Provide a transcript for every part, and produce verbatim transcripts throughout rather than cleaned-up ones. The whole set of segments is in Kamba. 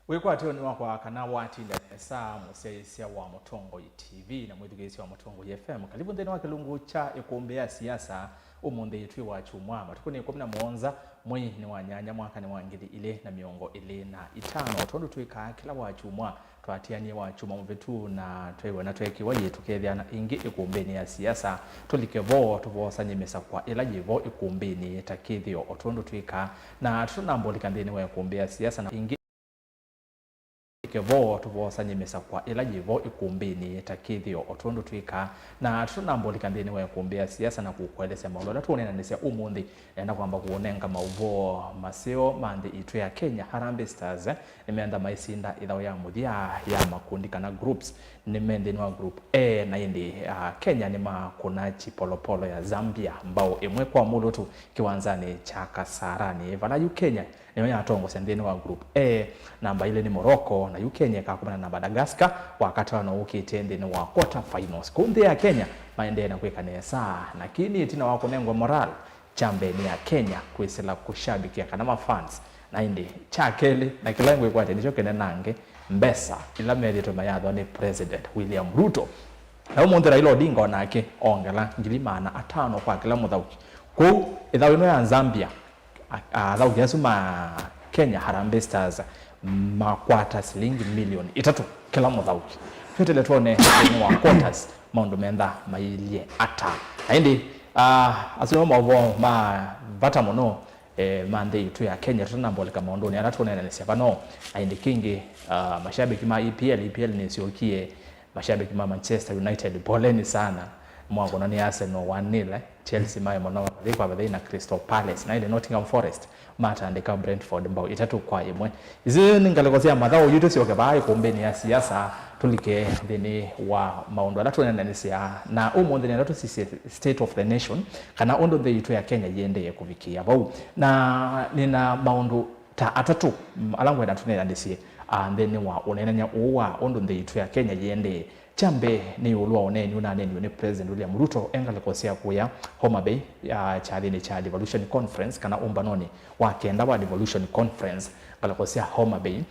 Wĩkwatĩonĩ wakwa kana watinda nesa, mũsyaĩĩsya wa Mũtongoi T V na mwĩthukĩĩsya wa Mũtongoi F M. Kalivu nthĩnĩ wa kĩlungu kya Ĩkũmbĩ ya Siasa. Ũmũnthĩ twĩ wa kyumwa, matukũ nĩ ĩkũmi na mũonza, mwei nĩ wa nyanya, mwaka nĩ wa ngili ilĩ na mĩongo ĩlĩ na itano. Tondũ twĩkaa kĩla wa kyumwa, twatianie wa kyumwa mũvĩtu na twaiwe na twekiwa yĩ tũkethĩana ĩngĩ ĩkũmbĩnĩ ya siasa. Tũlike vo tũvosany'e mĩsakwa ĩla yĩ vo ĩkũmbĩnĩ ta kĩthĩo o tondũ twĩkaa, na tũtanambũlika nthĩnĩ wa ĩkũmbĩ ya siasa na ĩngĩ Tũlike vo tũvosany'e mĩsakwa ĩla yĩ vo ĩkũmbĩnĩ ta kĩthĩo o tondũ twĩkaa, na tũtanambũlika nthĩnĩ wa ĩkũmbĩ ya siasa na kũkũelesya maũndũ ala tũũneenanĩsya ũmũnthĩ. Nenda kwamba kũũnenga maũvoo maseo ma nthĩ itũ ya Kenya. Harambee Stars nĩmeenda maisinda ĩthau ya mũthya ya makundi kana groups. Nĩ me nthĩnĩ wa group A, na ĩndĩ, ah, Kenya nĩmakũna Chipolopolo ya Zambia mbaũ ĩmwe kwa mũlũtu kĩwanzanĩ kya Kasarani, vala yu Kenya nĩyo yatongosya nthĩnĩ wa group A. Namba ilĩ nĩ Morocco, na yu Kenya ĩkakomana na Madagascar wakatano ũkĩte nthĩnĩ wa quarter finals. Kũu nthĩ ya Kenya maendee na kwĩka nesa, lakini ĩtina wa kũnengwa moral, kya mbee nĩ ya Kenya kwĩsĩla kũshabikia kana ma fans, na ĩndĩ kya kelĩ, na kĩla ngwĩkwatya nĩkyo kĩnenange, mbesa ila methĩtwe mayathwa nĩ President William Ruto. Na ũmũnthĩ Raila Odinga onake ongela ngili maana atano kwa kĩla mũthaũki. Kũu ĩthau ĩno ya Zambia, a- athaũki asu ma Kenya Harambee Stars makwata silingi milioni itatũ kĩla mũthaũki. Twetele twone nthĩnĩ wa quarters maũndũ mentha mailyĩ ata. Na ĩndĩ, ah, asu nĩmo maũvoo ma vata mũno, eh, ma nthĩ itũ ya Kenya tũtanambũlika maũndũnĩ ala tũneenanĩsya vano. Na ĩndĩ kĩngĩ, ah, mashabiki ma E P L, E P L nĩsyokie. Mashabiki ma Manchester United, poleni sana. Mwakũnwa nĩ Arsenal one nil, eh. Chelsea maĩ mũno vathei kwa vathei na Crystal Palace, na ĩndĩ Nottingham Forest matandĩka Brentford mbao itatũ kwa ĩmwe. Isu nĩ ngalĩko sya mathaũ yu. Tũsyoke vaa ĩkũmbĩnĩ ya siasa, tũlike nthĩnĩ wa maũndũ ala tũneenanĩsya. Na ũmũnthĩ nenda tũsisye state of the nation, kana ũndũ nthĩ itũ ya Kenya yĩendee kũvikĩa vau. Na nĩna maũndũ ta atatũ, mm, ala ngwenda tũneenanĩsye, ah, nthĩnĩ wa ũneenany'a ũũ wa ũndũ nthĩ itũ ya Kenya yĩendee. Kya mbee nĩ ĩũlũ wa ũneeni ũnaneeniwe nĩ President William Ruto e ngalĩko sya kũya Homa Bay, ah, kyathĩnĩ kya Devolution Conference, kana ũmbanonĩ wa kenda wa Devolution Conference, ngalĩko sya Homa Bay.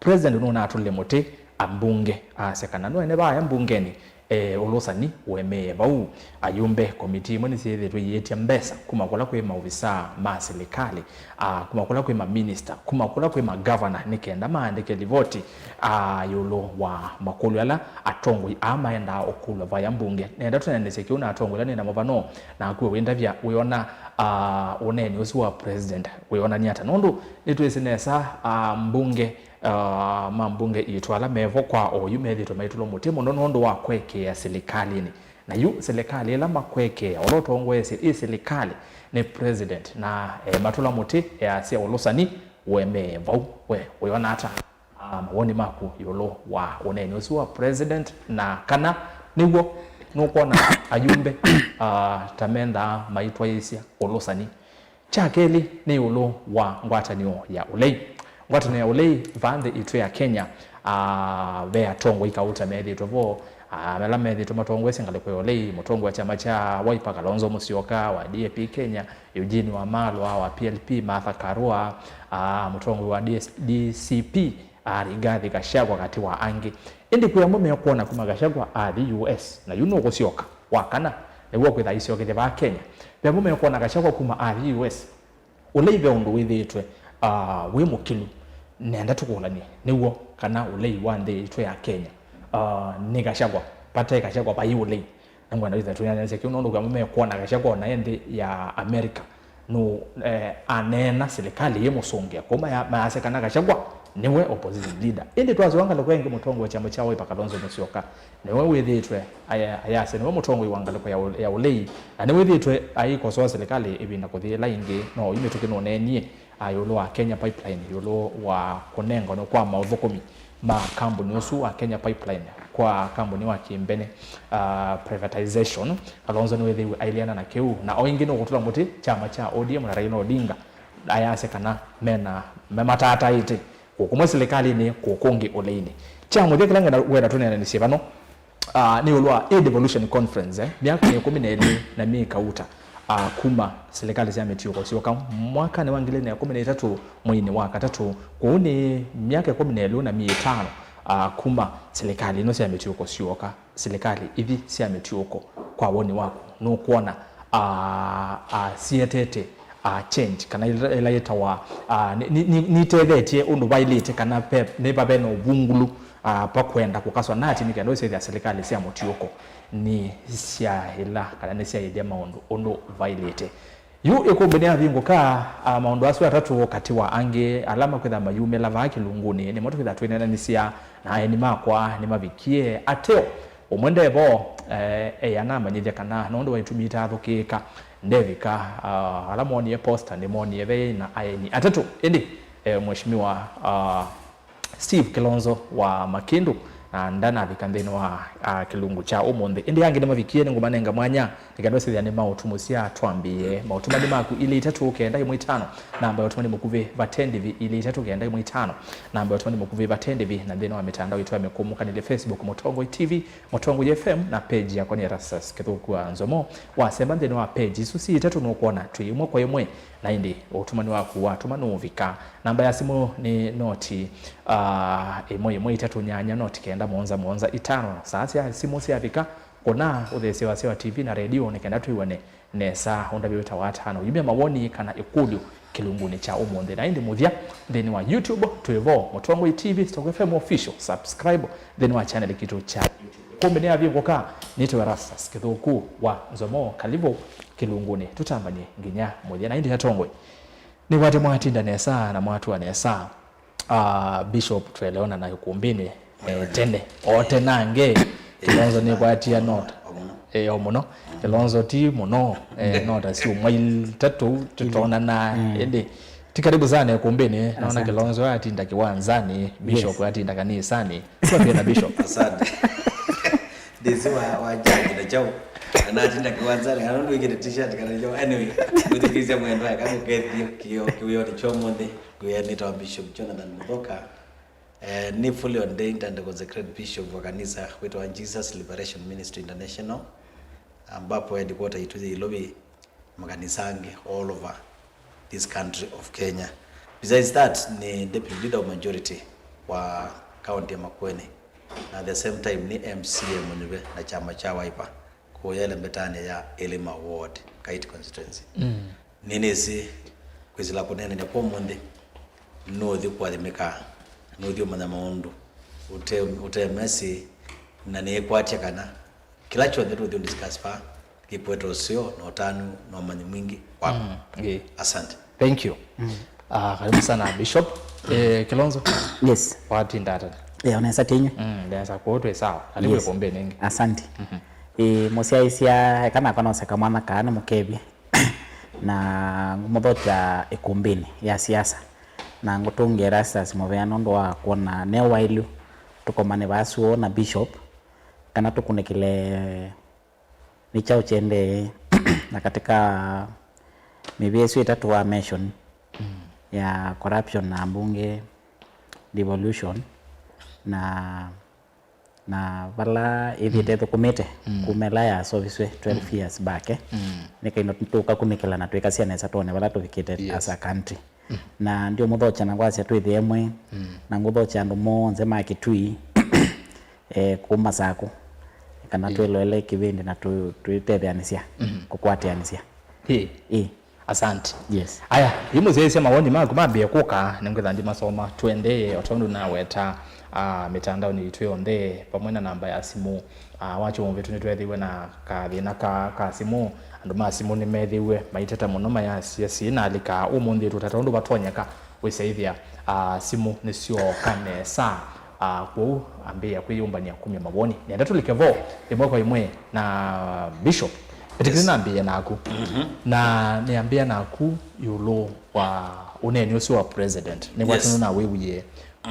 President nũnatũlile mũtĩ ambunge asya kana no ene vaya mbungenĩ, e, ũlũsani ũemee vau. Ayumbe, komitii imwe nĩsyĩthĩĩtwe iĩtya mbesa kuma kũla kwĩ maovisaa ma silikalĩ, a, kuma kũla kwĩ maminista, kuma kũla kwĩ magavana, nĩ kenda maandĩke livoti, a, ĩũlũ wa makũlyo ala atongoi aa maendaa ũkũlw'a vaya mbunge. Nenda tũneenanĩsye kĩu na atongoi ala nĩ namo vano, naku we wĩndavya wĩona, a, ũneeni ũsu wa president wĩonany'a ata? Nũndũ nĩtwĩsĩ nesa, a, mbunge, ah, ma mbunge itũ ala mevo kwa oyu methĩtwe maitũlwa mũtĩ mũno nũndũ wa kũekeea silikalĩnĩ. Na yu silikalĩ ĩla makũekeea, ũla ũtongoesye ĩ silikalĩ nĩ president, na, eh, matũla mũtĩ easya ũlũsani ũemee vau. We wĩona ata, ah, mawoni maku ĩũlũ wa ũneeni ũsu wa president, na kana nĩw'o nũkwona ayumbe, ah, ta mendaa maitwaĩĩsya ũlũsani? Kya kelĩ nĩ ĩũlũ wa ngwatanĩo ya ũlei. Ngwatanĩo ya ũlei vaa nthĩ itũ ya Kenya, ah, ve atongoi kauta methĩtwe vo, ah, ala methĩtwe matongoesye ngalĩko ya ũlei, mũtongoi wa kyama kya Wiper Kalonzo Musyoka wa D A P Kenya, Eugene Wamalwa wa P L P, Martha Karua, ah, mũtongoi wa D C P, ah, Rigathi Gachagua katĩ wa angĩ. Ĩndĩ kwĩ amwe mekwona kuma Gachagua athi U S, na yu nũkũsyoka wa kana, nĩw'o kwĩtha aisyokethya vaa Kenya. Ve amwe mekwona Gachagua kuma athi U S, ũlei ve ũndũ wĩthĩĩtwe, ah, wĩ mũkĩlu. Nenda tũkũlany'e nĩw'o kana ũlei wa nthĩ itũ ya Kenya, ah, nĩ Gachagua, vate Gachagua vai ũlei. Nĩngwenda wĩthĩe tũneenanĩsya kĩu nũndũ kwĩ amwe mekwona Gachagua ona e nthĩ ya America nũ, eh, aneena silikalĩ yĩmũsũngĩa. Kũu maya-, mayasya kana Gachagua nĩwe opposition leader. Ĩndĩ twasyoka ngalĩko ĩngĩ, mũtongoi wa kyama kya Wiper Kalonzo Musyoka nĩwe wĩthĩĩtwe aya-, ayasya nĩwe mũtongoi wa ngalĩko ya ũ-, ya ũlei, na nĩwĩthĩĩtwe aikosoa silikalĩ ĩvinda kũthi ĩla ĩngĩ. No yu mĩtũkĩ nũneenie, a, ĩũlũ wa Kenya Pipeline, ĩũlũ wa kũnenganwa kwa maũthũkũmi ma kambuni ũsu wa Kenya Pipeline kwa kambuni wa kĩmbene, ah, privatization. Kalonzo nĩwĩthĩiwe aileana na kĩu, na o ĩngĩ nũkũtũla mũtĩ kyama kya O D M na Raila Odinga ayasya kana mena, mematataĩte, kũkũ kũmwe silikalĩnĩ, kũkũ kũngĩ ũleinĩ. Kya mũthya kĩla ngenda wenda tũneenanĩsye vano, ah, nĩ ĩũlũ wa ĩ devolution conference, eh, myaka ĩkũmi na ĩlĩ na myei kauta. a, kuma silikalĩ sya mĩtiũko syoka mwakanĩ wa ngili ilĩ na ĩkũmi na itatũ mweinĩ wa katatũ. Kwoou nĩ myaka ĩkũmi na ĩlĩ na myei ĩtano, a, kuma silikalĩ ino sya mĩtiũko syoka. Silikalĩ ithi sya mĩtiũko, kwa woni waku, nũkwona, a, a, sietete, a, change, kana ila, ila yĩtawa, a, ni- ni- ni- nitethetye ũndũ vaĩlĩte, kana ve- nĩ vave na ũvungũlu, a, va kwenda kũkaswa nati nĩ kenda ũsethĩa silikalĩ sya mũtiũko nĩ syaĩla kana nĩ syaĩthya maũndũ ũndũ vaĩlĩte? Yu ĩkũmbĩ nĩyavingũka, a, maũndũ asu atatũ katĩ wa angĩ ala makwĩtha mayumĩla vaa kĩlungunĩ, nĩmo tũkwĩtha twĩneenanĩsya na aeni makwa nĩmavikie ateo. Ũmwe ndevo, eh, eĩ anamanyĩthya kana nũndũ wa itumi itaathũkĩĩka ndevika, a, ala moonie posta nĩmoonie ve na aeni atatũ. Ĩndĩ, eh, Mheshimiwa, a, Steve Kilonzo wa Makindu, na ndanavika nthĩnĩ wa, a, kĩlungu kya ũmũnthĩ. Ĩndĩ angĩ nĩmavikie, nĩngũmanenga mwanya nĩ kenda ũsĩthĩa nĩmaũtumũsya. Twambĩĩe maũtũmani maku ilĩ itatũ kenda ĩmwe itano, namba ya ũtũmani mũkuvĩ vate ndĩvi, ilĩ itatũ kenda ĩmwe itano, namba ya ũtũmani mũkuvĩ vate ndĩvi, na nthĩnĩ wa mĩtandao itũ ya mĩkũmũkanĩlye, Facebook Mũtongoi T V, Mũtongoi F M, na page yakwa nĩ Erastus Kĩthũku wa Nzomo. Wasemba nthĩnĩ wa page isu syĩ itatũ nũkwona twĩ ĩmwe kwa ĩmwe, na ĩndĩ ũtũmani waku watũma nũũvika. Namba ya simũ nĩ noti, ah, ĩmwe ĩmwe itatũ nyanya noti kenda mũonza mũonza itano. Saa sya simũ syavika, kũna ũthesye wasya wa T V na redio nĩ kenda twĩw'ane nesa ũndavye wĩtawa ata na ũyumya mawoni kana ĩkũlyo kĩlungunĩ kya ũmũnthĩ. Na ĩndĩ mũthya, nthĩnĩ wa YouTube twĩ vo, Mũtongoi T V, Stock F M Official. Subscribe nthĩnĩ wa channel kitũ kya YouTube. Kũmbĩ nĩyavingũka, nĩtawa Erastus Kĩthũku wa Nzomo. Kalivu kĩlungunĩ, tũtambany'e nginya mũthya. Na ĩndĩ atongoi, nĩwate mwatinda nesa na mwatua nesa. Ah, Bishop, twelewana na ĩkũmbĩnĩ, eh, tene. O tenange, Kilonzo nĩkwatia nota. O mũno. Eh, o mũno. Kilonzo ti mũno, eh, nota syumwa itatũ tũtonana. Ĩndĩ ti karibu sana ĩkũmbĩnĩ. Naona Kilonzo atinda kĩwanzani, Bishop atinda kanisani. Twambie na Bishop. Asante. Ndĩsĩ wa, wa judge na chao. Anatinda kĩwanzani, kana nũndũ wĩkĩte t-shirt kana chao. Anyway, mũthikĩsya mwendwa, kana ũkethie kĩo, kĩwĩonĩ kya ũmũnthĩ. Ngwĩa nĩtawa Bishop Jonathan Muthoka. Eh, nĩ fully ordained and consecrated bishop wa kanisa wĩtawa Jesus Liberation Ministry International, ambapo headquarter itũ yĩ Ilovi, makanisa angĩ all over this country of Kenya. Besides that, nĩ deputy leader of majority wa county ya Makueni, na at the same time nĩ M C A mũnyuve na kyama kya Wiper. Kũya ĩlembetanĩ ya Elima Ward, Kaiti Constituency. Mm. Nĩnĩsĩ kwĩsĩla kũneenany'a kwa ũmũnthĩ, nũũthi kũathimĩka, nũũthi ũmanya maũndũ ũte, ũte mesi, na nĩĩkwatya kana kĩla kyonthe tũũthi discuss vaa kĩkwete ũseo na ũtanu na ũmanyi mwingĩ waku. Mm, ĩĩ. Asante. Thank you. Mm. Ah, karibu sana, Bishop. Eh, Kilonzo? Yes. Watinda ata? Eh, onesa tinyu. Mm, nesa, kwoou twĩ sawa. Karibu, yes, ĩkũmbĩnĩ ĩngĩ. Asante. Mhm. Eh, mũsyaĩĩsya, eka nakwa nose kamwana kaa nĩ mũkevye. Na ngũmũthokya ĩkũmbĩnĩ ya siasa. Na ngũtũngĩa Erastus mũvea nũndũ wa kwona ne waĩlu tũkomane vaa suo na Bishop, kana tũkunĩkĩle nĩ kyaũ kyendee na katika mĩvĩa ĩsu ĩtatũ wa mention, mm, ya corruption na mbunge devolution na, na vala ĩthiĩte, mm, ĩthũkũmĩte, mm, kuma ĩla yasoviswe twelve, mm, years back, eh. Mm. Nĩ kaino tũkakunĩkĩla na twĩkasya nesa twone vala tũvikĩte, yes, as a country. Mm. Na ndiũmũthokya na ngwasya twĩthĩe mwe, mm, na ngũthokya andũ monthe ma Kitui, eh, kuma Saku, kana, ĩĩ, twĩloele kĩvĩndĩ na tũ-, twĩtetheanĩsya, mhm, kũkwatĩanĩsya. Ĩĩ. Ĩĩ. Asante. Yes. Aya, yu mũsyaĩĩsya mawoni maku mambĩe kũka, nĩngwĩtha ndimasoma. Tũendee, o tondũ naweta, ah, mĩtandaonĩ yitũ yonthe, vamwe na namba ya simũ. Ah, wakyo mũvĩtu nĩtweethĩiwe na kathĩna ka, ka simũ. Andũ ma simũ nĩmeethĩiwe maiteta mũno, mayasya syĩna alika. Ũmũnthĩ tũtata ũndũ vatonyeka wĩsyaĩthĩa, ah, simũ nĩsyooka nesa. Ah, kwoou ambĩĩa kwĩyũmbany'a kumya mawoni. Nĩenda tũlike vo ĩmwe kwa ĩmwe na Bishop. Ĩtĩkĩlĩ, yes, nambĩĩe naku. Mhm. Na nĩambĩa naku ĩũlũ wa ũneeni ũsu wa president. Nĩkwatĩwe, yes, na wĩwie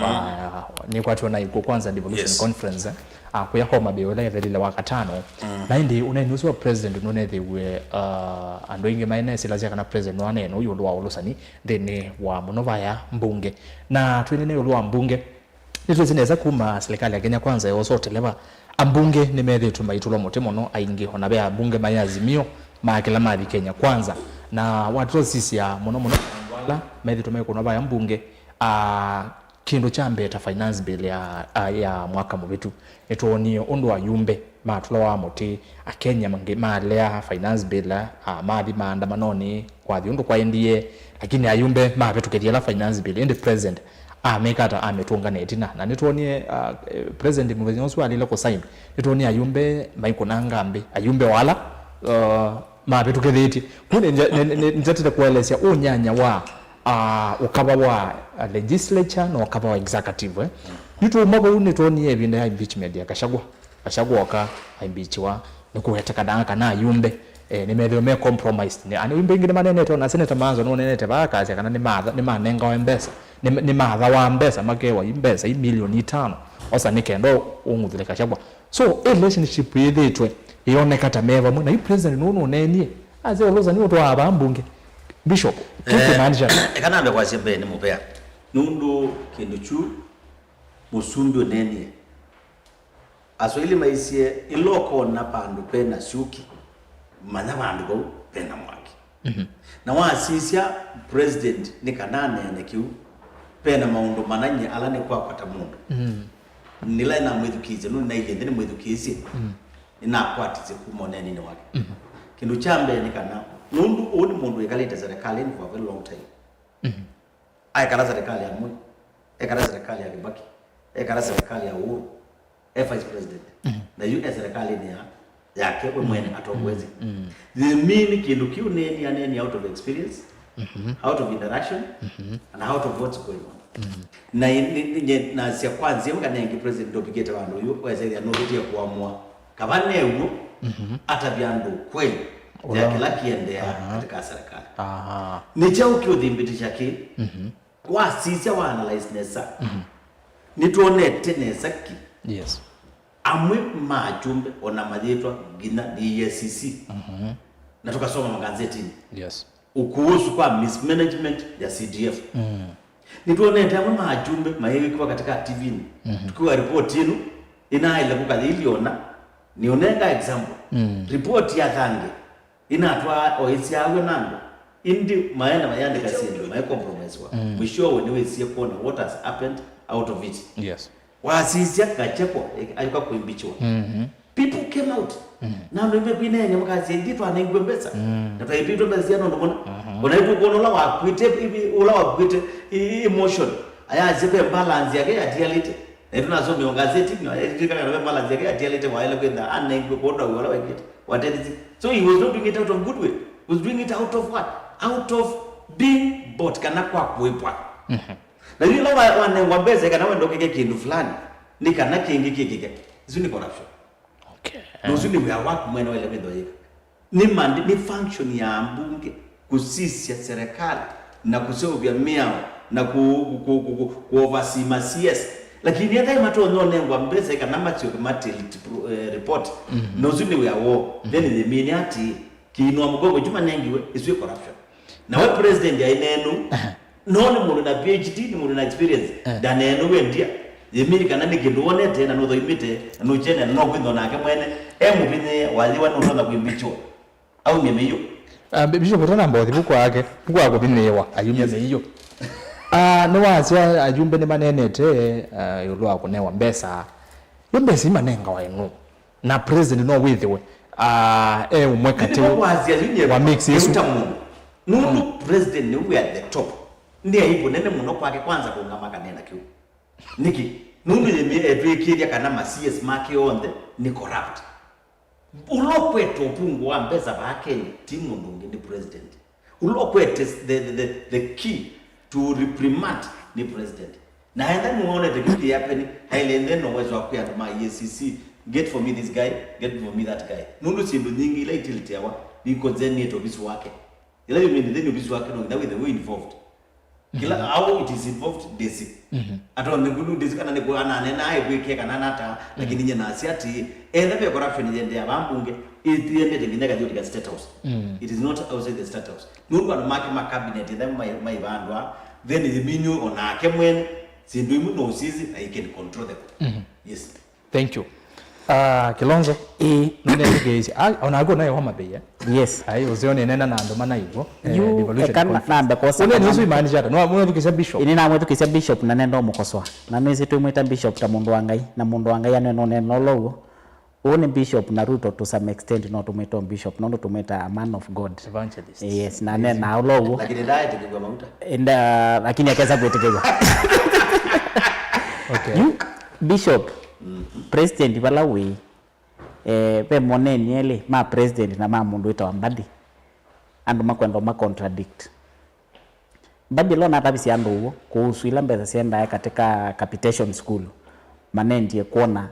wa, mm, nĩkwatĩwe na ĩkw'ũ kwanza devolution, yes, conference, eh, ah, kũya Homa Bay ũla yathelile wa katano. Mm. Na ĩndĩ ũneeni ũsu wa president nũneethĩiwe, ah, andũ aingĩ maĩ nesĩlasya kana president nũaneena ĩũlũ wa ũlũsani nthĩnĩ wa mũno vaya mbunge. Na twĩneena ĩũlũ wa mbunge, nĩtwĩsĩ nesa kuma silikalĩ ya Kenya Kwanza yoosa ũteleva, ambunge nĩmethĩĩtwe maitũlwa mũtĩ mũno aingĩ, ona ve ambunge maĩ Azimio, ma kĩla mathi Kenya Kwanza. Na watũla sisya mũno mũno andũ ala methĩtwe mekũnwa vaya mbunge, ah, kĩndũ kya mbee ta finance bill ya, ah, ya mwaka mũvĩtu, nĩtwonie ũndũ ayumbe matũlawa mũtĩ, Akenya mangĩ malea finance bill, ah, mathi maandamanonĩ, kwathi ũndũ kwaendie, lakini ayumbe mavĩtũkĩthya ĩla finance bill, ĩndĩ president amĩkata, amĩtũnga na ĩtina. Na nĩtwonie, ah, eh, president mũthenya ũsu alile kũsign, nĩtwonie ayumbe maikũnanga mbĩ, ayumbe wala, uh, mavĩtũkĩthĩtye. Kũu nĩ nja- nĩ- nĩ- nĩtatĩte kũelesya ũnyanya wa, ah, ũkava wa, ah, legislature na ũkava wa executive, eh. Nĩtũuma vau nĩtwonie ĩvinda ya impeachment ya Gachagua. Gachagua oka aimbichiwa, nĩkũwetekanaga kana ayumbe, eh, nĩmethĩwe me compromised. Nĩ- ani ayumbe ingĩ nĩmanenete, ona Senator Manzo nũnenete vaa akasya kana nĩmatha- nĩmanengawe mbesa, nĩ- nĩmathawa mbesa, makewa i mbesa i milioni itano, osa nĩ kenda ũng'uthĩle Gachagua. So, ĩ relationship yĩthĩtwe ĩoneka ta me vamwe, na yu president nũũ nũneenie, ase Olosa nĩ ũtwaa vaa mbunge. Bishop, kĩkĩmaanisha eka nambe kwasya mbee nĩ mũvea, nũndũ kĩndũ kyu mũsumbĩ ũneenie. Aswahili maisye, ĩla ũkona vandũ pena syuki, manya vandũ vau pena mwaki. Mhm. Na wasisya president nĩ kana aneene kĩu, pena maũndũ manany'e ala nĩkwakwa ta mũndũ. Mhm. Nĩla namwĩthukĩĩsye, nũndũ nailye nthĩ nĩmwĩthukĩĩsye, mhm, nĩnakwatisye kuma ũneeninĩ wake. Mhm. Kĩndũ kya mbee nĩ kana, nũndũ ũũ nĩ mũndũ wĩkalĩte serikalĩnĩ for a very long time. Mhm. Aekala serikali ya Moi, ekala serikali ya Kibaki, ekala serikali ya Uhuru, e vice president. Mhm. Na yu e serikalini ya, yake we mwene atongoesye. Mhm. Yĩmini kĩndũ kĩu neni aneni out of experience, mhm, out of interaction, mhm, and out of what's going on. Mhm. Na i- ni- ni- nye- nasya kwa nzĩa ĩmwe kana ĩngĩ president ndũvikĩte vandũ ũyũ wesethĩa nũvĩtie kũamũa. Kava new'o, mhm, atavya andũ kweli ya ũla- kĩla kĩendeea, aha, katika serikali. Aha. Nĩ kyaũ kĩũthimbĩtĩsya kĩ? Mhm. Wasisya wa analyze nesa, mhm, nĩtwonete nesa ki. Yes. Amwe ma ajumbe ona mayĩtwa nginya nĩ E A C C. Mhm. Na tũkasoma maganzetinĩ. Yes. Ũkũũ ũsu kwa mismanagement ya C D F. Mm. Nĩtwonete amwe ma ajumbe mayĩwĩkĩwa katika T V-nĩ. Mhm. Tukiwa report ĩno, ĩnaĩle kũka yĩiliona, nĩũnenga example. Mm. Report ya Thange, ĩnatwaa o ĩsyaaw'a na andũ, ĩndĩ maenda mayandĩka syĩndũ, maĩ compromise-wa. Mm. Mwishowe nĩwĩsie kuona what has happened out of it. Yes. Wasisya Gachagua, eh, ayũka kũimbichiwa. Mhm. People came out. Mhm. Na andũ aingĩ kwĩneenya makasya, "Ithyĩ twanengiwe mbesa. Mm. Na twaĩvĩtwe mbesa sya nũndũ mũna." Mhm. Ona ĩtũkwona ũla wakwĩte, ivi- ũla wakwĩte i- i- emotion. Ayasya ve balance yake yatialĩte. Na ĩtũnasomie o ngazetini, ayĩtwĩka kana ve balance yake yatialĩte, waĩle kwĩtha anengiwe kwondũ wa wĩa ũla wekĩte. Watendisi. So he was not doing it out of good will. He was doing it out of what? Out of being bought, kana kwa kũĩvwa. Mhm. Na yu ĩla wa- wanengwa mbesa kana wenda ũkĩke kĩndũ fulani, nĩ kana kĩngĩ kĩkĩke. Isu nĩ corruption. Okay. Na ũsu nĩ wĩa waku mwene waĩle kwĩthwa yĩka. Nĩ mandi- nĩ function ya ambunge kũsisya serikali na kũseũvya mĩao na ku- ku- ku- ku- ku- ku oversee ma C S. Lakini ethai matonya ũnengwa mbesa kana masyoke ma tilt pro- eh, report. Mhm. Na ũsu nĩ wĩa woo. Mhm. Then they mean atĩ kĩinua mũgongo kyu manengiwe, ĩsu ĩ corruption. Na we president aĩ nenu, aha, no nĩ mũndũ na P H D, nĩ mũndũ na experience, eh, ndanenu we ndia. Yĩmini kana nĩ kĩndũ wonete na nũthoimĩte, na nũkyene, na no kwĩthwa nake mwene e mũvinyĩe, wathĩwa nũtonya kwĩmbichwa. Aumye mĩio. Ah, Bi- Bishop, ũtanamba ũthi vu kwake, vu kwa kũvinyĩĩwa, ayumye, yes, mĩio. Ah, nĩwasya ayumbe nĩmanenete, ah, ĩũlũ wa kũnewa mbesa. Yo mbesa imanengawa ĩnũ. Na president no wĩthĩwe, ah, e ũmwe katĩ wa mix ĩsu. Nũndũ, mm, president nĩwe at the top. Nĩ aibu nene mũno kwake kwanza kũngama kanena kĩu. Nĩkĩ? Nũndũ yĩmĩ etwĩkĩthya kana ma C S make onthe nĩ corrupt. Ũla ũkwete ũvungũ wa mbesa vaa Kenya ti mũndũ ũngĩ, nĩ president. Ũla ũkwete the, the, the, the key to reprimand nĩ president. Na enda nĩwonete kĩu kĩ happen, aile ĩndĩ no uwezo wa kwĩa andũ ma E A C C, "Get for me this guy, get for me that guy." Nũndũ syĩndũ nyingĩ ila itiliteawa, ni concern nĩ ovisi wake. Ila yumĩte nthĩnĩ ovisi wake, no nginya wĩthĩwe involved. Kĩla, mhm, how it is involved, ndĩsĩ. Mhm. Atonye kũndũ ndĩsĩ kana nĩkũ ananena aĩkwĩkĩa kana nata, lakini, mhm, nye nasya atĩ, etha ve corruption yendea vaa mbunge, ĩtiendete nginya kathiũlika State House. Mhm. It is not outside the State House. Nũndũ andũ make ma cabinet, etha mai- maivandwa, then yĩminyu onake mwene, syĩndũ imwe no ũsisĩ, na he can control them. Mhm. Yes. Thank you. Ah, Kilonzo. Ĩĩ. Nũnethukĩĩsye. Ah, onaku naĩ Homa Bay, eh? Yes. Ai, ũseo nĩnena na andũ mana ivo. Eh, Yes. Devolution Eka Conference. Nambe kwosa Ũneni ũsu imaanisha ata? Nwa mwethukĩsya bishop. Ĩnĩ namwĩthukĩsya bishop na nenda ũmũkosoa. Na nĩsĩ twĩmwĩta bishop ta mũndũ wa Ngai, na mũndũ wa Ngai anena ũneno ũla ũw'o. Ũũ nĩ bishop na Ruto to some extent no tũmwĩta bishop, nũndũ tũmwĩta a man of God. Evangelist. Yes, na ne na ũla ũw'o. Lakini ndaetĩkĩlw'a mauta. Enda, lakini akesa kwĩtĩkĩlw'a. Okay. You bishop, president vala wĩ, eh, ve moneni elĩ ma president na ma mũndũ wĩtawa Mbadi. Andũ makwenda ma contradict. Mbadi ĩla ũnatavisye andũ ũw'o kũhusu ila mbesa syendae katika capitation school, manendie kwona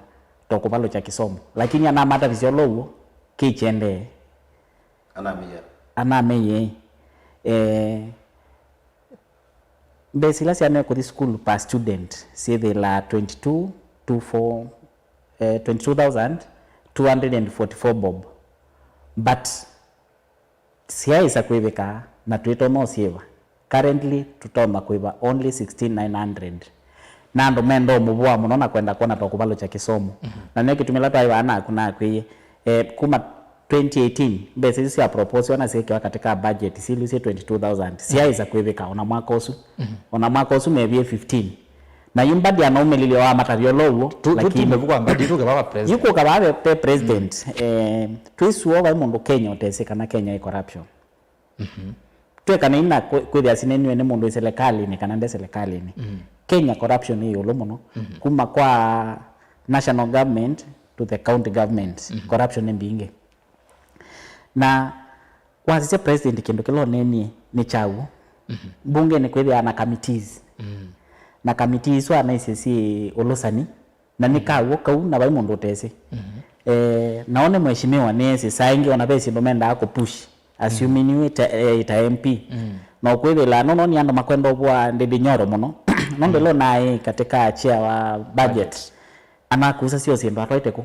ta ũkũvalũkya kĩsomo. Lakini anamatavisye ũla ũw'o, kĩkyendee. Anamĩia. Anamĩie. Eh, mbesa ila syana ĩkũthi school per student syĩthĩlaa twenty-two, two four, eh, twenty-two thousand two hundred and forty-four bob. But Syaĩsa kwĩvĩka na twĩtonya ũsyĩva. Currently, tũtonya kwĩva only sixteen nine hundred. Na andũ menda ũmũvũa mũno na kwenda kwona ta ũkũvalũkya kĩsomo. Na nĩyo kĩtumi ĩla twaĩ vaa naku nakwĩie, eh, kuma twenty eighteen, mbesa isu sya proposal na syĩkĩwa katika budget, silyusye twenty-two thousand. Syaĩsa kwĩvĩka ona mwaka ũsu. Ona mwaka ũsu mevie fifteen. Na yu Mbadi anaumĩlilye wamatavya ũla ũw'o, tu- tu- lakini tume vukwa Mbadi, tuke vava president. Yu kũka vaa ve- ve president, eh, twĩsũa vai mũndũ Kenya ũtesĩ kana Kenya ĩ corruption. Twĩkanai na kwĩ- kwĩthĩa sineniwe nĩ mũndũ ĩ serikalini kana nde serikalini. Kenya corruption ĩ ĩũlũ mũno. Kuma kwa national government to the county government, corruption nĩ mbingĩ. Na wasisya president kĩndũ kĩla ũneenie nĩ kya w'o. Mbungenĩ kwĩthĩawa na committees. Na committee isu anaisye syĩ ũlũsani, na nĩ ka w'o kau na vai mũndũ ũtesĩ. Eh, na one mheshimiwa nĩesĩ, saa ingĩ ona ve syĩndũ mendaa kũpush, assuming you ta, eh, ta M P. Na ũkwĩthĩla, no, no, nĩ andũ makwenda ũvũa Ndindi Nyoro mũno. No ndĩlo naĩ katika chair wa budget. Anakusa syo syĩndũ atwaĩte kũ?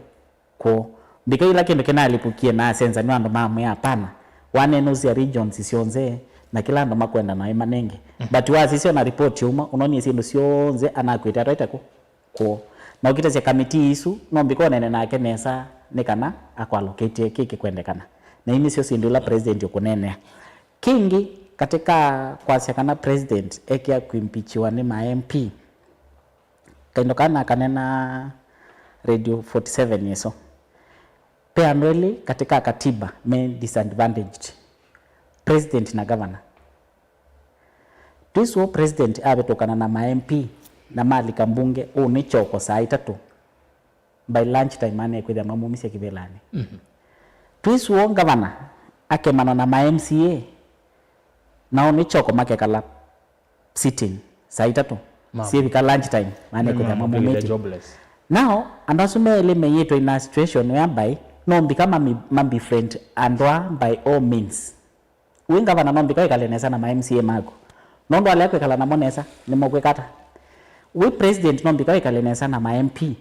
Kũũ. Mbika ila kĩndũ kĩnalipũkie na asenza nĩ andũ mamwĩa, hapana. Wanenũsya regions syonthe, na kĩla andũ makwenda naĩ manenge. But wasisya na report yauma, ũnonie syĩndũ syonthe anakwĩte atwaĩte kũ? Kũũ. Na ũkĩtasya kamiti isu, no mbika ũnene nake nesa nĩ kana akwalokĩtye kĩ kĩkwendekana. Na ii nĩsyo syĩndũ ila president ũkũneenea. Kĩngĩ, katika kwasya kana president ekĩa kwimpichiwa nĩ ma M P, Kaindo kana kanena Radio forty seven ĩso. Pe andũ elĩ katika katiba me disadvantaged, president na governor. Twĩsũo president avĩtũkana na ma M P na malika mbunge ũnĩ kyoko saa itatũ. By lunch time manekwĩthĩa mamũmisye kĩvĩlanĩ. Twĩsũo governor akemana na ma M C A na ũnĩ kyoko makekala sitting saa itatũ. Syĩvika lunch time, manekwĩthĩa mamũmĩtye. Now, andũ asu me elĩ meyĩtwe in a situation whereby no mbika mami- mabefriend andũ aa by all means. Wĩ ngavana no mbika wĩkale nesa na ma M C A maku. Nũndũ alea kwĩkala namo nesa, nĩmũkwĩka ata? Wĩ president no mbika wĩkale nesa na ma M P.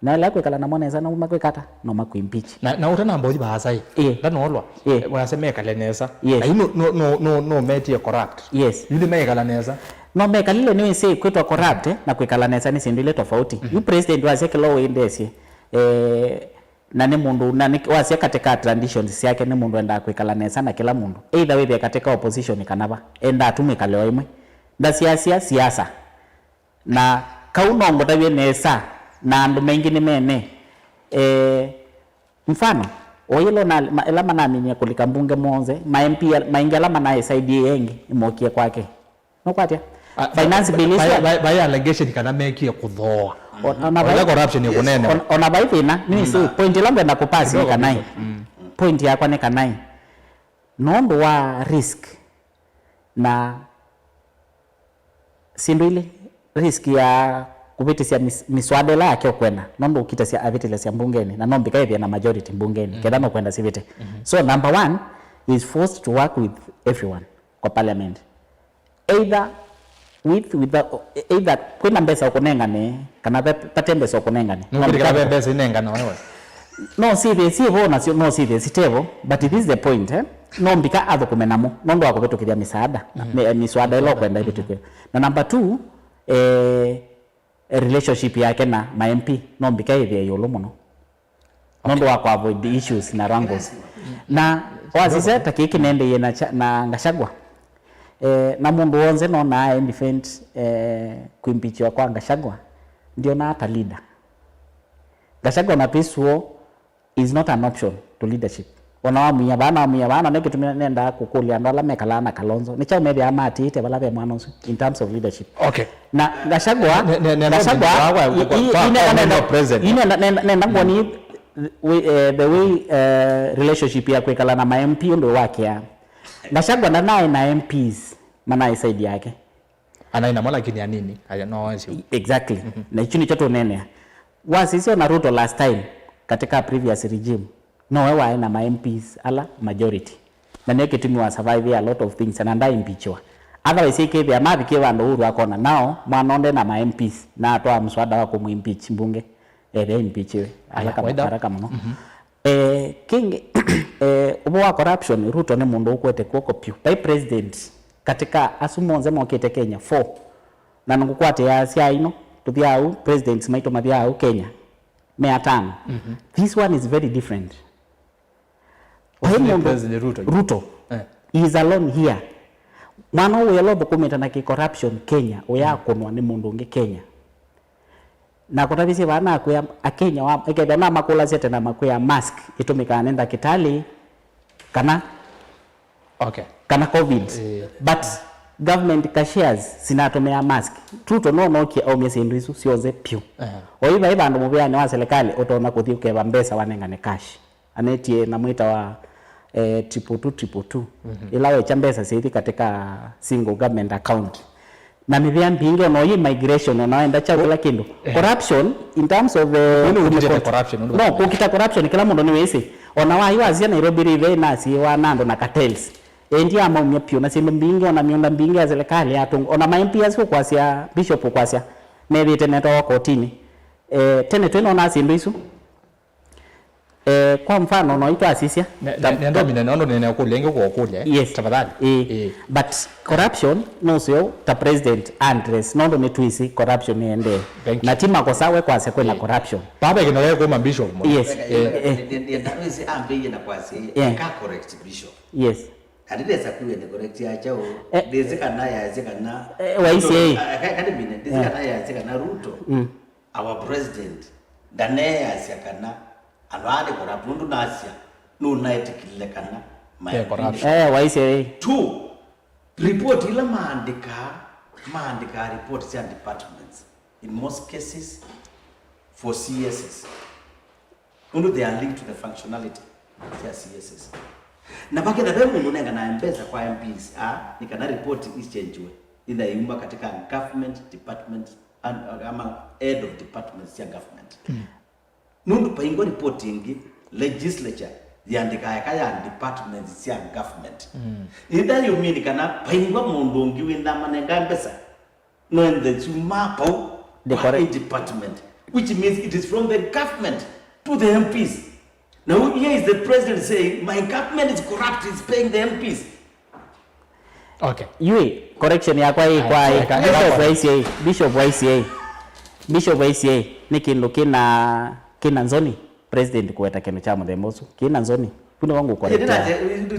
Na ĩla kwĩkala namo nesa no makwĩka ata? No makwĩmpeach. Na, na ũtanamba ũthi vaasa ĩ. Ĩĩ. Ndanoolwa. Ĩĩ. Wase mekale nesa. Yes. Na yu no, no, no, no, no metie corrupt. Yes. Yu nĩmekala nesa. No mekalile nĩwĩsĩ kwĩtwa corrupt, eh, na kwĩkala nesa nĩ syĩndũ ilĩ tofauti. Yu president wasya kĩla ũĩndesye, eh, na nĩ mũndũ, na nĩ, wasya katika traditions syake nĩ mũndũ endaa kwĩkala nesa na kĩla mũndũ. Either wĩthĩe katika opposition kana va. Endaa tu mwĩkale o ĩmwe. Ndasiasya siasa. Na kau no ngũtavye nesa, na andũ maingĩ nĩmene. Eh, mfano, o yĩla na, ma, ĩla manaminie kũlika mbunge monthe, ma M P al- maingĩ ala manaĩ side ĩyo ĩngĩ, nĩmokie kwake. Nũkwatya? Ah, finance bill isu. Vai, vai, vai allegation kana mekie kũthooa. O- ona Ola vai- corruption ĩkũnene. On- ona vai thĩna, nĩwĩsĩ, point ĩla ngwenda kũpasi nĩ Kidogo, kanai. Point yakwa nĩ kanai. Nũndũ wa risk na syĩndũ ilĩ, risk ya kũvĩtĩsya mis- miswada ĩla yake ũkwenda, nũndũ ũkitasya avĩtĩlasya mbungenĩ, na no mbika ĩthĩe na majority mbungenĩ, ketha nũkwenda sivĩte. So number one, is forced to work with everyone kwa parliament. Either with, with the, either kwĩna mbesa ũkũnengane, kana ve- vate mbesa ũkũnengane. Nũkwĩtĩkĩla ve mbesa inengana wewe? No sithe sivo nasyo, no sithe sitevo, but this is the point, eh? No mbika athũkũme namo, nũndũ wa kũvĩtũkĩthya misaada, mi- miswada ĩla ũkwenda ĩvĩtũkĩwe. Na number two, eh, relationship yake na ma M P, no mbika ĩthĩe ĩũlũ mũno. nũndũ wa kũavoid issues na wrangles. Na wasisya ta kĩĩ kĩnendeie na, Cha- na Gachagua. Eh, na mũndũ wonze nonaa e defend, eh, kwimpichiwa kwa Gachagua, ndionaa ta leader. Gachagua na twĩsuo is not an option to leadership. Ona wamwia vaa na wamwia vaa, na nĩ kĩtumi nendaa kũkũlya andũ ala mekalaa na Kalonzo nĩ kyaũ methĩaa maatĩĩte vala ve mwana ũsu in terms of leadership. Okay. Na Gachagua, Ne- ne- ne- Gachagua, ne- ne- i- i- kwa- i- kwa- nenda- kwa nenda- member president. I nenda- nenda- nenda ngwoni wi- eh, the way, eh, relationship ya kwĩkala na ma M P ũndũ wakĩa. Gachagua ndanaĩ na M Ps manaĩ side yake. Anaĩ namo lakini anini, aya no acio. Exactly. Na ichu nĩkyo tũneenea. Wasisya ona Ruto last time katika previous regime, nowe waĩ na ma M Ps ala majority. Na nĩyo kĩtumi wa survive a lot of things na ndaimpichiwa. Otherwise, ĩkĩthĩa mavikie vandũ Uhuru akona nao mwana ũnde na ma M Ps na atwaa mswada wa kũmwimpeach mbunge. Ethĩa impeachiwe. Aya, haraka, kawaida. Haraka mũno. Eh, kĩngĩ, eh, ũvoo wa corruption, Ruto nĩ mũndũ ũkwete kw'oko pyũ. Vai president katika asu monthe mokĩte Kenya, four. Na nĩngũkwatĩaa sya ino, tũthyaa au, presidents maitũ mathyaa au Kenya, me atano. This one is very different. Vai President, mũndũ President Ruto. Ruto. Eh. He is alone here. Mwana ũyũ ũla ũthũkũmĩte na kĩ corruption Kenya, ũyakũnwa nĩ mũndũ ũngĩ Kenya. Na kũtavisye vaa nakwĩa Akenya wa, ĩkethĩa namakũlasya tene makwĩa mask ĩtũmĩkaa nĩ ndakĩtalĩ kana Okay. kana covid. Eh. But government cashiers sinatũmĩaa mask. Ruto no nokie aumye syĩndũ isu syonthe pyũ. Aha. Oyu vai vandũ mũvĩanĩ wa serikali ũtonya kũthi ũkeva mbesa wanengane cash. Anetie na mwĩta wa, eh, triple two, triple two. Ĩla wekya mbesa syĩthi katika single government account. Na mĩvĩa mbingĩ ona oyu migration ona enda kyaũ kĩla kĩndũ. Eh. Corruption in terms of, eh, Nĩ ũkitĩte kũmĩkot- corruption, nĩ No, kũkita corruption kĩla mũndũ nĩwĩsĩ. Ona waĩ wasya Nairobi River inasiĩwa na andũ na cartels. Endi amaumya pyũ na syĩndũ mbingĩ, ona mĩũnda mbingĩ ya serikali ya atũngũ. Ona ma M P asu kwasya, Bishop kwasya, methĩte metwawa kotini. Eh, tene twĩnonaa syĩndũ isu. Eh, kwa mfano, no itwasisya. Ne- ne- nenda mine nondo nene kule ingi kwa kule. Yes. Tafadhali. Eh. Eh. But corruption no sio ta president address nondo ni twisi corruption yende. Thank you. Na ti makosa we kwasya kwina Eh. corruption. Baba kino yeye kuma bishop mo. Yes. Eh. Eh. Ndawĩsĩ ambĩie na kwasya Yeah. ka correct bishop. Yes. Ati ndesa kuya ni correct ya chao. Eh. Ndesi kana ya zi kana. Eh, waisye. Kati mine ndesi Yeah. kana ya zi kana Ruto. Mm. Our president ndaneasya kana andũ aa nĩ corrupt, nũndũ nasya nũnaetĩkĩlile kana Ve corruption. Eh, waisye. Two, report ila maandĩkaa, maandĩkaa report sya departments in most cases for C S S, nũndũ they are linked to the functionality sya C S S. Na vaketha ve mũndũ ũnenganae mbesa kwa M Ps a nĩ kana report ichenjiwe, either iuma katika government department and, ama head of department sya government. Nũndũ paingwa report ĩngĩ legislature yĩandĩkaa eka ya departments sya government. Either you mean kana paingwa mũndũ ũngĩ wĩndamanenga mbesa, no ende syuma pau Ndĩ kwa correct. Department, which means it is from the government to the M Ps. Now here is the president saying, "My government is corrupt, it's paying the M Ps." Okay. Yui, correction yakwa ĩ Aya, kwa ĩ. Eka- Bishop eka- wa I C A, Bishop wa I C A. Bishop wa I C A, nĩ kĩndũ kĩna, kĩna nzoni, president kũweta kĩndũ kya mũthemba ũsu. Kĩna nzoni. Kuna wangu correct. Ĩndĩ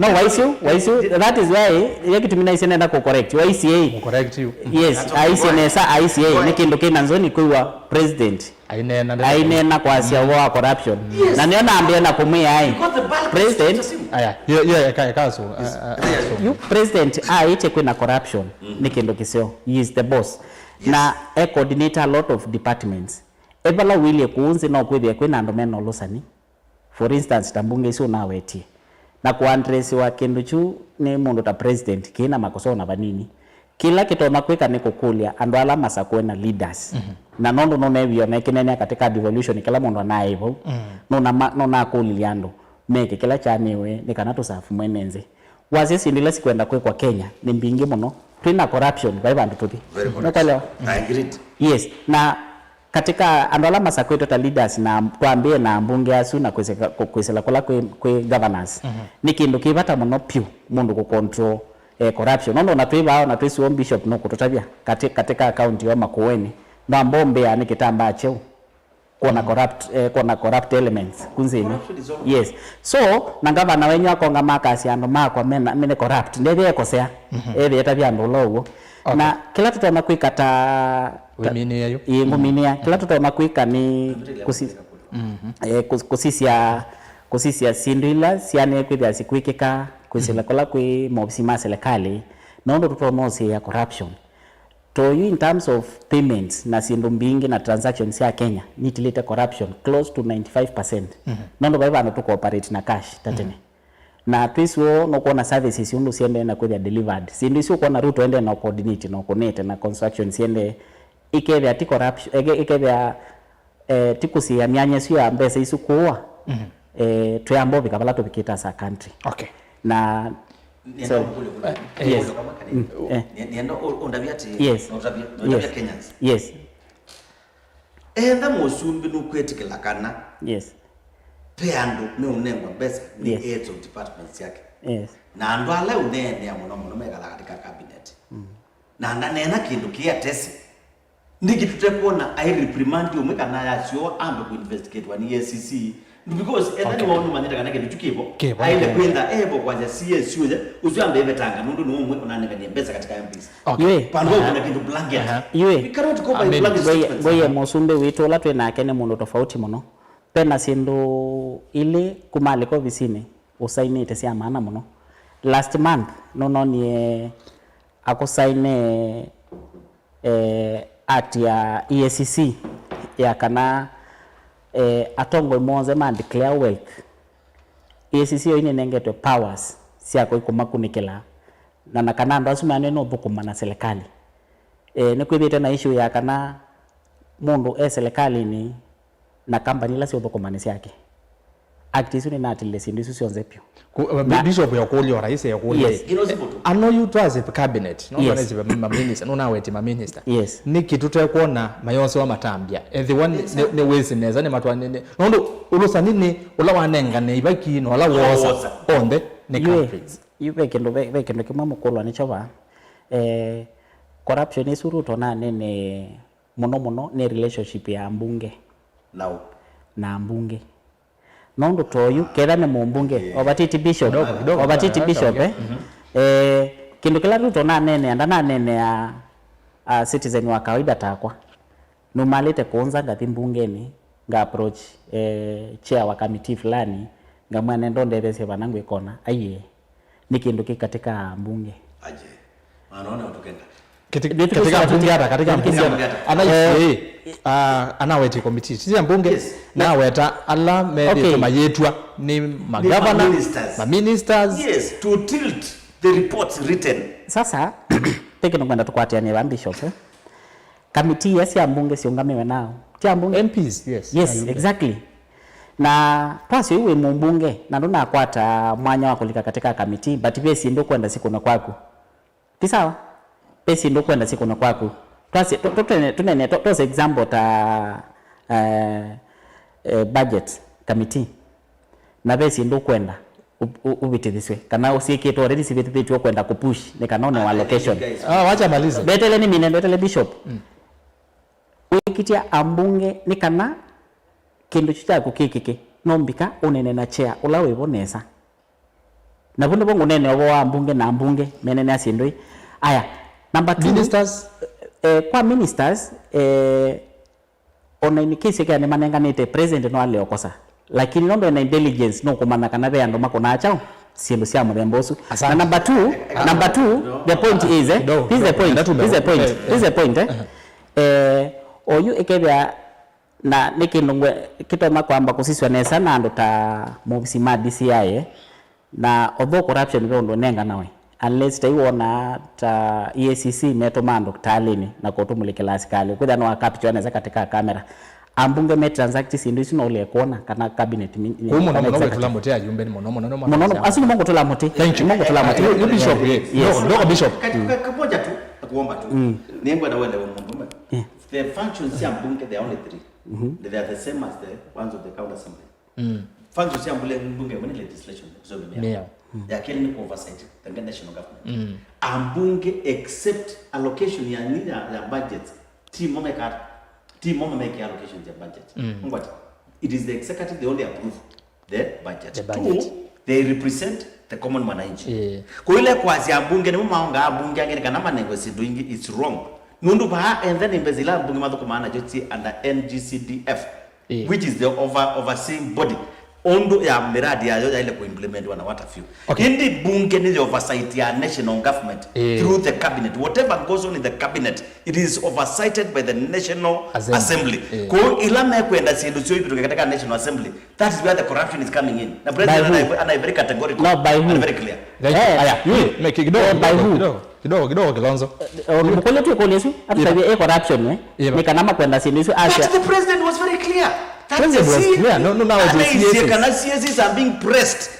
na- No, waisyu, waisyu, that is why, ya kĩtumi na I C A nenda kũ correct. Wa I C A. Correct you. Yes, I C A nesa, I C A, nĩ kĩndũ kĩna nzoni kwĩwa president. Aineena ndĩna Aineena kwasya ũvoo wa corruption. Yes. Na nĩyo nambĩe na kũmwĩa ai. Because the bulk President, is Aya, ye, ye, eka, eka so, a, a, a, so. You president aĩtye kwĩna corruption, nĩ kĩndũ kĩseo. He is the boss. Yes. Na e coordinate a lot of departments. E vala ũilyĩ kũũ nzĩ no kwĩthĩe kwĩna andũ mena ũlũsani. For instance, ta mbunge isu ũnawetie. Na kũandresiwa kĩndũ kyu nĩ mũndũ ta president, kĩĩ na makosa ona vanini. Kĩla kĩtonya kwĩka nĩ kũkũlya andũ ala masakũe na leaders. Na nũndũ nũneewie ona ĩkĩneenea katika devolution kĩla mũndũ anaĩ vau, nũnama- nũnakũlilye andũ meke kĩla kyaanĩwe nĩ kana tũsafu mwene nthĩ. Wasya syĩndũ ila sikwenda kwĩkwa Kenya nĩ mbingĩ mũno. Twĩ na corruption vai vandũ tũthi. Very correct. Nũkwelewa? I agree. Yes. Na katika andũ ala masakwĩtwe ta leaders na twambĩe na ambunge asu na kwĩsĩka- kũ- kwĩsĩla kũla kwĩ, kwĩ governors, nĩ kĩndũ kĩ vata mũno pyũ mũndũ kũ control, eh, corruption. Nũndũ ona twĩ vaa, ona twĩsĩ ũũ Bishop nũkũtũtavya kati- katika akaunti yo Makueni, ndwamba ũmbĩa nĩ kĩtambaa kyeũ. Kwona corrupt, eh, kwona corrupt elements ku nthĩnĩ. Corruption is all. Yes. So, na ngavana wenyu akonga makasya andũ makwa mena, mene corrupt. Ndethĩa ekosea. Ethĩa etavya andũ ũla ũw'o. Okay. Na kĩla tũtonya kwĩka ta, ta Wĩminĩe yu. Ĩĩ, ngũminĩa. Kĩla tũtonya kwĩka nĩ kũsi-, eh, kũs-, kũsisya, kũsisya syĩndũ ila syaanĩe kwĩthĩa sikwĩkĩka, kwĩsĩla kũla kwĩ maovisi ma serikali, na ũndũ tũtonya ũsĩĩa corruption. Toyu in terms of payments na syĩndũ mbingĩ na transactions sya Kenya, nitilĩte corruption close to ninety-five percent. Nũndũ vai vandũ tũkooperate na cash ta tene. Na twĩsĩ ũũ, nũkwona services ũndũ siendee na kwĩthĩa delivered. Syĩndũ isu ũkwona Ruto endee na coordinate na ũkũnĩte na construction siendee, ikethĩa ti corruption, ike-, ikethĩa, eh, ti kũsiĩa myanya ĩsu ya mbesa isu kũũa, eh, twĩamba ũvika vala tũvikĩte as a country. Okay. Na Nĩenda sorry. Ũkũlye kũlye. Eh, yes. Ũndũ kamwe kanini. Mm, eh. Nĩ-, nĩenda ũ-, ũndavye atĩ, Yes. Nũtavye, nũtavye Yes. Kenyans. Yes. Enda mũsumbĩ nũkwĩtĩkĩla kana Yes. ve andũ meũnengwa mbesa nĩ Yes. heads of departments yake. Yes. Na andũ ala ũneenea mũno mũno mekala katika cabinet. Na ndanena kĩndũ kĩ atesi. Nĩkĩ tũtekwona ai reprimand ũmwe kana yasyoa ambe kũinvestigatwa nĩ E A C C? Because etha Okay. nĩwe ũnũmanyĩte kana kĩndũ kyu kĩvo, Kĩvo, aĩle kĩvo. Kwĩtha evo kwanja C S ũya, ũsu ambe ĩvetanga nũndũ nĩwe ũmwe ũnanenganie mbesa katika M Ps. Okay. Yũĩ. Pandũ wa Aha. Kuna kĩndũ blanket. Aha. Yũĩ. We cannot go by I mean, blanket Ngoye, statements. Ngoye mũsumbĩ witũ ũla twĩ nake nĩ mũndũ tofauti mũno. Pena syĩndũ ilĩ kuma alĩka ovisinĩ ũsainĩte sya maana mũno. Last month, nũnonie akũsaine eh, act ya E A C C ya kana, eh, atongoi monthe ma declare wealth. E A C C yo inenengetwe powers sya kũi kũmakunĩkĩla na, na kana andũ asu meanĩwe nũthũkũma na serikali. Eh, nĩkwĩthĩte na issue ya kana mũndũ e serikalinĩ na company ila siũthũkũma nĩ syake. Act isu nĩnatilile syĩndũ isu syonthe vyũ. Ku-, uh, Na Bishop yakũlya, o rais yakũlya. Yes. Ino simple tu. Ano yu twasye cabinet, no Yes. Twasye ma, ma minister, no naweti ma minister. Yes. Nĩkĩ tũtekwona mayosewa matambya? Ethĩwa nĩ, Exactly. Nĩ wĩsĩ nesa, nĩ matwa, nĩ, nĩ, nũndũ ũlũsani nĩ ũla wanengane ivaki, na ũla Ũla wosa, wosa. Onthe nĩ Yũĩ, country. Yu ve kĩndũ, ve, ve kĩndũ kĩmwe mũkũlwa nĩkyo va. Eh, corruption ĩsu Ruto nanene mũno mũno nĩ relationship ya mbunge Nao. Na mbunge. Nũndũ toyu, ketha nĩ mũmbunge, Yeah. Ovatiti bishop, Kidogo, kidogo. Ovatiti Aha, bishop, okay. Eh, kĩndũ kĩla Ruto naneenea, ndananeenea, uh, citizen wa kawaida takwa. Numalĩte kũnza ngathi mbungenĩ, nga approach, eh, chair wa committee fulani, ngamwĩa nenda ũndetheesye vana ngwĩkona, aiee. Nĩ kĩndũ kĩ katika mbunge. Aje. Wanaona watu kenga. Kati-, Ndio katika tuko mbunge hata, katika mbunge hata. Katika mbunge hata. Ana Eh, I C A, ah, anaweti committee. Sisi ya mbunge, Yes. Naweta ala methĩtwe Okay. Mayĩtwa nĩ Nĩ magavana, maministers. Maministers. Yes, to tilt the reports written. Sasa, teke nĩkwenda tũkwatĩanĩe va bishop, eh? Kamiti ia sya mbunge siũngamiwe nao. Ti ambunge? M Ps, yes. Yes, ayumbe. Exactly. Na twasyo yu wĩ mũmbunge, na ndũnakwata mwanya wa kũlika katika kamiti, but ve syĩndũ kwenda sikũne kwaku. Ti sawa? Ve syĩndũ kwenda sikũne kwaku. Twasye, tũ-, tũ-, tũne-, tũnene, tũ-, tose example ta, eh, eh, budget committee. Na ve syĩndũ ũkwenda ũ-, ũ-, ũvĩtĩthiswe, kana ũsyĩkĩtwe already sivĩtĩthĩtwe ũkwenda kũpush, nĩ kana one wa allocation. Ah, wacha malize. Ndetele nĩ mine, ndetele bishop. Mm. Wĩkĩtya ambunge nĩ kana kĩndũ kyu kyaku kĩkĩke, no mbika ũnene na chair ũla wĩvo nesa. Na vu nĩvo ngũnene ũvo wa ambunge na ambunge menenea syĩndũ ii. Aya, number two, Ministers? Eh, kwa ministers, eh, Ona in case ĩkĩa nĩmanenganĩte, president no ale okosa. Lakini nũndũ ena intelligence, nũkũmanya kana ve andũ makũnaa kyaũ syĩndũ sya mũthemba ũsu. Asante. Na number two, Ah, number two, no. The point is, eh, Kidogo, this is the kidogo. Point, Nenda tume-, this is the point, eh, this is the point, eh. Eh, oyu ĩkethĩa, na nĩ kĩndũ ngwe-, kĩtonya kwamba kũsiswa nesa na andũ ta movisi ma D C I, eh. Na although corruption ve ũndũ ũnenganawe, unless ta iwona ta E A C C metũma andũ talĩnĩ na kũtũmũlĩkĩla asikalĩ, kwĩthĩa no a capture nesa katika kamera. Ambunge me transact syĩndũ isu no ũle kwona kana cabinet mi-, Kũu mũno kana mũno executive. Gwĩtũla mũtĩ ayumbe nĩ mũno mũno nĩ Mũno, mũno, asu nĩmo ngũtũla mũtĩ. Thank you. Nĩmo ngũtũla mũtĩ. Eh, eh, Bishop, eh. Yes. No, no, Bishop. Ka-, ka-, kamoja tu, nakuomba tu. Mm. Nĩngwenda welewe mũndũ ũmwe. Yeah. The functions cia mbunge, they are only three. Mm-hmm. They are the same as the ones of the county assembly. Mm. Functions ya mbunge, mbunge ĩmwe nĩ legislation, kusoma mĩao. Mĩao. Mm. Ya kelĩ nĩ oversight, the national government. Mm. Ambunge accept allocation ya nini ya, ya budgets, ti mo mekata. Ti mo mamekĩa allocations ya budget. Mm. Ngwati, it is the executive, they only approve the budget. The budget. Two, they represent the common mwananchi. Yeah. Kwa ile kwasya mbunge, nĩmo maongaa mbunge angĩ nĩ kana manengwe syĩndũ ingĩ, it's wrong. Nũndũ vaa enthe nĩ mbesa ila mbunge mathũkũmaa nacho ti under N G C D F, yeah, which is the over, overseeing body. Ũndũ ya miradi yayo yaile kuimplementiwa na what have you. Okay. Indi bunge ni the oversight ya national government, eh, through the cabinet. Whatever goes on in the cabinet, it is oversighted by the National Assembly. Assembly. Eh. Kwoou ila mekwenda syĩndũ syoo ivĩtũke katika National Assembly, that is where the corruption is coming in. Na president, by who? Anaye very categorical. No, by who? And very clear. Thank you. Eh. Aya, you, make it, kidogo, eh, by who? Kidogo, kidogo, kidogo, Kilonzo. Eh, eh, mũkũlyo twĩkũlya isu, atũtavye, eh, corruption, eh? Yeah. Nĩ kana makwenda syĩndũ isu, but asya, the president was very clear. President was clear. No, no, now it is C S Ss. Kana C S Ss are being pressed.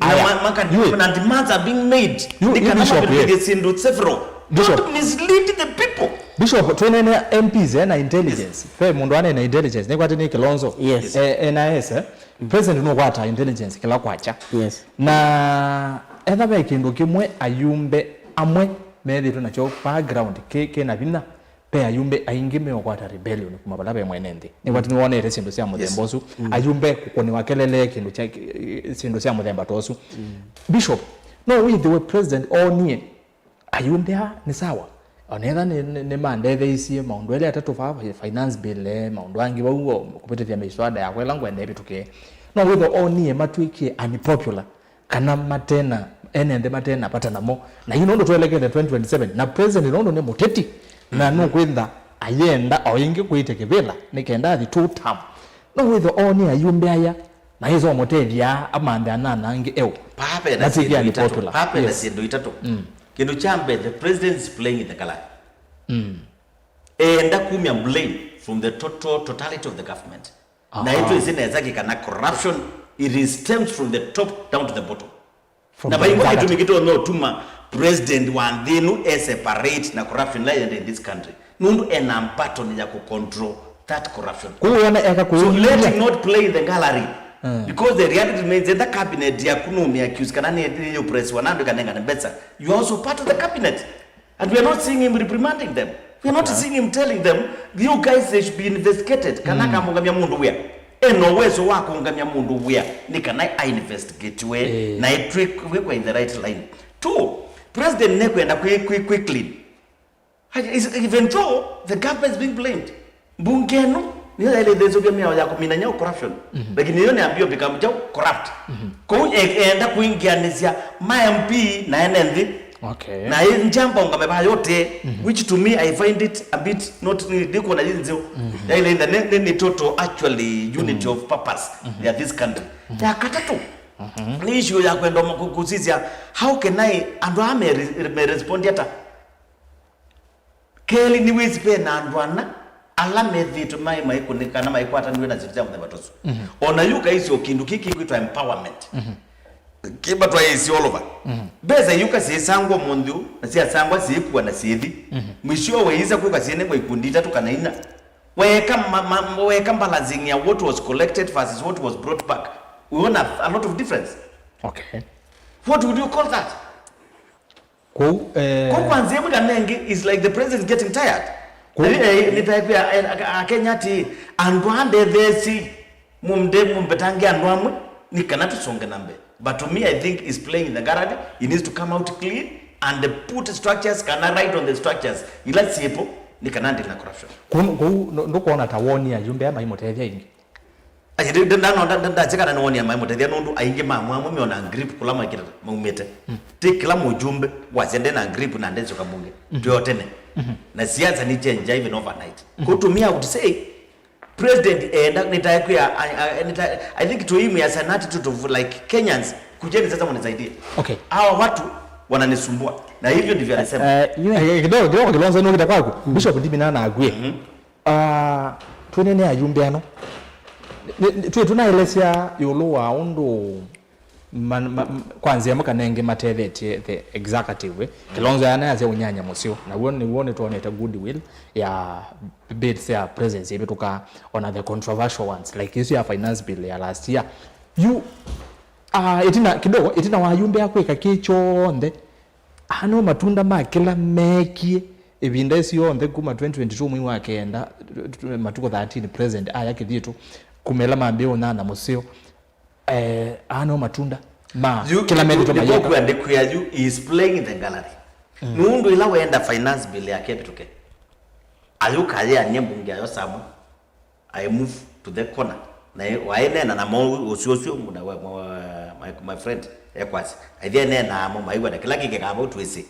Na, aya, ma-, maka-, you, na demands are being made. You, nĩ kana, Bishop, mavĩtũkĩthye syĩndũ several. Bishop. Don't mislead the people. Bishop, twĩnene M Ps, eh, na intelligence. Yes. Ve mũndũ ane na intelligence. Nĩkwatĩ nĩ Kilonzo. Yes. Eh, N I S, eh? Mm. President nũkwata intelligence kĩla kwakya. Yes. Na etha ve kĩndũ kĩmwe ayumbe amwe methĩtwe nakyo background kĩ, kĩ na vinya, ve ayumbe aingĩ meũkwata rebellion kuma vala ve mwene nthĩ. Nĩkwatĩ, mm, nĩwonete syĩndũ sya mũthemba, yes, ũsu. Mm. Ayumbe kũkũnĩwa kelele kĩndũ kya, syĩndũ sya mũthemba ta ũsu. Mm. Bishop, no wĩthĩwe president oonie ayumbe aa nĩ sawa. Onetha nĩ, nĩ, nĩmandetheisye maũndũ elĩ atatũ vaa, finance bill, eh, maũndũ angĩ vau, o, kũvĩtĩthya miswada yakwa ĩla ngwenda ĩvĩtũkĩe. No wĩthwe oonie matw'ĩkie unpopular, kana matena, ene nthĩ matena vata namo. Na yu nũndũ twelekete twenty twenty-seven, na president nũndũ nĩ mũteti, na, mhm, nũkwĩtha ayenda o ĩngĩ kwĩte kĩvĩla, nĩ kenda athi two term. No wĩthwe oonie ayumbe aya, na ĩsomũtethya amanthe anana angĩ eũ. Paa ve na syĩndũ itatũ. Paa ve na, yes, syĩndũ itatũ. Mm. Kĩndũ kya mbee, the president is playing in the gallery. Mm. Eenda kumya blame from the total, totality of the government. Aha. Na ĩtwĩsĩ nesa kĩ kana corruption, it is stems from the top down to the bottom. From the executive. Na vaingwa kĩtumi kĩtonya ũtuma president wa nthĩ ĩno e separate na corruption ĩla yende in this country. Nũndũ ena baton ya kũ control that corruption. Kũu wona eka. So let him not play in the gallery. Mm. Because the reality remains, enda cabinet yaku nũmĩ accuse kana nĩ, nĩ oppressiwa na andũ kanengane mbesa. You are also part of the cabinet. And we are not seeing him reprimanding them. We are not, okay, seeing him telling them, "You guys, they should be investigated." Kana, mm, akamũngamya mũndũ wĩa. Ena ũwezo wa kũngamya mũndũ wĩa nĩ kana a investigate we, eh, na ĩtwĩkwe in the right line. Two, president nekwenda kwĩ, kwĩ, kwĩ clean. Is, even though the government is being blamed, mbunge ĩno nĩyo yaĩle ĩthesũvya mĩao ya kũmina nyau corruption. Mhm. Lakini ĩyo nĩambio become jau corrupt. Mhm. Kwoou e-, eenda kũingĩanĩsya ma M P na ene nthĩ. Okay. Na ĩ njamba ũngame vaa yote, mhm, which to me I find it a bit not, ndikuona yĩ nzeo. Mhm. Yaĩle ĩtha nĩ, nĩ, nĩ total actually unity, mhm, of purpose, mhm, ya this country. Mhm. Ya katatũ, mhm, nĩ issue ya kwenda kũ-, kũsisya, how can I, andũ aa me, me respond ata? Kelĩ, nĩwĩsĩ ve na andũ ana ala methĩĩtwe maĩ maikũnĩka kana maikwataniw'e na syĩndũ sya mũthemba ta ũsu. Mhm. O na yu kaisyo kĩndũ kĩĩ kĩkwĩtwa empowerment. Mhm. Kĩmatwaĩĩsye all over. Mhm. Mbesa iũka syĩsangwa mũnthĩ ũũ, na syasangwa syĩkua na syĩthi. Mhm. Mwisho weĩsa kwĩka syĩnengwa ikundi itatũ kana inya. Weka ma-, ma-, weka balancing ya what was collected versus what was brought back. We won't have a lot of difference. Okay. What would you call that? Kwoou, eh, kwoou kwa nzĩa ĩmwe kana ĩngĩ, it's like the president is getting tired. Kwoou, eh, nĩtaĩkwĩa, eh, Aka-, Akenya atĩĩ, andũ aa ndetheesye mũmbe, mũmbetange andũ amwe, nĩ kana tũsonge na mbee. But to me, I think he's playing in the gallery. He needs to come out clean and put structures, kana right on the structures ila syĩvo, nĩ kana ndĩ na corruption. Kwoou, kwoou ndũ-, ndũkwona ta woni ayumbe aya maimũtethya ĩngĩ? Ai, ndi-, ndi-, ndano-, nda-, nda-, ndasya kana nĩwonia maimũtethya nũndũ aingĩ ma mwamwe meona grip kũla maumĩte. Mm. Ti kĩla mũjumbe wasya nde na grip na ndesyoka mbunge. Mm. Twĩ o tene. Mm-hmm. Na siasa ni change even overnight. Mm-hmm. Kũu to me, I would say, president enda, nĩtaekwĩa, I, I, nĩta-, I think to him he has an attitude of, like, Kenyans, kujeni sasa mnisaidie. Okay. Hawa watu wananisumbua. Na hivyo ndivyo anasema. Eh, eh, kidogo, kidogo, Kilonzo, nũkĩte kwaku. Mm. Bishop ndimina na agwe. Mm-hmm. Ah, twĩnene ayumbe ano. Nĩ, nĩ, twĩ tũnaelesya ĩũlũ wa ũndũ ma, ma, kwa nzĩa ĩmwe kana ĩngĩ matethetye the executive, eh. Kilonzo yanayasya ũnyanya mũseo. Na w'o nĩw'o nĩtwonete goodwill ya bills ya presidency ĩvĩtũka, ona the controversial ones, like ĩsu ya finance bill ya last year. Yu, ah, ĩtina, kidogo, ĩtina wa ayumbe a kwĩka kĩ kyonthe, aa no matunda ma kĩla meekie, ĩvinda ĩsu yonthe kuma twenty twenty-two mwei wa kenda, matukũ thirteen, president aya kĩthitũ, kuma ĩla mambĩĩe ũnyanya mũseo, eh, aa no matunda ma kĩla methĩtwe mayĩka. Kwĩandĩkwĩa yu is playing in the gallery. Nũndũ ĩla wenda finance bill yake ĩvĩtũke, ayũka ayĩanie mbunge ayo samwe, I move to the corner. Na waĩneena namo ũsu ũsu, my, my, my friend ekwasya, aithi eneenaa mo maĩw'a na kĩla kĩkĩkaa vau twĩsĩ.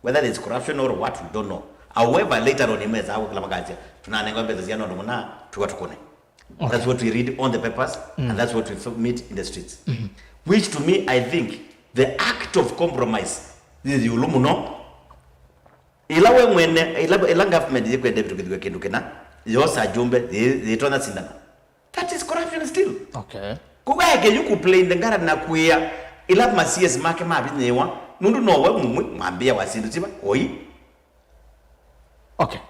Whether there's corruption or what, we don't know. However, later on, imesaa kũkĩla makasya, "Tũnanengwa mbesa sia nũndũ mũna, tuwa tũkũne." Okay. That's what we read on the papers, and that's what we f- meet in the streets. Which to me, I think the act of compromise is yĩũlũ mũno. Ĩla we mwene, ĩla, ĩla government yĩkwenda ĩvĩtũkĩthw'e kĩndũ kĩna, yosa ajumbe, yĩ- yĩtonya sindana. That is corruption still. Okay. Kũu aeke yu kũplay in the gallery na kwĩa ĩla ma C S make mavinyĩĩwa, nũndũ nowe mũmwe mwambĩĩa wa syĩndũ siva, oi. Okay.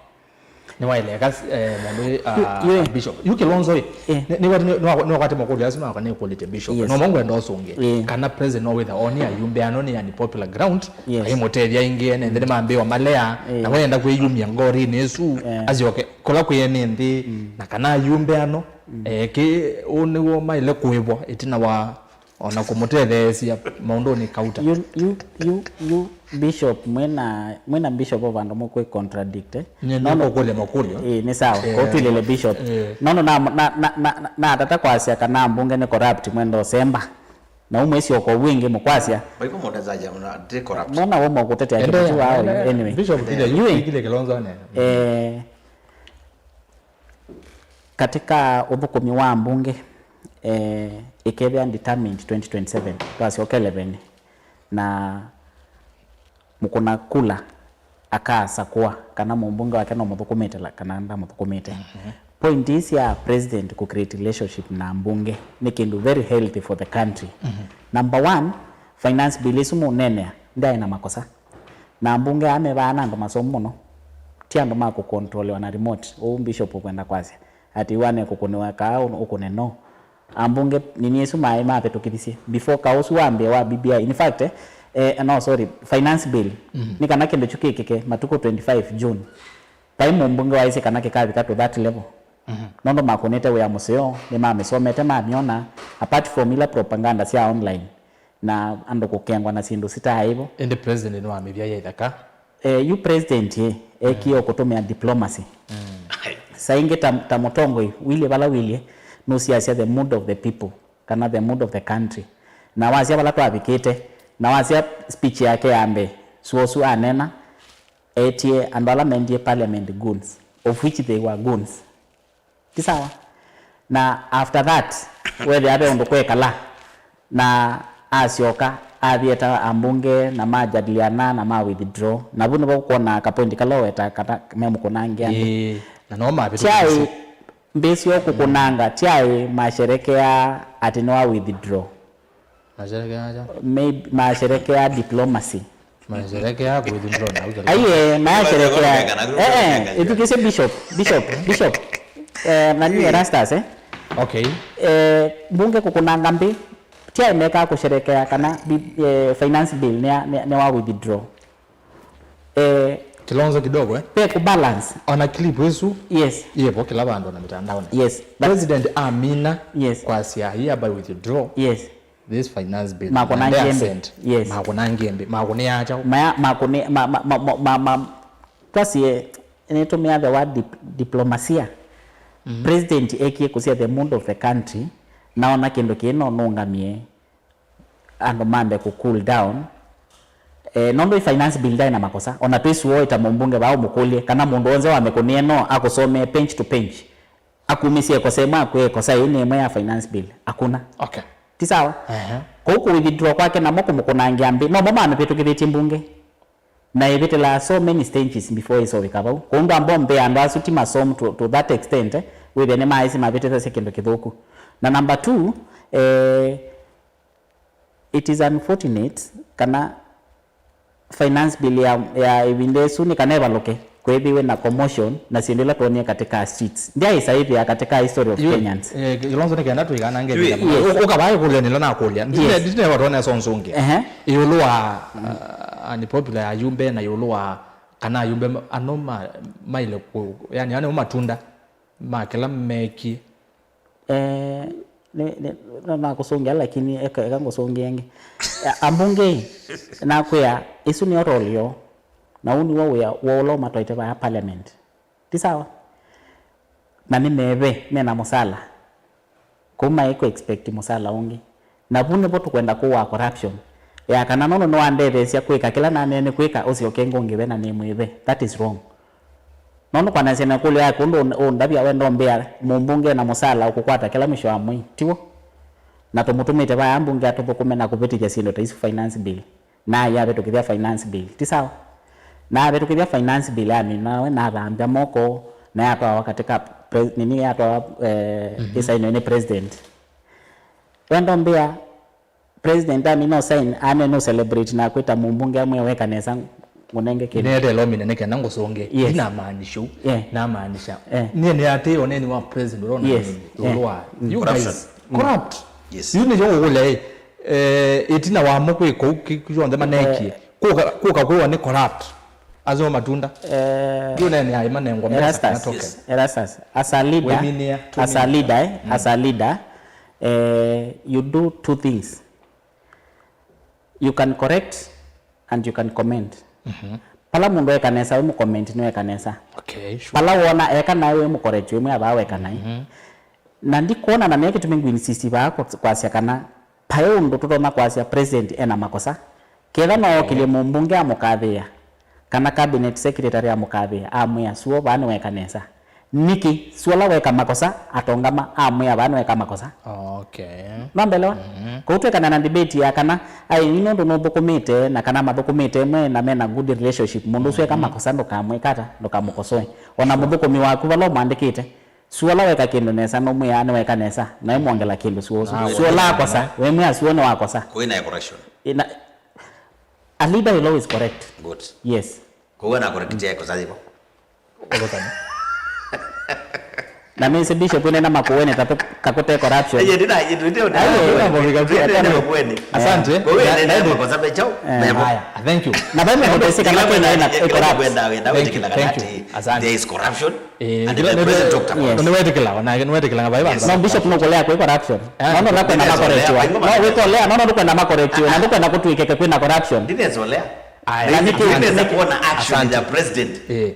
Nĩwaeleka, eh, mũndũ, ah, Yu- yu- Bishop. Yu Kilonzo ĩ. Eh. Nĩ- nĩwati- nĩ- nĩwa- nĩwakwate makũlyo asu makwa nĩkũlĩte Bishop. Yes. No ngwenda ũsũngĩe. Eh. Kana president no wĩtha oni ayumbe ano nĩ yani popular ground. Yes. Aimũtethya ingĩ ene nthĩ nĩmambĩwa malea. Eh. Na wenda kwĩyumya ngorinĩ ĩsu. Eh. Asyoke kũla kwĩ ene nthĩ. Na kana ayumbe ano. Eh, kĩ, ũũ nĩw'o maĩle kũĩvwa ĩtina wa ona kũmũtetheesya maũndũnĩ kauta. Yu, yu, yu, yu bishop, mwĩna, mwĩna bishop o vandũ mũkwĩ contradict, eh? Nye nĩkũkũlya makũlyo. Ĩĩ, nĩ sawa. Eh. Kotwilĩle bishop. Eh. Nono na, na, na, na, na, natata kwasya kana ambunge nĩ corrupt, mwenda ũsemba. Na umwĩsyoka ũu ĩngĩ mũkwasya. By the way, mũndezaja mna, ndĩ corrupt. Mwana woma kũtetea kĩndũ kĩu wao, anyway. Bishop kile, yu kile Kilonzo ne. Eh, Katika ũthũkũmi wa ambunge, eh, ĩkethĩa determined twenty twenty-seven, twasyoka eleven, na mũkũna kula akasakũa kana mũmbunge wake no mũthũkũmĩte la- kana ndamũthũkũmĩte. Point ii sya president kũ create relationship na ambunge nĩ kĩndũ very healthy for the country. Number one, finance bill ĩsu mũnenea ndyaĩ na makosa. Na ambunge aa me vaa na andũ masomu mũno. Ti andũ ma kũkontrolewa na remote, ũu Bishop ũkwenda kwasya. Ati wane kũkũnĩwa kaa ũkũne, no. Ambunge nini ĩsu maĩ mavĩtũkĩthisye. Before kaũ ũsu wambĩe wa B B I. In fact, eh, eh, no, sorry, finance bill. Nĩ kana kĩndũ kyu kĩkĩke matukũ twenty-five June. Vai mũmbunge waisye kana kĩkavika to that level. Nũndũ makũnĩte wĩa mũseo, nĩmamĩsomete, mamyona, apart from ila propaganda sya online. Na andũ kũkengwa na syĩndũ sitaaĩvo. Ĩndĩ president nĩwamĩvya ya ithaka. Eh, yu president ĩ, ekie o kũtũmĩa diplomacy. Saa ingĩ ta, ta mũtongoi, wilyĩ vala wilyĩ, nũsiasya the mood of the people, kana the mood of the country. Na wasya vala twavikĩte, na wasya speech yake ya mbee, suosu anena, etie andũ ala mendie parliament goons, of which they were goons. Ti sawa? Na after that, wethĩa ve ũndũ kwekala, na asyoka, athieta ambunge, na majadiliana, na ma withdraw. Na vu nĩvo ũkwona kapoint kala ũweta kana memũkũnangia nthĩ. Ĩĩ, na no mavĩtũkĩthisye. Kyaĩ mbĩsĩ o kũkũnanga, kyaĩ masherekea atĩ nĩwa withdraw. Masherekea aja? Maybe masherekea diplomacy. Masherekea ku withdraw na uja. Aiye, masherekea. Eh, eh, itukise bishop, bishop, bishop. Eh, nani Erastus, eh? Okay. Eh, mbunge kũkũnanga mbĩ. Tia imeka kusherekea kana bi- eh, finance bill ni, ni, ni wa withdraw. Eh, Kilonzo kidogo, eh? Pe ku balance. Ona clip ĩsu. Yes. Yĩvo kĩla vandũ na mitandaoni. Yes. But president amina, yes, kwasya hereby withdraw, yes, this finance bill. Makũnangie mbĩ. Yes. Makũnangie mbĩ. Makũnĩa kyaũ? Maya, makũnĩ-, ma, ma, ma, ma, ma, ma, twasie, nĩtũmĩa the word dip-, diplomasia. President ekie kũsya the mood of the country, naona kĩndũ kĩĩ no nũngamie andũ mambe kũ cool down. Eh, nũndũ ĩ finance bill ndaĩ na makosa, ona twĩsuo ĩta mũmbunge vaa ũmũkũlye, kana mũndũ wonze wamĩkũnĩe no akũsomee page to page. Akumĩsye ĩkosa ĩmwe akwĩe ĩkosa ĩĩ nĩ ĩmwe ya finance bill. Akũna. Okay. Ti sawa? Ehe. Kũu kũ withdraw kwake namo kũmũkũnangĩa mbĩ, nomo mamĩvĩtũkĩthĩtye mbunge. Na ĩvĩtĩlaa so many stages before ĩseũvĩka vau. Kũu ndwamba ũmbĩa andũ asu ti masomu to, to that extent, eh, wĩthĩa nĩmaaĩsĩ mavĩtĩthasya kĩndũ kĩthũku. Na number two, eh, it is unfortunate kana finance bill ya, ya ĩvinda ĩsu nĩ kana ĩvalũke, kwĩthĩwe na commotion na syĩndũ ila twonie katika streets. Ndyaĩsa ĩthĩa katika history of Kenyans. Eh, Kilonzo nĩ kenda tũikanange. Yes. Ũ-, ũkavaa ĩkũlyo nĩla nakũlya. Yes. Ndine, ndine watwone sonsungi. Ehe. Ĩũlũ wa, uh, unpopular ayumbe na ĩũlũ wa kana ayumbe ma- ano ma- maile ku- yani ano matunda ma kĩla meekie. Eh, nĩ- nĩ- no nakũsũngĩa, lakini eka eka ngũsũngĩe ĩngĩ. Eh, ambunge nakwĩa, ĩsu nĩyo role yoo, na ũu nĩw'o wĩa woo ũla ũmatwaĩte vaya parliament. Ti sawa? Na nĩ meve, mena mũsala. Kũu maĩ kũ expect mũsala ũngĩ. Na vu nĩvo tũkwenda kũwaa corruption. Ya kana nono nĩwandetheesya kwĩka kĩla nanene kwĩka, ũsyoke ngũngĩve na nĩmwĩve. That is wrong. Nono kwanasya na kũlya yaku ũndũ ũndavya wenda ũmbĩa mũmbunge na mũsala ũkũkwata kĩla mwisho wa mwei. Tiw'o? Na tũmũtũmĩte vaya mbunge atũthũkũme na kũvĩtĩthya syĩndũ ta isu finance bill. Na yavĩtũkĩthya finance bill, ti sawa? Na yavĩtũkĩthya finance bill, amina nawe nathambya moko, na yatwawa katika pre- nini, yatwawa eh, ĩsainwe nĩ president. Wenda ũmbĩa president amina ũsain ane nũ celebrate na kwĩta mũmbunge amwe weka nesa ngũnenge kĩndũ. Nĩeteela ũmine nĩ kenda ngũsũngĩe. Yes. Ndinamaanisha ũu. Yeah. Namaanisha. Eh. Niĩ nĩatĩĩe ũneeni wa president ũrona Yes. Nini, Yeah. Ũlũ wa Mm. You Corruption. Guys, corrupt. Yes. Yu nĩyo ũkũlya ĩ, eh, ĩtina wamo kwĩ kũu kĩ- kyonthe maneekie. Kũka kũka kwĩwa nĩ corrupt. Azo matunda. Eh, Yu nene ai manengwa mbesa kana Erastus, token. Yes. Erastus, as a leader, Wĩminĩa, as a twĩminĩa. Leader, eh, as a leader, eh, you do two things. You can correct and you can comment. Pala mũndũ eka nesa, we mũcomment nĩweka nesa. Okay, sure. Pala wona eka naĩ, we mũcorrect, we mwĩa vaa weka naĩ. Na ndikwona na nĩkĩ kĩtumi ngwĩnsist vaa kwa- kwasya kana paĩ ũndũ tũtonya kwasya president ena makosa. Ketha no okĩlye mũmbunge amũkathĩĩa, kana cabinet secretary amũkathĩĩa, amwĩa, suo vaa nĩweka nesa. Nĩkĩ? Suala weka makosa, atongama, amwĩa vaa nĩweka makosa. Okay. Nambelewa? Kũu twekana na debate ya kana ai nĩ nũndũ nũthũkũmĩte na kana mathũkũmĩte mwe na mena good relationship, mũndũ ũsu eka makosa ndũkamwĩka ata, ndũkamũkosoe. Ona mũthũkũmi waku vala ũmwandĩkĩte, suala weka kĩndũ nesa nũmwĩaa nĩweka nesa, naĩ mwongela kĩndũ suo ũsu. Suala akosa, wemwĩa suo nĩwakosa. Kwĩna correction. Ina, a leader will always correct. Good. Yes. Kwoou anakorektia ekosa yĩvo. Ũthũkani. Na nĩsĩ Bishop nena makueni tatu kakũte corruption. Eye ndina ndina Aye, ndina ndina ndina makueni. Asante. Kwoou Na- ene na- makosa mecho. Eh. Mevo. Haya, thank you. Na vai mũndũ ũsĩ kana Kenya ĩna ĩ corrupt. Wenda wenda Thank you, wĩtĩkĩla thank kana you. Ati Asante. There is corruption. Eh, and ndio- the ndio- president talked about Yes. Nĩwetĩkĩla, na nĩwetĩkĩla vai Yes. No, Bishop nũkũlea kwĩ corruption. Eh. Nono nakwenda Ndio, makorektiwa. Ndio, No wĩkolea, nono ndũkwenda makorektiwa, na ndũkwenda kũtwĩkĩke kwĩna corruption. Ndinezolea. Aya, Na nĩkĩ- asante. Ndineza kuona action Asante. Ya president. Eh.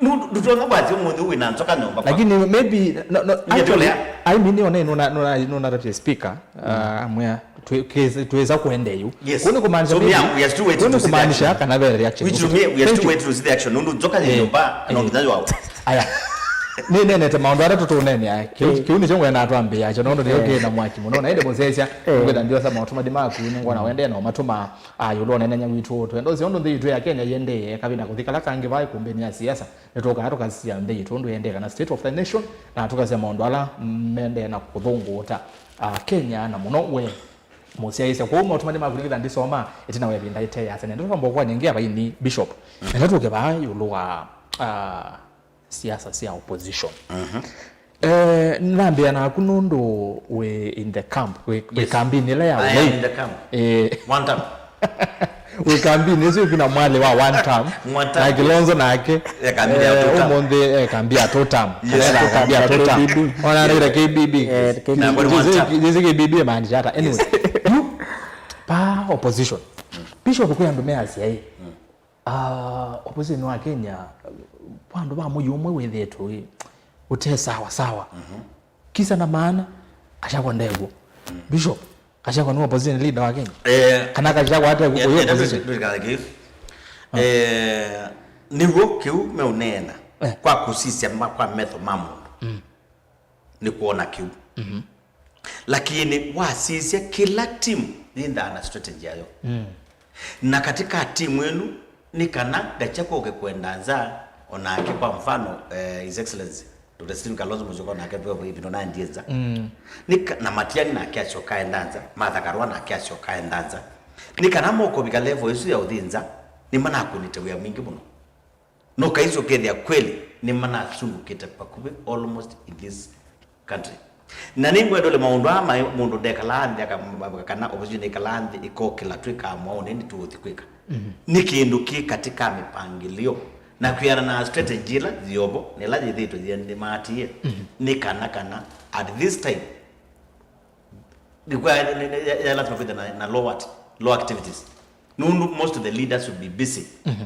Ndu- ndutona kwati ũmũnthĩ wĩna nzoka nyũmba. Lakini maybe no, no, Ndio actually, lea. I mean, nĩona nũna nũna nũna that speaker uh, amwĩa twĩ- twĩsa kũende yu. Yes. Kũu nĩ kũmaanisha So, maybe- yeah, we are still waiting kũu nĩ to see the kũmaanisha action. Kana ve reaction. Which we, we are Thank still you. Waiting to see the action. Nũndũ nzoka nyũmba no nginya yao. Aya. Nĩnenete maũndũ ala tũtũnenea. Kĩu kĩu nĩkyo ngwenda twambĩĩa kyo nũndũ nĩyo kĩ na mwaki mũno. Na ĩndĩ mũsesya ngwenda ndiosa maũndũ mathi maku nĩngwona wendee na ũmatũma. Aa, ĩũlũ wa ũnenenya witũ, twenda ũseo ũndũ nthĩ yitũ ya Kenya yĩendee, kavĩnda kũthi kala kangĩ vai kumbĩnĩ ya siasa, nĩtũkaa tũkasisya nthĩ yitũ ũndũ yĩendee, kana state of the nation, na tũkasisya maũndũ ala mendee na kũthũngũũta, aa, Kenya, na mũno we mũsyaĩĩsya. Kwoou maũtũmani maku nĩkĩtha ndisoma ĩtina wa ĩvinda ĩteeasya. Nenda twamba ũkwany'a ngia vaini Bishop. Nenda tũke vaa ĩũlũ wa, aa, siasa sya opposition. Eh, nambĩa naku nũndũ wĩ in the camp, wĩ, wĩ Yes. Kambini ĩla ya I am Uhuru. In The camp. Eh. One term. Wĩ kambini ĩsu ĩkuna mwalĩ wa one term. One term. Na Kilonzo nake. Eh, kambi ya eh, two term. Ũmũnthĩ eh, kambi ya two term. Yes. Kana kambi ya two term. K B B. Ona nĩ K B B. Eh, K B B. Na mbona one term. Jisi K B B imaanisha hata. Anyway, Yes. Yu pa opposition. Bishop kwĩ andũ measya ĩ. Ah, opposition wa Kenya, vandũ va mũio ũmwe wĩthĩĩtwe wĩ ũte sawa sawa. Kisa na maana, Gachagua ndew'o. Bishop, Gachagua nĩ opposition leader wa Kenya? Eh, kana Gachagua ate nĩ- ũyũ nĩ- opposition? Nĩ- nĩ- nĩ- Eh, nĩw'o kĩu meũneena Eh. Kwa kũsisya ma- kwa metho ma mũndũ. Nĩ kwona kĩu. Lakini wasisya kĩla timu yĩndaa na strategy yayo. Na katika timu ĩnu nĩ kana Gachagua ũke kwenda nza, onake kwa mfano, eh, His Excellency Doctor Stephen Kalonzo Musyoka onake veo veo ivino naendie nza. Nĩ ka- na Matiang'i nake asyoka enda nza, Martha Karua nake asyoka enda nza. Nĩ kana mokũvika level ĩsu ya ũthi nza, nĩ manakũnĩte wĩa mwingĩ mũno. No kaisi ũkethĩa kweli nĩ manasungũkĩte pakuvĩ almost in this country. Na nĩngwenda ũle maũndũ aa maĩ mũndũ ndekalaa nthĩ aka- kana opposition ĩkalaa nthĩ ĩkokĩla twĩkaa mwaũnĩ nĩ tũũthi kwĩka. Nĩ kĩndũ kĩ katĩ ka mĩpangĩlyo na kwĩana na strategy ĩla yĩovo na ĩla yĩthĩtwe yĩendemaatĩe, nĩ kana, kana at this time, nĩ kwa, nĩ, nĩ, ya, ya lazima kwĩthĩwe na, na low what? Low activities. Nũndũ most of the leaders will be busy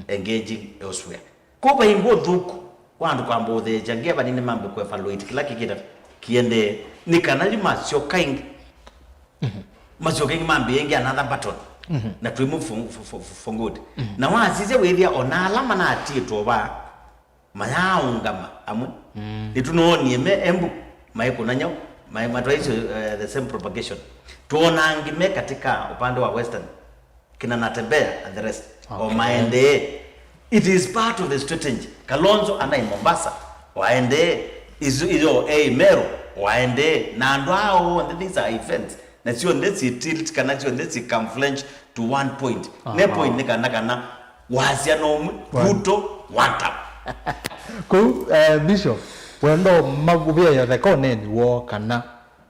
engaging elsewhere. Kwoou vaingwa ũthũku wa andũ kwamba ũtheesya ngĩa vanini mambe kũevaluate kĩla kĩkĩta kĩendee, nĩ kana yu masyoka ĩngĩ, masyoka ĩngĩ mambĩĩe ĩngĩ another baton, na twĩ move for, for, for, for good. Na wasisya wĩthĩa ona ala manatiĩtwe vaa mayaaũngama amwe. Nĩtũnoonie me Embu maikũna nyau, mai-, matwaisye, eh, the same propagation. Twona angĩ me katika upande wa Western, kina Natembeya and the rest, o maendee. It is part of the strategy. Kalonzo anaĩ Mombasa, waendee. Isu, iyo ei Meru, waendee. Na andũ aa onthe, these are events. Na syonthe si tilt kana syonthe si converge to one point. Ne point nĩ kana, kana wasya no ũmwe, Ruto, one term. Kũu, eh, Bishop, wendo mavũvĩa yothekoneni woo kana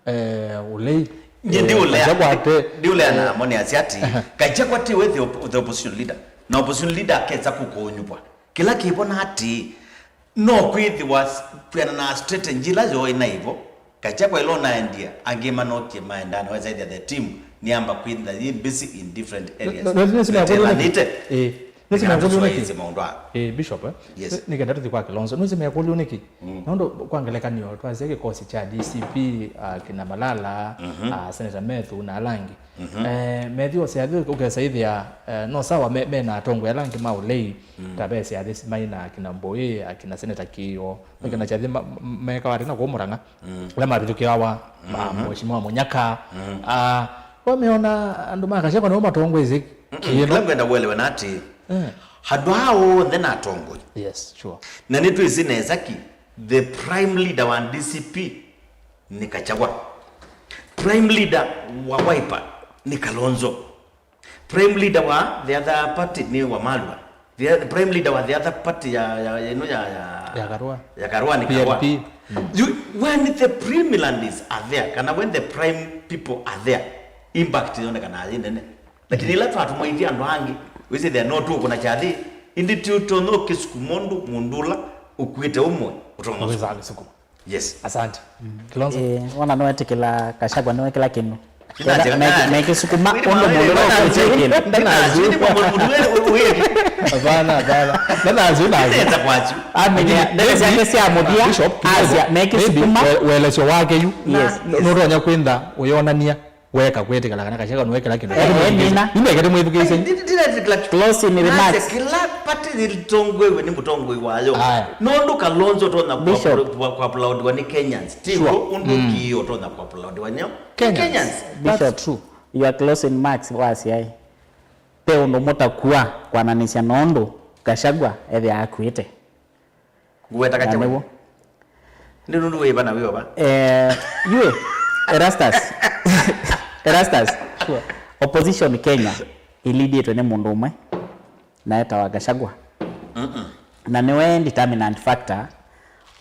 eh, ũlei. Nyie eh, ndiũlea, Gachagua ate, ndiũlea eh, namo nĩasya atĩ, Gachagua tiwe the op-, the opposition leader. Na opposition leader akesa kũkũnyuvwa. Kĩla kĩvo na atĩ, no kwĩthĩwa s-, kwĩana na strategy ĩla yoĩ na ĩvo, Gachagua ĩla ũnaendie, angĩ manokie maendaa na wesaĩthya the team nĩyamba kwĩtha yĩ busy in different areas. No, no, no, nĩsĩmekũlyo nĩkĩ? Ĩĩ. Nĩsĩmekũlyo nĩkĩ? Maũndũ aa. Ĩĩ, Bishop, eh? Yes. Nĩ, nĩkenda tũthi kwa Kilonzo. Nĩsĩmekũlyo nĩkĩ? Nũndũ kwa ngelekany'o, twasya kĩkosi kya D C P, ah, kina Malala, ah, Senator Methu na ala angĩ. Eh, Methu ose athi ũkesa ĩthĩa, eh, no sawa me, me na atongoi ala angĩ ma ũlei, ta ve syathi mai na akina Mbũĩ, akina Senator Kĩo, makina kyathi ma, ma, mekawa atĩ na kũmũrang'a. Ala mavĩtũkĩawa, ma Mheshimiwa Munyaka. Ah, wameona andũ ma Gachagua nĩo matongoesye kĩĩ. Kĩla ngwenda uelewe na atĩ, eh, andũ aa onthe na atongoi. Yes, sure. Na nĩtwĩsĩ nesa ki, the prime leader wa D C P nĩ Gachagua. Prime leader wa Wiper nĩ Kalonzo. Prime leader wa the other party nĩ Wamalwa. The, the prime leader wa the other party ya, ya, ya, ĩno ya, ya, ya Karua. Ya Karua nĩ Karua. P N P. You, when the prime landers are there, kana when the prime people are there, impact yonekana yĩ nene. Lakini ĩla twatũmwa ithyĩ andũ angĩ, wĩsĩthĩa no tũkũna kyathĩ, ĩndĩ ti ũtonya ũkĩsukuma ũndũ mũndũ ũla ũkuĩte ũmwe ũtonya ũsukuma. Yes. Asante. Kilonzo? Eh, wona nĩwetĩkĩla Gachagua nĩwekĩla kĩndũ. Mekĩsukuma ũndũ mũndũ ndanazua. Hapana, hapana. Ndanazua, ndanazua. Amenye ndege syake sya mũthia, Bishop, asya, maybe mekĩsukuma. We-, welesyo wake yu. Yes, yes. Nũtonya kwĩntha ũyonania. Weka kwĩtĩkĩla kana Gachagua nĩwekĩla kĩndũ. Eh, eh, nina. Nĩmekete mwĩthukĩĩsye. Closing remarks. Kĩla party ĩtongoew'e nĩ mũtongoi wayo. Aya. Nũndũ Kalonzo ũtonya Bishop. Kwa-, kwa-, kwa-, kuaplaudiwa nĩ Kenyans. Ti sure. Ũndũ kĩĩ ũtonya kuaplaudiwa nĩ Kenyans. Kenyans. Bishop, that's true. Your closing remarks wasyaĩ. Pe ũndũ mũtakua kwananĩsya na ũndũ Gachagua ethĩaa akuĩte. Ngweta Gachagua. Nĩw'o. Nĩ nũndũ wĩ va na wĩ va? Eh, yu, Erastus. Erastus. Sure. Opposition Kenya ilidĩtwe nĩ mũndũ ũmwe na etawa Gachagua. Mm-mm. Na nĩwe determinant factor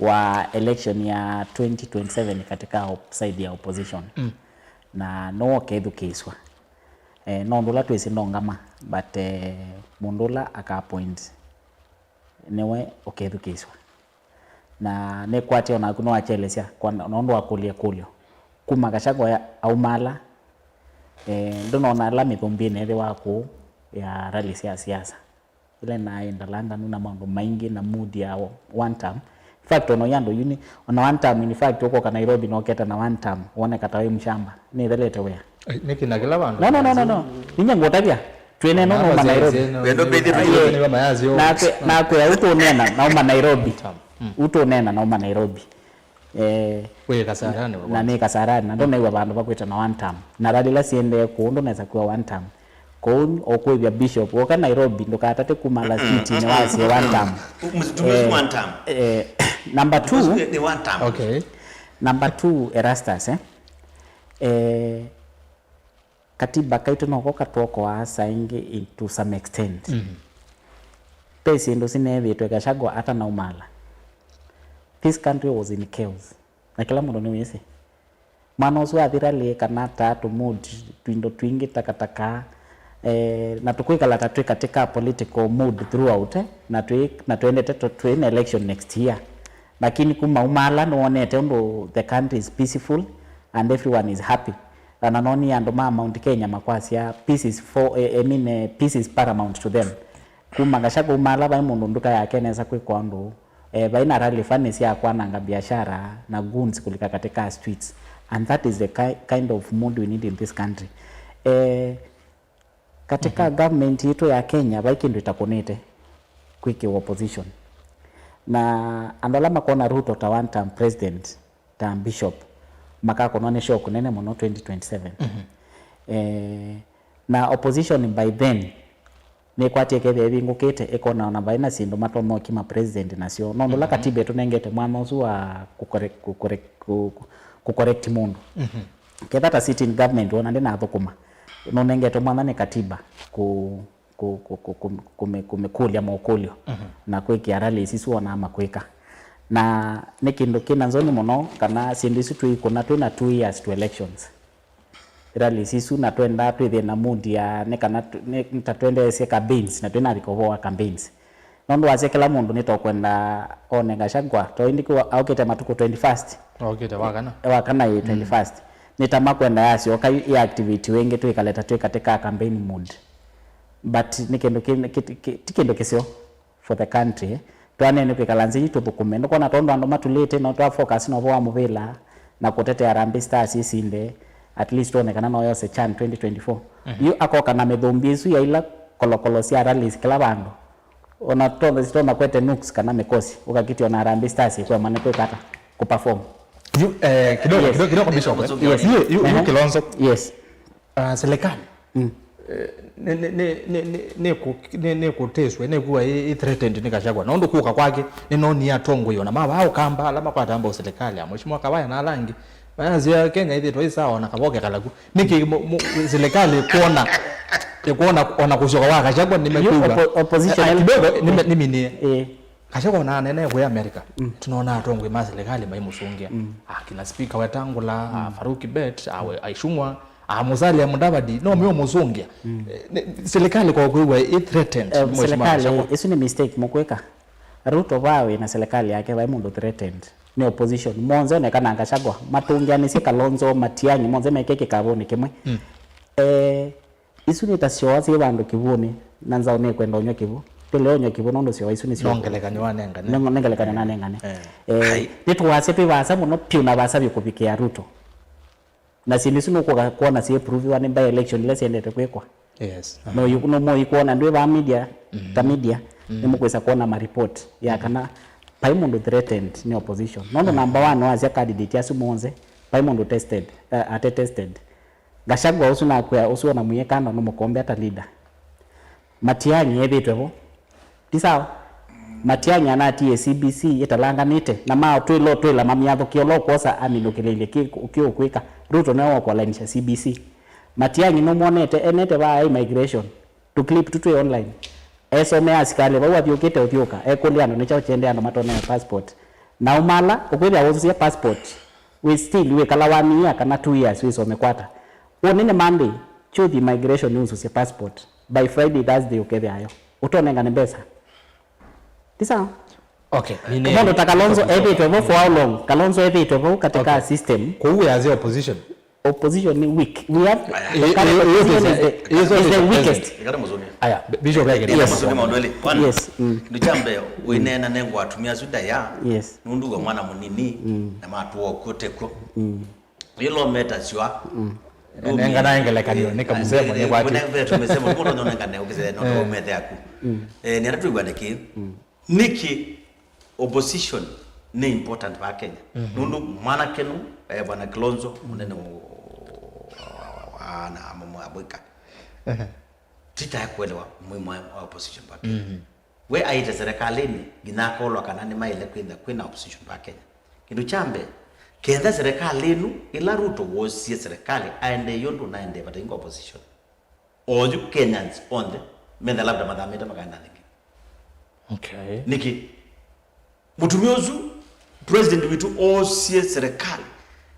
wa election ya twenty twenty-seven katika op-, side ya opposition. Mm. Na no ũkethukĩĩswa. Eh, no ũndũ ũla twĩsĩ ndongama, but, eh, mũndũ ũla aka appoint nĩwe ũkethukĩĩswa. Na nĩkwatya onaku nĩwakyaelesya kwa, nũndũ wakũlya ĩkũlyo. Kuma Gachagua ya-, aumaala, eh, ndũnona ala mĩthumbĩnĩ ethĩwa kũu ya rally sya siasa. Ĩla naĩ ndalanganu na maũndũ maingĩ na mood ya o-, one term. In fact, ona ũyũ andũ yu nĩ, ona one term, in fact, ũkoka Nairobi na ũketa na one term, woneka ta wĩ mũshamba. Nĩthelete wĩa. Ai, nĩkĩ na kĩla vandũ? No, no, no, no, no. Ninyie ngũtavya. Twĩneena ũnauma Nairobi. Wendo mbĩthĩ tũyũthi. Nakwe, nakwe, ũtũneena nauma Nairobi. Mm. Ũtũneena nauma Nairobi. Eh, wĩ Kasarani, na nĩ Kasarani, na ndũnaĩwa vandũ vakwĩtwa na one term. Na rally ila siendee kũu, ndũnesa kwĩwa one term. Kũu, ũkũĩvya Bishop, ũka Nairobi, ndũkatate kumala street-inĩ wasye one term. Mzunguzi eh, one term. Eh, number two, ni one term. Okay. Number two, Erastus, eh? Eh, Katiba kaitũ noko katwokoaa saa ingĩ in, to some extent. Mhm. Ve syĩndũ sineethĩĩtwe Gachagua atanaumala. This country was in chaos. Na kĩla mũndũ nĩwĩsĩ. Mwana ũsu athi rally kana ataa tũmood, tũindo twingĩ takataka, Eh, na tũkwĩkala ta twĩ katika political mood throughout, eh, na twĩ, na twendete tũ-, twĩ na election next year. Lakini kuma umaala nĩwonete ũndũ the country is peaceful and everyone is happy. Na noni andũ ma Mount Kenya makwasya, "Peace is for, eh, I mean, eh, peace is paramount to them." Kuma Gachagua umaala vai mũndũ nduka yake nesa kwĩkwa ũndũ. Eh, vai na rally fani sya kwananga biashara na goons kulika katika streets. And that is the ki-, kind of mood we need in this country. Eh, katika government yitũ ya Kenya, vai kĩndũ ĩtakũnĩte kwĩkĩwa opposition. Na andũ ala makona Ruto ta one term president, ta bishop, makakũnwa nĩ shock nene mũno twenty twenty-seven. Eh, na opposition by then nĩkwatie kethĩa ĩvingũkĩte, ĩkona ona vai na syĩndũ matonya ũkima president nasyo. Nũndũ ũla katiba ĩtũnengete mwanya ũsu wa kũkore-, kũkore-, kũ-, kũ-, kũcorrect mũndũ. Ketha ta sitting government wona ndĩnathũkũma, nũnengetwe mwanya nĩ katiba kũ-, kũ-, kũ-, kũ-, kũ-, kũmĩ-, kũmĩkũlya mokũlyo na kwĩkĩa rallies isu wonaa makwĩka. Na nĩ kĩndũ kĩna nzoni mũno kana syĩndũ isu twĩikũna twĩna two years to elections. Rallies isu na twendaa twĩthĩe na mood ya nĩ kana tũ-, nĩ, nĩ ta twendeesye campaigns na twĩnavika ũvoo wa campaigns. Nũndũ wasya kĩla mũndũ nĩtokwenda one Gachagua, to ĩndĩ kĩu aũkĩte matukũ twenty-first. Aũkĩte wa kana? Wa kana ĩ twenty-first. Nĩ ta makwenda yasyoka ĩ activate wĩngĩ twĩkale ta twĩ katika campaign mood. But nĩ kĩndũ kĩ-, kĩ-, kĩ-, ti kĩndũ kĩseo for the country. Twanene kwĩkala nzĩ ii tũthũkũme. Nũkwona tondũ andũ matulĩte no twa focus na ũvoo wa mũvĩla na kũtetea Harambee Stars ĩsinde, at least twone kana no yose CHAN twenty twenty-four. Yu akoka na mĩthũmbi ĩsu ya ila kolokolo sya rallies kĩla vandũ. Ona tonthe sitonya kwete nooks kana mĩkosi, ũkakĩtya ona Harambee Stars ĩkwema nĩ kwĩka ata kũperform. Yu, eh, kidogo, yes, kidogo, kidogo, Bishop, eh? Yes. Yu, yu, yu Kilonzo. Yes. Ah, serikali. Mm. Eh, nĩ, nĩ, nĩ kũtĩswe, nĩ kuwa ĩ, ĩ threatened nĩ Gachagua. Na ũndũ kũka kwake, nĩ noni atongoi ona ma vaa Ũkamba, ala makwatamba serikali ya Mheshimiwa Kawaya na ala angĩ. Mayasya Kenya ĩthĩtwe ĩ sawa ona kavoke kalaku. Nĩkĩ mo-, mo-, serikali ĩkwona, ĩkwona ona kũsyoka wa Gachagua nĩmekwĩw'a? Oppo-, opposition. Ah, kidogo, nĩme-, nĩminie. Eh. Gachagua ona anene kwĩ America. Mm. Tunaona atongoi ma serikali maimũsũngĩa. Mm. Akina Speaker Wetangula, a Farouk Kibet, a we-, a Ichung'wa, a Musalia Mudavadi, no meũmũsũngĩa. Mm. Eh, nĩ, serikali kwa kwĩw'a ĩ threatened. Eh, nĩ Mheshimiwa serikali, Gachagua. Ĩsu nĩ mistake mũkwĩka. Ruto vaa wĩ na serikali yake, vai mũndũ threatened. Nĩ opposition. Monthe oneka na Gachagua, matũngĩanĩsye Kalonzo, Matiang'i, monthe meke kĩkavũnĩ kĩmwe. Mm. Eh, isu nĩ ta syoa syĩ vandũ kĩw'ũnĩ, na nzaũ nĩkwenda ũnywa kĩw'ũ. Ndĩle ũnywa kĩw'ũ nũndũ syoa isu nĩ syoka. No ngelekany'o wanengane. Nĩ, nĩ ngelekany'o nanengane. Eh. Eh, nĩtũwasya twĩ vaasa mũno piũ na vaasa vyũ kũvikĩa Ruto. Na syĩndũ isu nũkũka kwona syĩ proviwa nĩ by election ila syendete kwĩkwa. Yes. No yu-, no mũikwona ndwĩ vaa media, ta media, nĩmũkwĩsa kwona ma report ya kana vai mũndũ threatened nĩ opposition. Nũndũ number one wasya candidate asu monthe, vai mũndũ tested, uh, ate tested. Gachagua ũsu nakwĩa ũsu ona mwĩe kando nũmũkombe ata leader. Matiang'i ethĩtwe vo. Ti sawa? Matiang'i anatie C B C ĩtalanganĩte, na ma twĩla ũtwĩla mamyathũkĩa ũla ũkwosa aminũkĩlĩlye kĩ, kĩ ũkwĩka. Ruto nĩwe wakwalainisha C B C. Matiang'i nũmwonete, enete vaa immigration. Tũ clip tu twĩ online. Esomea asikalĩ vau athyũkĩte ũthyũka, ekũlya andũ nĩ kyaũ kyendee andũ matonee passport. Na ũmala, ũkwĩthĩa wũsũsya passport, wĩ still wĩkala one year kana two years wĩsome kwata. Ũnĩ nĩ Monday, chuthi immigration nĩũsũsye passport. By Friday, Thursday ũkethĩa yo. Ũtonengane mbesa. Ti sawa? Okay, nini? Mũndũ ta Kalonzo ethĩtwe vo for how long? Kalonzo ethĩtwe vo katika system. Kũu wĩasya opposition. Opposition ni weak. We have the current opposition is the, is the weakest. Ikata Mũsũngĩ. Aya, Bishop Ikata Mũsũngĩ maũndũ elĩ. Kwanza, yes, mm, kĩndũ kya mbee, wĩneena nengwa atumia asu ndaya. Yes. Nũndũ wa mwana mũnini, mm, na matũa ũkw'o tekw'o. Mm. Yĩla ũmetasya. Mm. Nengana ngelekany'o, nĩ kamũsemo, nĩ kwati. Nengana ngelekany'o, nĩ mũndũ ũnengane, ũkĩsene, no, eh, ũmethe aku. Mm. Eh, nĩ atatu igwa nĩkĩ? Mm. Nĩkĩ opposition nĩ important va Kenya? Mhm. Nũndũ mwanake nũ, eh, Bwana Kilonzo, mũnene wa, wa, wa, wa, na mamwe aboika. Ehe. Titae kuelewa muhimu wa, wa opposition va Kenya. Mhm. We aĩte serikalĩnĩ, nginya akolwa kana nĩmaĩle kwĩtha kwĩna opposition va Kenya. Kĩndũ kya mbee, ketha serikalĩ ĩno, ĩla Ruto wosie serikalĩ, aendee yo ndũnaendee vatainga opposition. Oyu Kenyans onthe, metha labda mathamĩte makaenda nthĩ ĩngĩ. Okay. Nĩkĩ? Mũtumĩa ũsu, president witũ oosie serikali,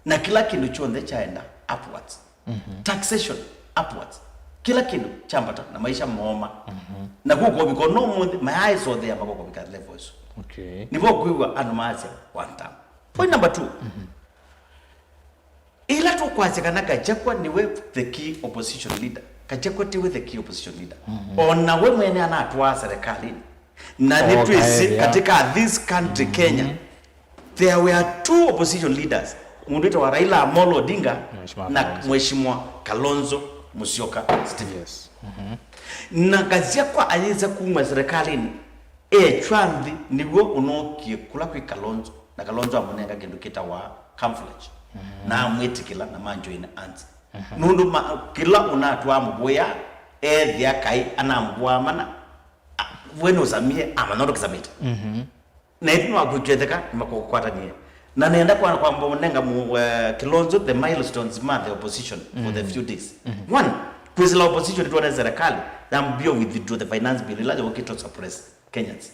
na kĩla kĩndũ kyonthe kyaenda upwards. Mhm. Taxation upwards. Kĩla kĩndũ kyambata na maisha mooma. Na kũkũvika no mũnthĩ mayaaĩsothea makũkũvika level ĩsu. Okay. Nĩvo kwĩw'a andũ maasya one term. Point number two. Ĩla tũkwasya kana Gachagua nĩwe the key opposition leader, Gachagua tiwe the key opposition leader. O na we mwene anatwaa serikalini. Na nĩtwĩsĩ katika this country Kenya, there were two opposition leaders, mũndũ wĩtawa Raila Amolo Odinga na Mheshimiwa Kalonzo Musyoka Stephen. Yes. Na Gachagua ayĩsa kuma serikalini, echwa nthĩ nĩw'o ũnookie kũla kwĩ Kalonzo, na Kalonzo amũnenga kĩndũ kĩtawa camouflage, na amwĩtĩkĩla na manjoine anzi. Nũndũ ma- kĩla ũnatwaa mũvũĩa ethĩa kaĩ anamvũaa mana, a- we nũsamie amanya ũndũ kĩsamĩte. Na ĩtu nĩwakwĩkĩetheka nĩmakũkwatanie. Na nenda kwa kwamba ũnenga mu- eh, Kilonzo the milestones ma the opposition for the few days. One, kwĩsĩla opposition nĩtwone serikali yambio withdraw the finance bill ila yokĩtwe suppress Kenyans.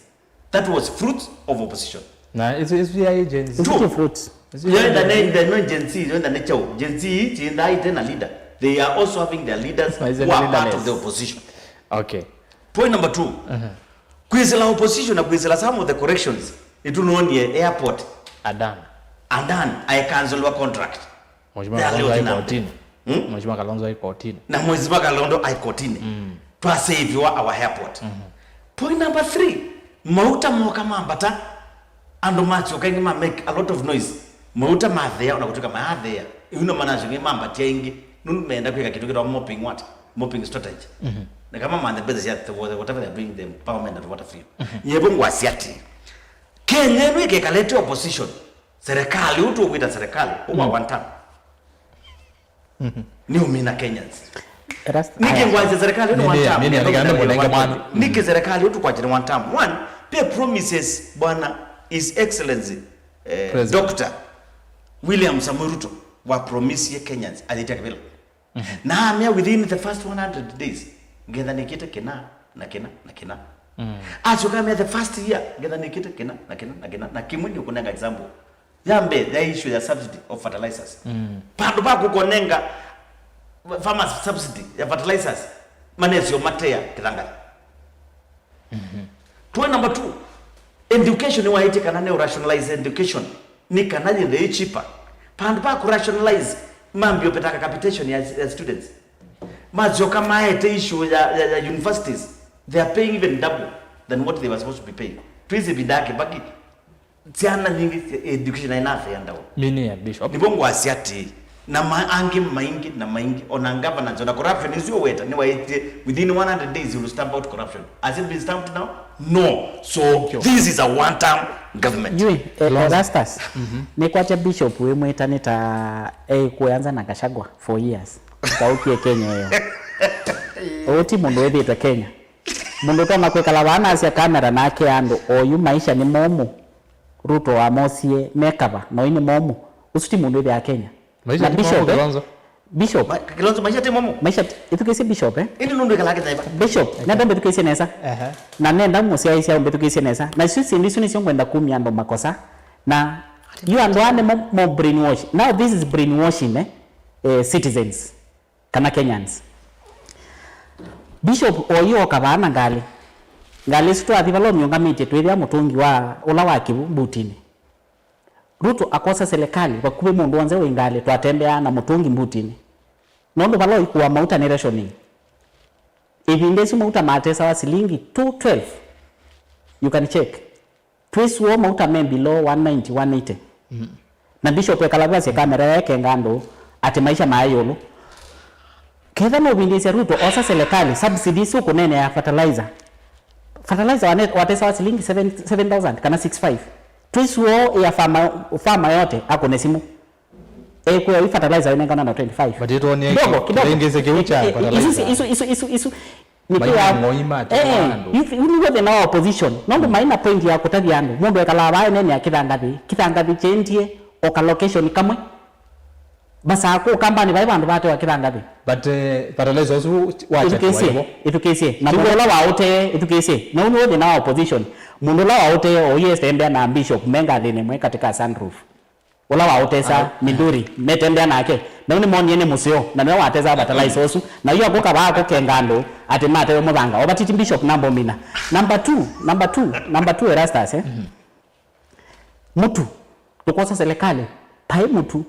That was fruits of opposition. Na isu isu ya Gen Z. Two. Fruits. Yoenda ne the no Gen Z, yoenda ne chao. Gen Z ĩĩ, ĩĩ, ĩĩ, ĩĩ, ĩĩ, na leader. They are also having their leaders who are part of the opposition. Okay. Point number two. Kwĩsĩla opposition na kwĩsĩla some of the corrections. Ĩtu noonie airport. Adan. Adan, I cancel your contract. Mheshimiwa Kalonzo ai kotini. Hmm? Mheshimiwa Kalonzo ai kotini. Na Mheshimiwa Kalonzo ai kotini. Mm. Twaseviwa our airport. Mm-hmm. Point number three, mauta moka mambata, andũ masyoka ĩngĩ ma make a lot of noise. Mauta mathea, ona kũtuĩka maathea. Ĩu no manasyoka ĩngĩ mambatia ĩngĩ. Nũndũ meenda kwĩka kĩndũ kĩtawa mopping what? Mopping strategy. Mm-hmm. Na kama manthe mbesa cia the water, whatever they're doing, the empowerment and water free. Mm-hmm. Nyie vau ngwasya atĩ, Kenya ĩno ĩkekalete opposition. Serikali, ũtu ũkwĩta serikali, ũwa one term. Nĩ ũmina Kenyans. Nĩkĩ ngwasya serikali, ũtu one term. Nĩkĩ serikali, ũtu kwakya nĩ one term. One, pia promises, bwana, His Excellency, eh, Doctor William Samoei Ruto wa promisie Kenyans, alĩtya kĩvĩla. Na amea within the first one hundred days, ngetha nĩkĩte kĩna, na kĩna, na kĩna. Asyoka amea the first year, ngetha nĩkĩte kĩna, na kĩna, na kĩna. Na kĩmwe nĩ kũnenga example. Ya mbee, ya issue ya subsidy of fertilizers. Vandũ va kũkonenga farmers subsidy ya fertilizers, manesio matea kĩthangathĩ. Twe number two, education nĩwaĩtye kana nĩ rationalize education, nĩ kana yĩthe ĩ cheaper. Vandũ va kũ rationalize, mambie ũpetaka capitation ya, ya students. Masyoka maete issue ya, ya, ya universities, they are paying even double than what they were supposed to be paying. Twĩsĩ ĩvinda ya Kibaki, syana nyingĩ education ĩnafea ndaũ. Mini ya Bishop. Nĩvo ngwasya atĩ, na ma angĩ maingĩ na maingĩ, ona governance, ona corruption isu weta, nĩwaĩtye within one hundred days you will stamp out corruption. Has it been stamped now? No. So this is a one term government. Yui, eh, Erastus, nĩkwatya Bishop wĩmwĩta nĩ ta eĩkũyanza na Gachagua for years. Taũkie Kenya ĩyo. Ũũ ti mũndũ wĩthĩĩtwe Kenya. Mũndũ ũtonya kwĩkala vaa nasya kamera nake andũ, oyu maisha nĩ momũ. Ruto wamosie me kava, na oyu nĩ momũ. Ũsu ti mũndũ wĩthĩaa Kenya. Maisha ti momũ, Bishop, eh? Kilonzo. Bishop. Ma- Kilonzo, maisha ti momũ. Maisha ti- ĩthukĩĩsye Bishop, eh? Ĩndĩ nũndũ ĩkalaa kĩthaiva. Bishop, nenda ũmbĩthukĩĩsye nesa. Ehe. Na nenda mũsyaĩĩsya ũmbĩthukĩĩsye nesa. Na isu syĩndũ isu nĩsyo ngwenda kumya andũ makosa. Na yu andũ aa nĩmo mo brainwash. Now this is brainwashing, eh? Eh, citizens. Kana Kenyans. Bishop oyu oka vaa na ngalĩ. Ngalĩ isu twathi vala ũmĩũngamĩtye twĩthĩa mũtũngi wa ũla wa kĩw'ũ mbutinĩ. Ruto akosa serikali, vakuvĩ mũndũ w'onthe wĩ ngalĩ twatembeaa na mũtũngi mbutinĩ. Nũndũ vala ũikũa mauta nĩ rationing. Ĩvinda ĩsu mauta matesawa silingi two twelve. You can check. Twĩsĩ ũũ mauta me below one ninety, one eighty. Mm. Na Bishop ekala vwasya kamera yaekenga andũ atĩ maisha maĩ ĩũlũ. Ketha nũvindĩĩsya Ruto osa serikali, subsidy isu ũkũneenea ya fertilizer. Fertilizer wane- watesawa silingi seven, seven thousand kana six five. Twĩsĩ ũũ ĩa farmer, farmer yote akũne simũ. Ekwĩa yu fertilizer ĩnengana na twenty-five. But ĩtwonie kidogo, kidogo. Ĩngĩsĩ kĩu kya fertilizer. Isu, isu, isu, isu, isu. Nĩkĩwa- Maina ng'oi ma- eh, andũ. Yu nĩw'o thĩna wa opposition. Nũndũ maina point ya kũtavya andũ. Mũndũ ekalaa vaa enene ya kĩthangathĩ. Kĩthangathĩ kyendie o ka location kamwe. Vasaa kũ kambanĩ vai vandũ vatewa kĩthangathĩ. But, eh, fertilizer ũsu wa ĩthukĩĩsye, ĩthukĩĩsye. Na mũndũ ũla waũtee, ĩthukĩĩsye. Na ũu nĩw'o thĩna wa opposition. Mũndũ ũla waũtee, oyu esitembea na Bishop, me ngathĩnĩ ĩmwe katika sunroof. Ũla waũtesa Mithuri, metembea nake. Na nĩmonie nĩ mũseo, na nĩwe watesaa fertilizer ũsu. Na yu akũka vaa kũkenga andũ atĩ matewe mũthanga. Ovatiti Bishop namba ũmina. Number two, number two, number two Erastus, eh? Mũtu, tũkosa serikali, paĩ mũtu,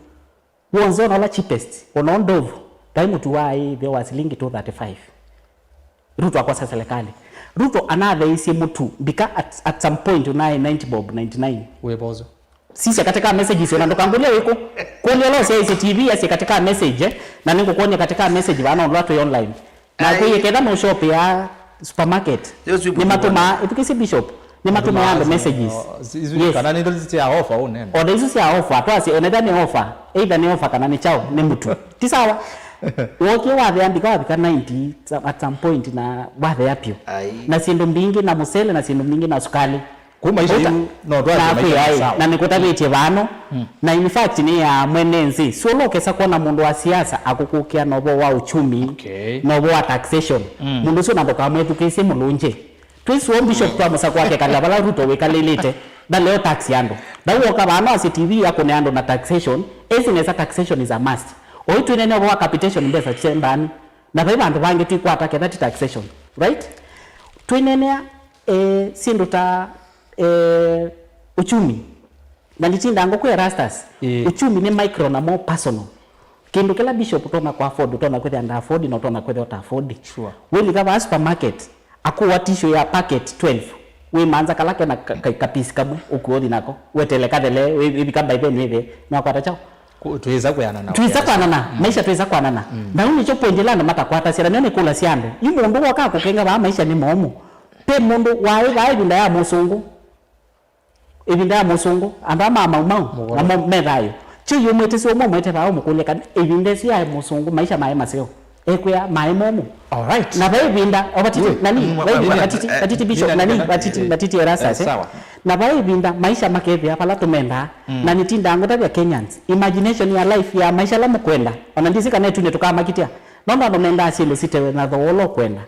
wonze ona ũla cheapest, ona ndovu, paĩ mũtu wa ĩtheo wa silingi two thirty-five. Ruto akosa serikali. Ruto anatheisye mũtu, mbika at, at some point unaĩ ninety bob, ninety-nine. Wĩ vozo. Sisya katika messages, ona ndũkangũlye wĩkũ. Kũlya ũla ũsyaĩsye T V asye katika message, eh, na nĩngũkwony'a katika message vana ũndũ twĩ online. Na kwĩyĩ ketha no shop ya supermarket. Nĩ matũmaa, ĩtukĩsye Bishop, nĩ matũmaa andũ messages. Yes. Kana nĩ indo sya offer ũnene. Ona isu sya offer, twasye, ona ĩtha nĩ offer, either nĩ offer kana nĩ chao, nĩ mũtu. Ti sawa. Wokie wathea mbika wavika ninety at some point na wathea pyũ. Ai. Na syĩndũ mbingĩ, na mũsele, na syĩndũ mbingĩ, na sukali. Kuma icio yu, no twathe maisha sawa. Na nĩkũtavĩtye vano. Na in fact, nĩ ya mwene nzĩ. Sio ũlokesa kwona mũndũ wa siasa akũkũkĩa novo wa uchumi, okay, novo wa taxation. Mũndũ ũcio na ndũkamwĩthukĩĩsye mũlũnje. Twĩsuo Bishop twamũsa kwake kala vala Ruto wĩkalĩlĩte. Ndaleo tax andũ. Ndau woka vano asye T V akũne andũ na taxation. Esi nesa taxation is a must. Oyu twĩnene ũvo wa capitation mbesa chembani. Na vai vandũ vangĩ twikwata ketha ti taxation. Right? Twĩnenea eh, syĩndũ ta eh, uchumi. Na nditindaa ngũkwĩa Erastus, ĩĩ, uchumi nĩ micro na more personal. Kĩndũ kĩla Bishop ũtonya kũ afford, ũtonya kwĩthĩa nda afford na ũtonya kwĩthĩa ũta afford. Sure. Wĩlika vaa supermarket, akũwa tissue ya packet twelve, wĩmanza kala kena ka, ka, kapisi kamwe, ũkũthi nako, wetele kathele, wĩ- wĩvika by then wĩthĩe, nĩwakwata chao. Ku- twĩsa kwanana. Twĩsa kwanana, maisha twĩsa kwanana. Na yu nĩkyo point ĩla andũ matakwatasya, na nĩyo nĩkũlasya andũ. Yu mũndũ woka kũkenga vaa maisha nĩ momũ. Pe mũndũ waĩ vaa ĩvinda ya mũsũngũ. Ĩvinda ya mũsũngũ, andũ aa ma maumau, namo me thayũ. Kyo yu mwĩtĩsĩ ũmwe mwete vaa ũmũkũlya kana ĩvinda ĩsu ya mũsũngũ, maisha maĩ maseo. Ekwĩa maĩ momũ. Alright. Na vai ĩvinda, ovatiti, nani, vai ĩvinda, vatiti, vatiti Bishop, nani, vatiti, vatiti Erastus, eh? Sawa. Na vai ĩvinda, maisha makethĩa vala tũmendaa. Na nĩtindaa ngũtavya Kenyans, imagination ya life ya maisha ala mũkwenda, ona ndisi kana ĩtunĩ tũkamakitĩa. Nũndũ andũ mendaa syĩndũ sitewe na thooa ũla ũkwenda.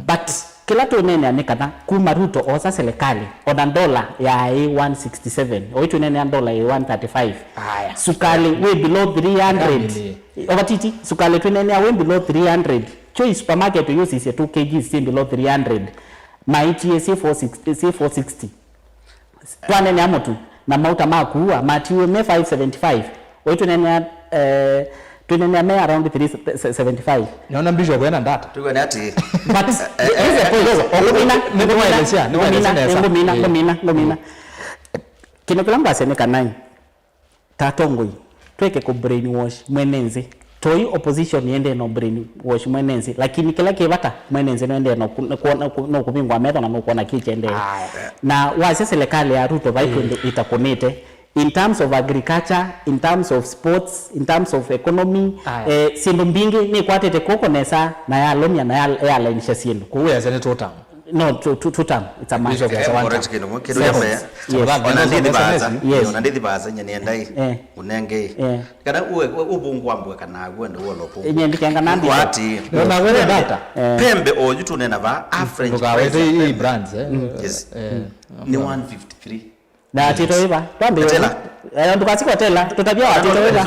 But kĩla tũneenea nĩ kana kuma Ruto osa serikali, ona ndola yaĩ one sixty-seven, oyu tũneenea ndola ĩ one thirty-five. Aya. Sukali wĩ below three hundred. Ovatiti, sukali twĩneenea wĩ below three hundred. Kyo ĩ supermarket yũsisye two K Gs syĩ below three hundred. Maitie syĩ four sixty, syĩ four sixty. Twanenea mũtu na mauta ma kuua matiwe me five seventy-five. Oyu twĩnenea, eh, twĩnenea me around three seventy-five. Nĩona Bishop ena data. Tũw'e nĩ atĩ But here's the point. Ngũmina, nĩ ngũmina, ngũmina, ngũmina, ngũmina. Kĩndũ kĩla ngwasya nĩ kana ĩ, ta atongoi, tweke kũ brainwash mwene nzĩ. Toi opposition yendee no brainwash mwene nzĩ, lakini kĩla kĩ vata, mwene nzĩ nũendee no ku- no kuona- ku- no kũvingwa metho na no kuona kĩ kyendee. Aya. Na wasya serikali ya Ruto vai kwĩndũ ĩtakũnĩte, in terms of agriculture, in terms of sports, in terms of economy, aya, eh, syĩndũ mbingĩ nĩkwatĩte kw'oko nesa na yalũmya na ya- yalainisha syĩndũ. Kũu yasya nĩ total. No, two, two, two term. It's a must. Bishop, eh, correct kĩndũ kĩmwe, kĩndũ kya mbee. Yes. Ona ndithi vaasa. Yes. Ona ndithi vaasa, nye nĩenda ĩ. Eh. Ũnenge ĩ. Eh. Kana uwe, uwe ũvũngũ ambwe kana uwe ndio uwe lopo. Nye ndikenga na Bishop. Kwati. Nona wele data. Eh. Pembe oyu tunena va average price ya pembe. Ndũkawete hii brands, eh. Yes. Eh. Ni one fifty-three. Na watito iva. Twambe. Tela. Eh, ndukasiko tela. Tutavia watito iva.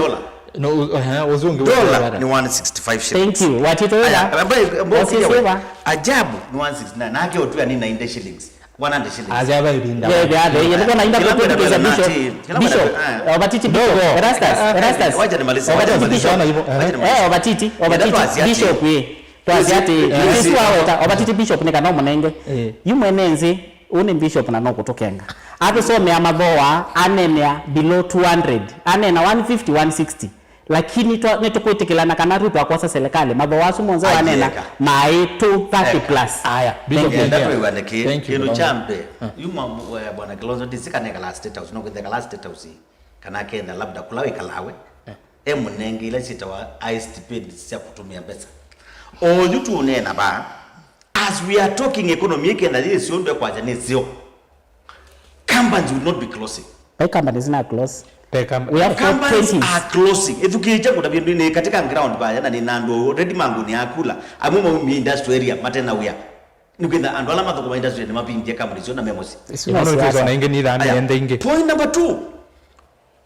No, eh, uzungi. Dollar ni one sixty-five shillings. Thank you. Watito iva. Aya, ambaye, ambaye. Ajabu ni one sixty-nine. Na ake otu ni ninety shillings. One hundred shillings. Aja ba ibinda. Yeah, yeah, yeah. Niko na inda kwa tukiza Bishop. Bishop. Ovatiti Bishop. Erastus. Erastus. Wacha nimalize. Ovatiti Bishop. Eh, ovatiti. Ovatiti Bishop. Twasiati. Sisi waweta. Ovatiti Bishop ni kana munenge. Yu mwene nzi. Ũũ nĩ Bishop na no kũtũkenga. Atũsomea mathooa, aneenea below two hundred. Aneena one fifty, one sixty. Lakini twa- nĩtũkwĩtĩkĩlana kana Ruto akwosa serikali, mathooa asu monthe wanena maĩ two thirty plus. Aya, Bishop, enda twĩw'ane kĩ- kĩndũ kya mbee. Yu mwa- mwa- Bwana Kilonzo ndisikanekala State House, no kwĩthekala State House kana Kenya labda kũla wĩkalawe. E mũnenge ila syĩtawa high stipend sya kũtũmĩa mbesa. Oyu tũũneena vaa, as we are talking, economy ĩkenda yĩ syo ndwe kwaja nĩ syo. Companies will not be closing. Vai companies na close. We have got companies twenties are closing. Ĩthukĩĩkya kũtavya nĩ katika ground vaya na nĩ na andũ already mangũnĩ akula. Amwe maumie industrial area matena wĩa. Nĩkwĩtha andũ ala mathũkũma industrial nĩ mapingie companies syo na memosi. Isu no siasa. Ĩngĩ nĩ ithana ende ingĩ. Point number two.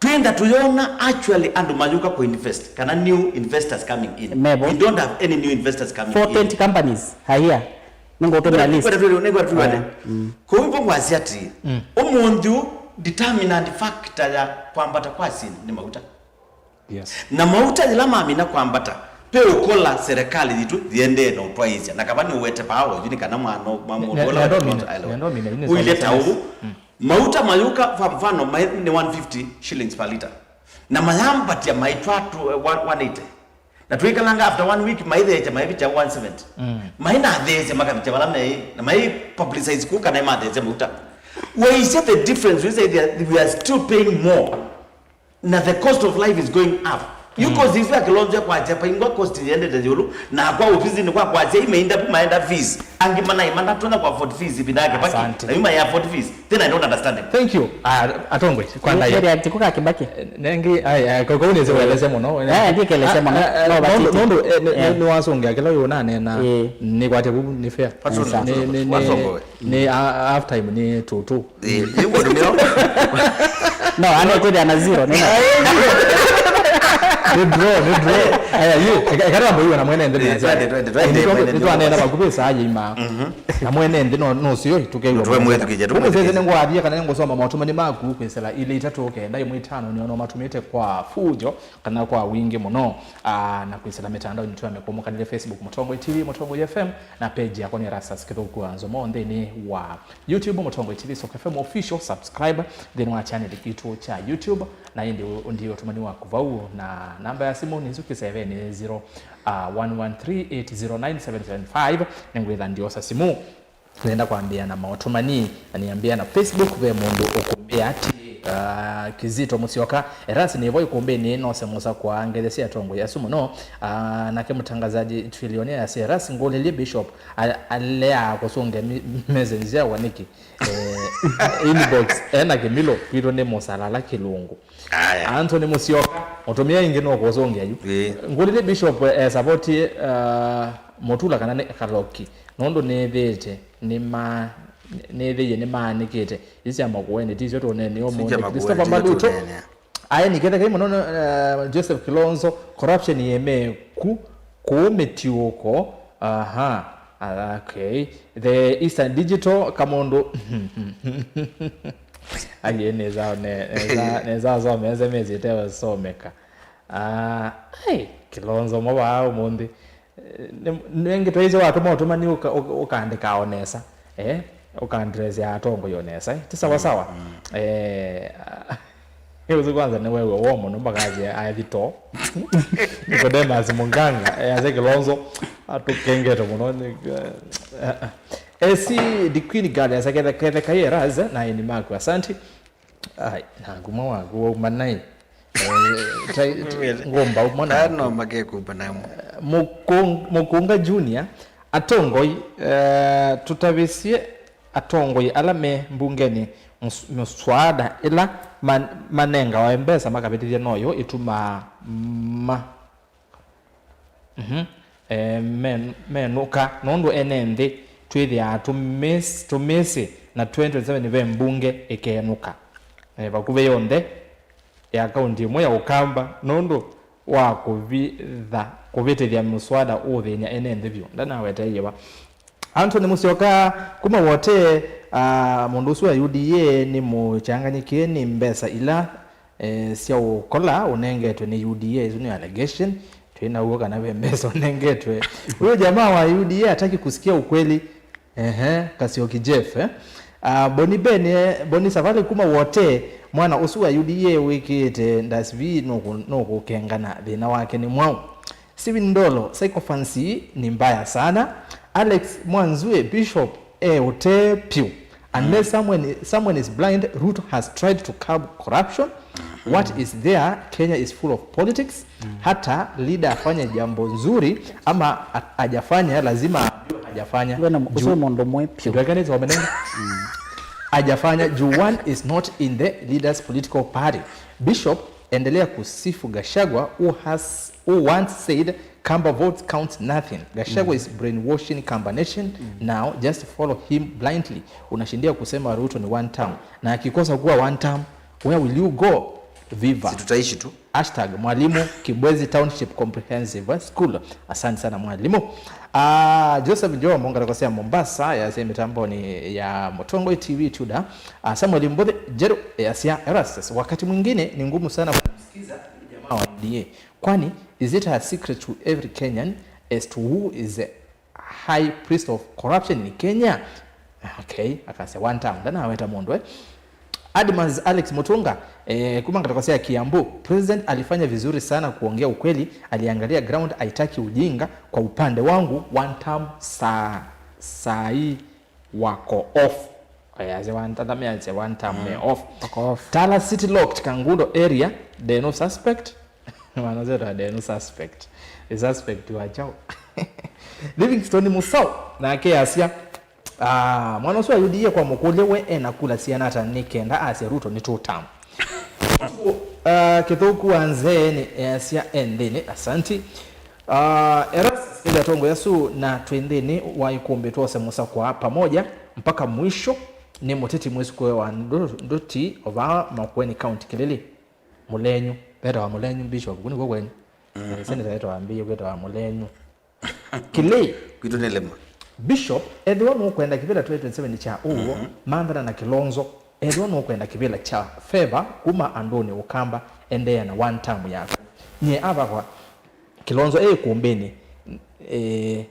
Twenda tũyona actually andũ mayũka kũ invest, kana new investors coming in. Mevo. We don't have any new investors coming in. Four twenty companies are here. Nĩngũtũmĩa list. Nĩngwenda tũw'ane. Kwoou vo ngwasya atĩĩ, ũmũnthĩ ũũ determinant factor ya kwambata kwa syĩndũ nĩ mauta. Yes. Na mauta yĩla mamina kwambata, ve ũkola serikali yitũ yĩendee na ũtwaĩĩsya. Na kava nĩũwete vaa oyu nĩ kana mwana mwa mũndũ ũla wetwa Lord Island ũilye ta ũũ. Mauta mayũka, kwa mfano, mai- nĩ one fifty shillings per liter. Na mayambatya maitwa tu, eh, one- one eighty. Na twĩkalanga after one week, maitheekya maivikya one seventy. Mainatheesya makavikya vala meĩ, na mai publicize kũ kana matheesya mauta. Waisye the difference, we say that we are still paying more. Na the cost of life is going up. Yu cost isu ya Kilonzo ya kwasya paingwa cost yendete yulu, na kwa ofisini kwa kwasya imeenda pu maenda fees. Angi manai manatonya kwa afford fees ivinda yake baki. Asante. Na yu mai afford fees. Then I don't understand it. Thank you. Ah, atongwe kwa ndayo. React kuka Kibaki. Nengi ai ai kwa kwa uneze weleze muno. Eh, ndikeleze muno. No bati. Nondo ni wasonga kila yo na nena. Ni kwate bu ni fair. Ni ni wasonga. Ni half time ni tutu. Ĩĩ, nĩngũtũmĩra. No, ane kwĩthĩa na zero nĩ na. Nĩ draw, nĩ draw. Aya, yu, eka- eka twambe iwe na mwene nthĩ. Ĩĩ, twende, twende, twende, mwene nthĩ. Nĩtwanena vakuvĩ saa yĩima. Na mwene nthĩ no no sio tukeiwa. Tũmwĩthukĩĩsya, tũmwĩthukĩĩsya. Nĩ ngwathie kana nĩ ngũsoma maũtũmani maku kwĩsĩla ilĩ itatũ kenda ĩmwe itano nĩ ona matumĩte kwa fujo kana kwa wingi mũno. Ah, na kwĩsĩla mĩtandao nĩ twame kũmũkanĩle Facebook Mũtongoi T V, Mũtongoi F M, na page yakwa nĩ Erastus Kĩthũku wa Nzomo nthĩnĩ wa YouTube, Mũtongoi T V Sok F M Official, subscribe nthĩnĩ wa channel kitũ kya YouTube, na ĩndĩ ũ- ũndĩ ũtũmani waku vau, na namba ya simũ nĩ nzukĩ seven zero one one three eight zero nine seven seven five. Nĩngwĩtha ndiosa simũ. Nenda kwambĩa na maũtũmani, na nĩambĩa na Facebook, ve mũndũ ũkũmbĩa atĩ, ah, Kizito Musyoka, Erasi nĩvo ikumbĩnĩ nose mũsa kwa ngethe sya atongoi asu mũno, ah, nake mũtangazaji Trillionaire asya, Erasi ngũlĩlye Bishop, a- aleaa kũsũngĩa mi- message syakwa nĩkĩ? Eh, inbox ena kĩmilo, kwitũ nĩ mũsalala kĩlungu. Aya. Anthony Musyoka, mũtumĩa ĩngĩ no kũsũngĩa yu. Ĩĩ. Ngũlĩlye Bishop, eh, support, ah, Mutula kana nĩ Kaloki, nũndũ nĩthĩĩte nĩma- nĩthĩie nĩmaanĩkĩte isi sya Makueni, ti syo tũneenea ũmũnthĩ. Christopher Maluto aĩ nĩ kĩthekai mũno, eh, Joseph Kilonzo, corruption yĩmee ku kũũ mĩtiũko. Aha. Ah, okay. The Eastern Digital, Kamundu. Aye neza ne- neza neza some S M S itewe someka. Ah, ai, Kilonzo mo vaa ũmũnthĩ. Eh, nĩ- nĩngĩ twaisye watũma ũtũmani ũka- ũka- ũkaandĩka o nesa. Eh, ũkaandresya atongoi o nesa, eh? Ti sawa sawa. Eh, ũsu kwanza nĩwewe wo mũno, makasya athi to. Nicodemus Munganga, eh, ase Kilonzo atũkengete mũno. Nĩ- eh, eh. Esi the Queen Girl, ase kethe kethe kayeras na ini maku, asanti. Ai, na nguma waku wauma nai. Eh, tai- ngomba uma na. Kana no makekupa namo. Mukung- Mukunga Junior, atongoi, eh, tutavisye atongoi ala me mbungenĩ, mus- muswada ila man- manengawa mbesa makavĩtĩthya noyo ĩtumaa ma- Mhm. Eh, men- menũka, nũndũ ene nthĩ twĩthĩaa tũmĩs- tũmĩsĩ na twenty twenty-seven ve mbunge ĩkenũka, eh, vakuvĩ yonthe ya kaunti ĩmwe ya Ũkamba nũndũ wa kũvitha- kũvĩtĩthya mũswada ũũthĩny'a ene nthĩ vyũ. Ndanaweteie va. Anthony Musyoka kuma Wote, ah, mũndũ ũsu wa U D A nĩ mũkyanganyĩkie nĩ mbesa ila eh, sya ũkola ũnengetwe nĩ U D A. Isu nĩ allegation. Twĩ na uo kana ve mbesa ũnengetwe. Huyo jamaa wa U D A hataki kusikia ukweli. Ehe, Kasioki Jeff, eh? Ah, Boni Ben, eh, Boni Savali kuma Wote, mwana ũsu wa U D A wĩkĩĩte ndasivi nũkũ- nũkũkengana, thĩna wake nĩ mwaũ? Steven Ndolo, sycophancy ni mbaya sana. Alex Mwanzue, Bishop e ũtee pyũ. Unless someone, someone is blind, Ruto has tried to curb corruption. What is there? Kenya is full of politics. Hata leader afanye jambo nzuri ama a- hajafanya, lazima aambiwe hajafanya. Wena m- Juu- ũsu mũndũ mwe pyũ. Ndweka nĩ zomenenga. Hajafanya juu one is not in the leader's political party. Bishop, endelea kusifu Gachagua who has, who once said Kamba votes count nothing. Gachagua is brainwashing Kamba nation now, just follow him blindly. Unashindia kusema Ruto ni one term. Na akikosa kuwa one term, where will you go? Viva. Si tutaishi tu. Hashtag Mwalimu Kibwezi Township Comprehensive School. Asante sana mwalimu. Ah, Joseph Jomo, ngalĩko sya Mombasa, yasya mitamboni ya Mũtongoi T V Tudor. Ah, Samuel Mbuthi, Jeru, yasya Erastus, wakati mwingine ni ngumu sana kumsikiza jamaa wa U D A. Kwani, is it a secret to every Kenyan as to who is the high priest of corruption in Kenya? Okay, akasya one term, ndanaweta mũndũ, eh. Admas Alex Mutunga, eh, kuma ngalĩko sya Kiambu, President alifanya vizuri sana kuongea ukweli, aliangalia ground, haitaki ujinga. Kwa upande wangu, one term saa, saa hii wako off. Ayasya one term, ayasya one term me off. Wako off. Tala City Locked, Kangundo area, they no suspect. Mwana zetu ade no suspect. The suspect wa chao. Livingstone Musau, nake asya, ah, mwana ũsu wa U D A kwa mũkũlye we ena kula siana ata nĩ kenda asya Ruto nĩ two term. Ah, Kĩthũku wa Nzeeni easya e nthĩnĩ, asanti. Ah, Erastus, nĩ atongoĩ asu na twĩ nthĩnĩ wa ikũmbĩ twose mũsakwa pamoja mpaka mwisho. Nĩ mũteti mwĩsukũe wa Ndu-, Nduti Ovaa, Makueni County, Kĩlĩlĩ. Mũlenyu. Vetawa Mũlenyu, Bishop, kũu nĩkw'o kwenyu. Eh, senator etawa mbĩie kwĩtawa Mũlenyu. Kĩlĩlĩ. Kwitũ nĩ lĩma. Bishop, ethĩwa nũkwenda kĩvĩla twenty twenty-seven kya ũw'o, manthana na Kilonzo. Ethĩwa nũkwenda kĩvĩla kya favor kuma andũnĩ Ũkamba, endeea na one term yaku. Nyie avakwa Kilonzo e ikumbĩnĩ, eh,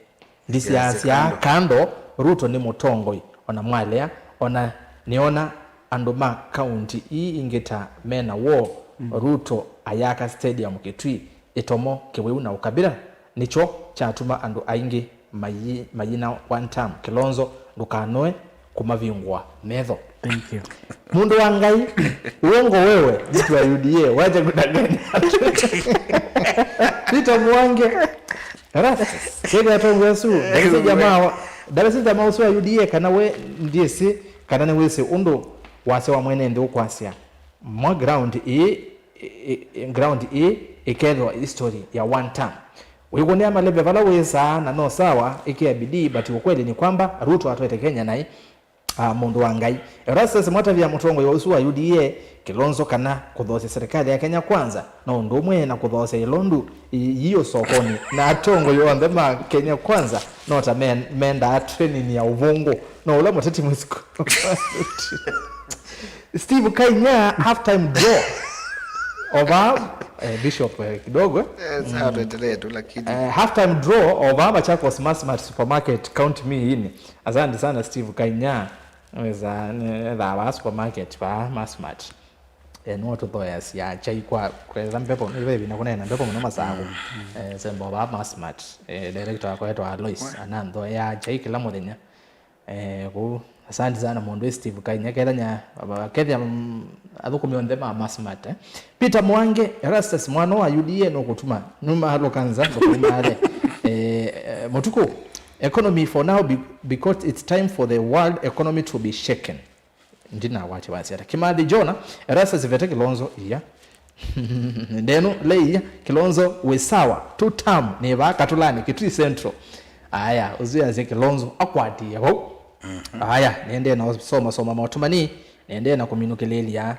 ndisiasya kando, Ruto nĩ mũtongoi, ona mwalea, ona nĩona andũ ma kaunti ii ingĩ ta mena woo. Ruto ayaka stadium Kitui, ĩtomo, kĩwĩu na ũkabila nĩkyo kyatuma andũ aingĩ mayi-, mayina one term. Kilonzo, ndũkanoe kũmavingũa metho. Thank you. Mũndũ wa Ngai, uongo wewe, mtu wa U D A, wacha kudanganya. Peter Mwange, Erastus, kĩthĩa tongo ũsu, ndavisi jamaa wa, ndavisi jamaa ũsu wa U D A kana we ndiĩsĩ, kana nĩwĩsĩ ũndũ wasya wa mwene nthĩ ũkwasya. Mwa ground ĩĩ, ĩ-, ĩ-, ground ĩĩ ĩkethĩwa history ya one term. Wĩkũnĩa maleve vala wĩsaa na no sawa, ĩkĩa bidii, but ukweli ni kwamba Ruto atwete Kenya naĩ. Ah, mũndũ wa Ngai. Erastus, mwatavya mũtongoi ũsu wa U D A, Kilonzo, kana kũthoosya serikali ya Kenya Kwanza, no ũndũ ũmwe na kũthoosya ilondu i-, yio sokoni, na atongoi onthe ma Kenya Kwanza, no ta men-, mendaa training ya ũvũngũ, no ũla mũteti mwĩsukũ. Steve Kainya, half time draw. Ova, eh, Bishop, eh, kidogo, eh. Eh, sawa, tuendelee tu, lakini eh, half time draw, ova Machakos Massmart Supermarket, count me in. Asante sana Steve Kainya. Weza, ne, thawa supermarket pa Massmart. Eh, no tuthoya sia chai kwa, kweza mbepo, ni vevi na kunena mbepo muno masago. Eh, sembo pa Massmart. Eh, director wako etwa Alois, ananthoya chai kila muthenya. Eh, kũu, asante sana mũndũ Steve Kainya, kethanya, kethia, mm, athũkũmi onthe ma Massmart, eh. Peter Mwange, Erastus, mwana wa U D A nũkũtuma, nũmaalũka nza, ndũkũmale. Eh, eh, Mũtukũ, economy for now be-, because it's time for the world economy to be shaken. Ndinawatya wasi ata. Kimathi Jonah, Erastus vete Kilonzo, iya. Ndenu, Leia, Kilonzo, wĩ sawa. Two term, nĩ vaa Katulani, Kitui Central. Aya, ũsu yasya Kilonzo, akwatie vau. Aya, nĩendee na soma, soma maũtũmani, nĩendee na kũminũkĩlĩlya.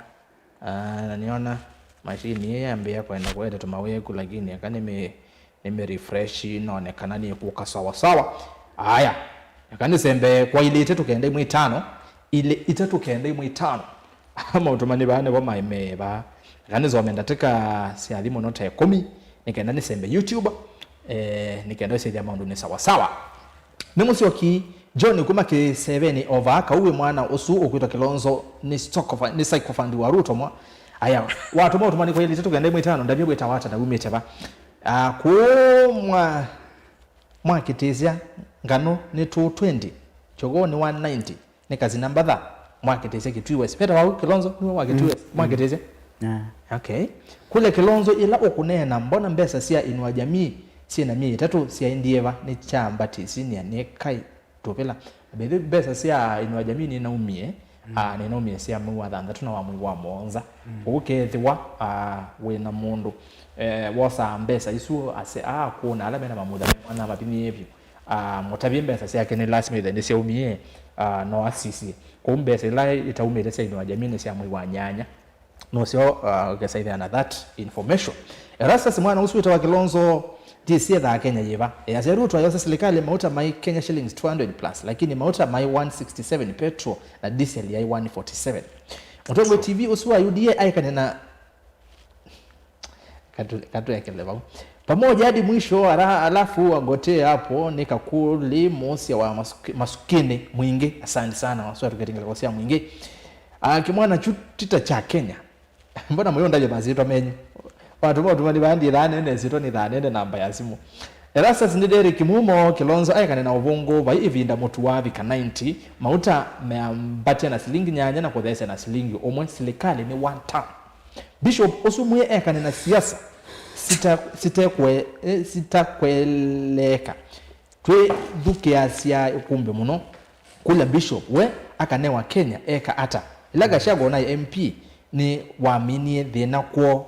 Ah, na nĩona machine ĩĩ yambĩĩa kwenda kũete tũmawĩku, lakini aka nĩmĩ-, nĩmĩ refresh, none kana nĩkũka sawa sawa. Aya, eka nĩsembe kwa ilĩ itatũ kenda imwe itano, ilĩ itatũ kenda imwe itano. Maũtũmani vaa nĩvo maĩ me vaa. Eka nĩsome ndatĩka sya athi mũno ta ĩkũmi, nĩ kenda nĩsembe YouTube, eh, nĩ kenda ũsĩthya maũndũ nĩ sawa sawa. Nĩ mũsyoki John kuma Kĩseveni Ova, kau wĩ mwana ũsu ũkwĩtwa Kilonzo nĩ stock of, nĩ sycophant wa Ruto mwa. Aya, watũma ũtũmani kwa ilĩ itatũ kenda imwe itano, ndavye wĩtawa ata na umĩte va? Ah, kũmwa Mwakĩtĩsya, Ngano nĩ two twenty, Jogoo nĩ one ninety, nĩ Kasina Mbatha, Mwakĩtĩsya Kitui West. Peter wau Kilonzo nĩwe wa Kitui West, Mwakĩtĩsya? Yeah. Okay. Kule Kilonzo, ĩla ũkũneena, mbona mbesa sya Inua Jamii syĩ na myei ĩtatũ syaendie va? Nĩ kyambatĩsye nĩa nĩ kai tũvĩla. Mbĩthĩ mbesa sya Inua Jamii nĩnaumie, ah, nĩnaumie sya mwei wa thanthatũ na wa mwei wa mũonza. Ũkethĩwa, ah, wĩ na mũndũ, eh, wosaa mbesa isu, ase, ah, kũna ala mena mamutha mwana mavinyĩe vyũ. Ah, mũtavye mbesa syake nĩ lasima ithe nĩsyaumie, ah, no asisye. Kũu mbesa ila itaumĩte sya Inua Jamii nĩ sya mwei wa nyanya. Nũseo, uh, ũkesaithĩa na that information. Erastus mwana ũsu wĩtawa Kilonzo, ndĩsĩ ethaa Kenya yĩva. Easya Ruto ayose serikali mauta mai Kenya shillings two hundred plus, lakini mauta mai one sixty-seven, petrol na diesel yai one forty-seven. Mũtongoi T V ũsu wa U D A aikane na Katu-, katwekele vau. Pamoja hadi mwisho, ara-, alafu agotee hapo ni kakuli mosia wa masuki-, masukini mwingi. Asante sana, waswa tuketinga kwa sia mwingi. Ah, kimwana chu tita cha Kenya. Mbona mwe ndavya mazito menyu? Watu wa tuma ni bandi la nene zito ni la nene namba ya simu. Erastus ni Derek Mumo Kilonzo aikane na uvungu vai ivinda mutu wa vika ninety, mauta meambatia na silingi nyanya na kuthesya na silingi umwe, silikali ni one time. Bishop ũsu mwĩe ekane na siasa sita-, sitekwe-, eh, sitakweleka. Twĩthukĩasya ĩkũmbĩ mũno kũlya Bishop we akanewa Kenya eka ata? Ĩla Gachagua na M P nĩ waminie thĩna kwoo.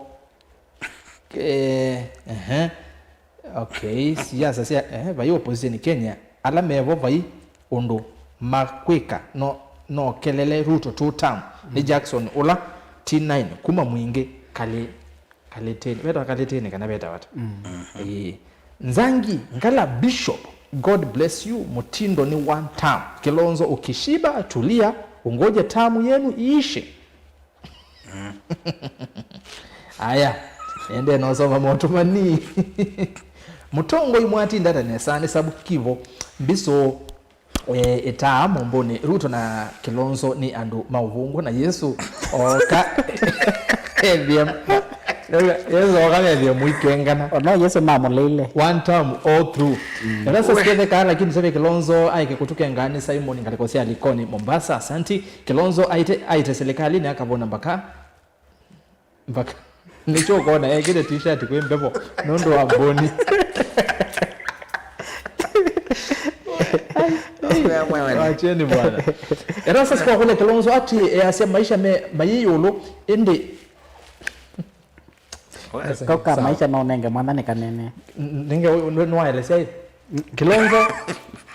Eh, ehe. Okay, siasa sya, eh, vai opposition Kenya, ala mevo vai ũndũ makwĩka, no, no kelele Ruto two term. Nĩ Jackson ũla T nine kuma Mwingĩ Kalĩ-, Kalĩtĩnĩ. Vetawa Kalĩtĩnĩ kana vetawa ata? Ĩĩ. Nzangi, Ngala Bishop, God bless you, Mutindo ni one term. Kilonzo ukishiba, tulia, ungoje term yenu iishe. Aya, ende nosoma motumani. Mũtongoi mwatinda ta nesa nĩ sabu kivo. Mbiso, eh, ĩtaa mũmbũnĩ. Ruto na Kilonzo nĩ andũ ma ũvũngũ na Yesu oka ethie, Yesu oka methie mũikengana. Ono Yesu mamũleile. One term all through. Erastus ketheka, lakini seve Kilonzo aike kutukenga ni Simon ngaliko sia Likoni, Mombasa, asanti. Kilonzo aite, aite serikalinĩ akavona mbaka, mbaka. Nĩkyo ũkona ekĩte t-shirt kwĩ mbevo nũndũ wa mbũni. Wacheni bwana. Erastus kwa kule Kilonzo ati easya maisha me mayĩ ĩũlũ ĩndĩ. Kauka maisha no nenge mwathani kanene. N-, ninge nwaelesya ĩ? Kilonzo.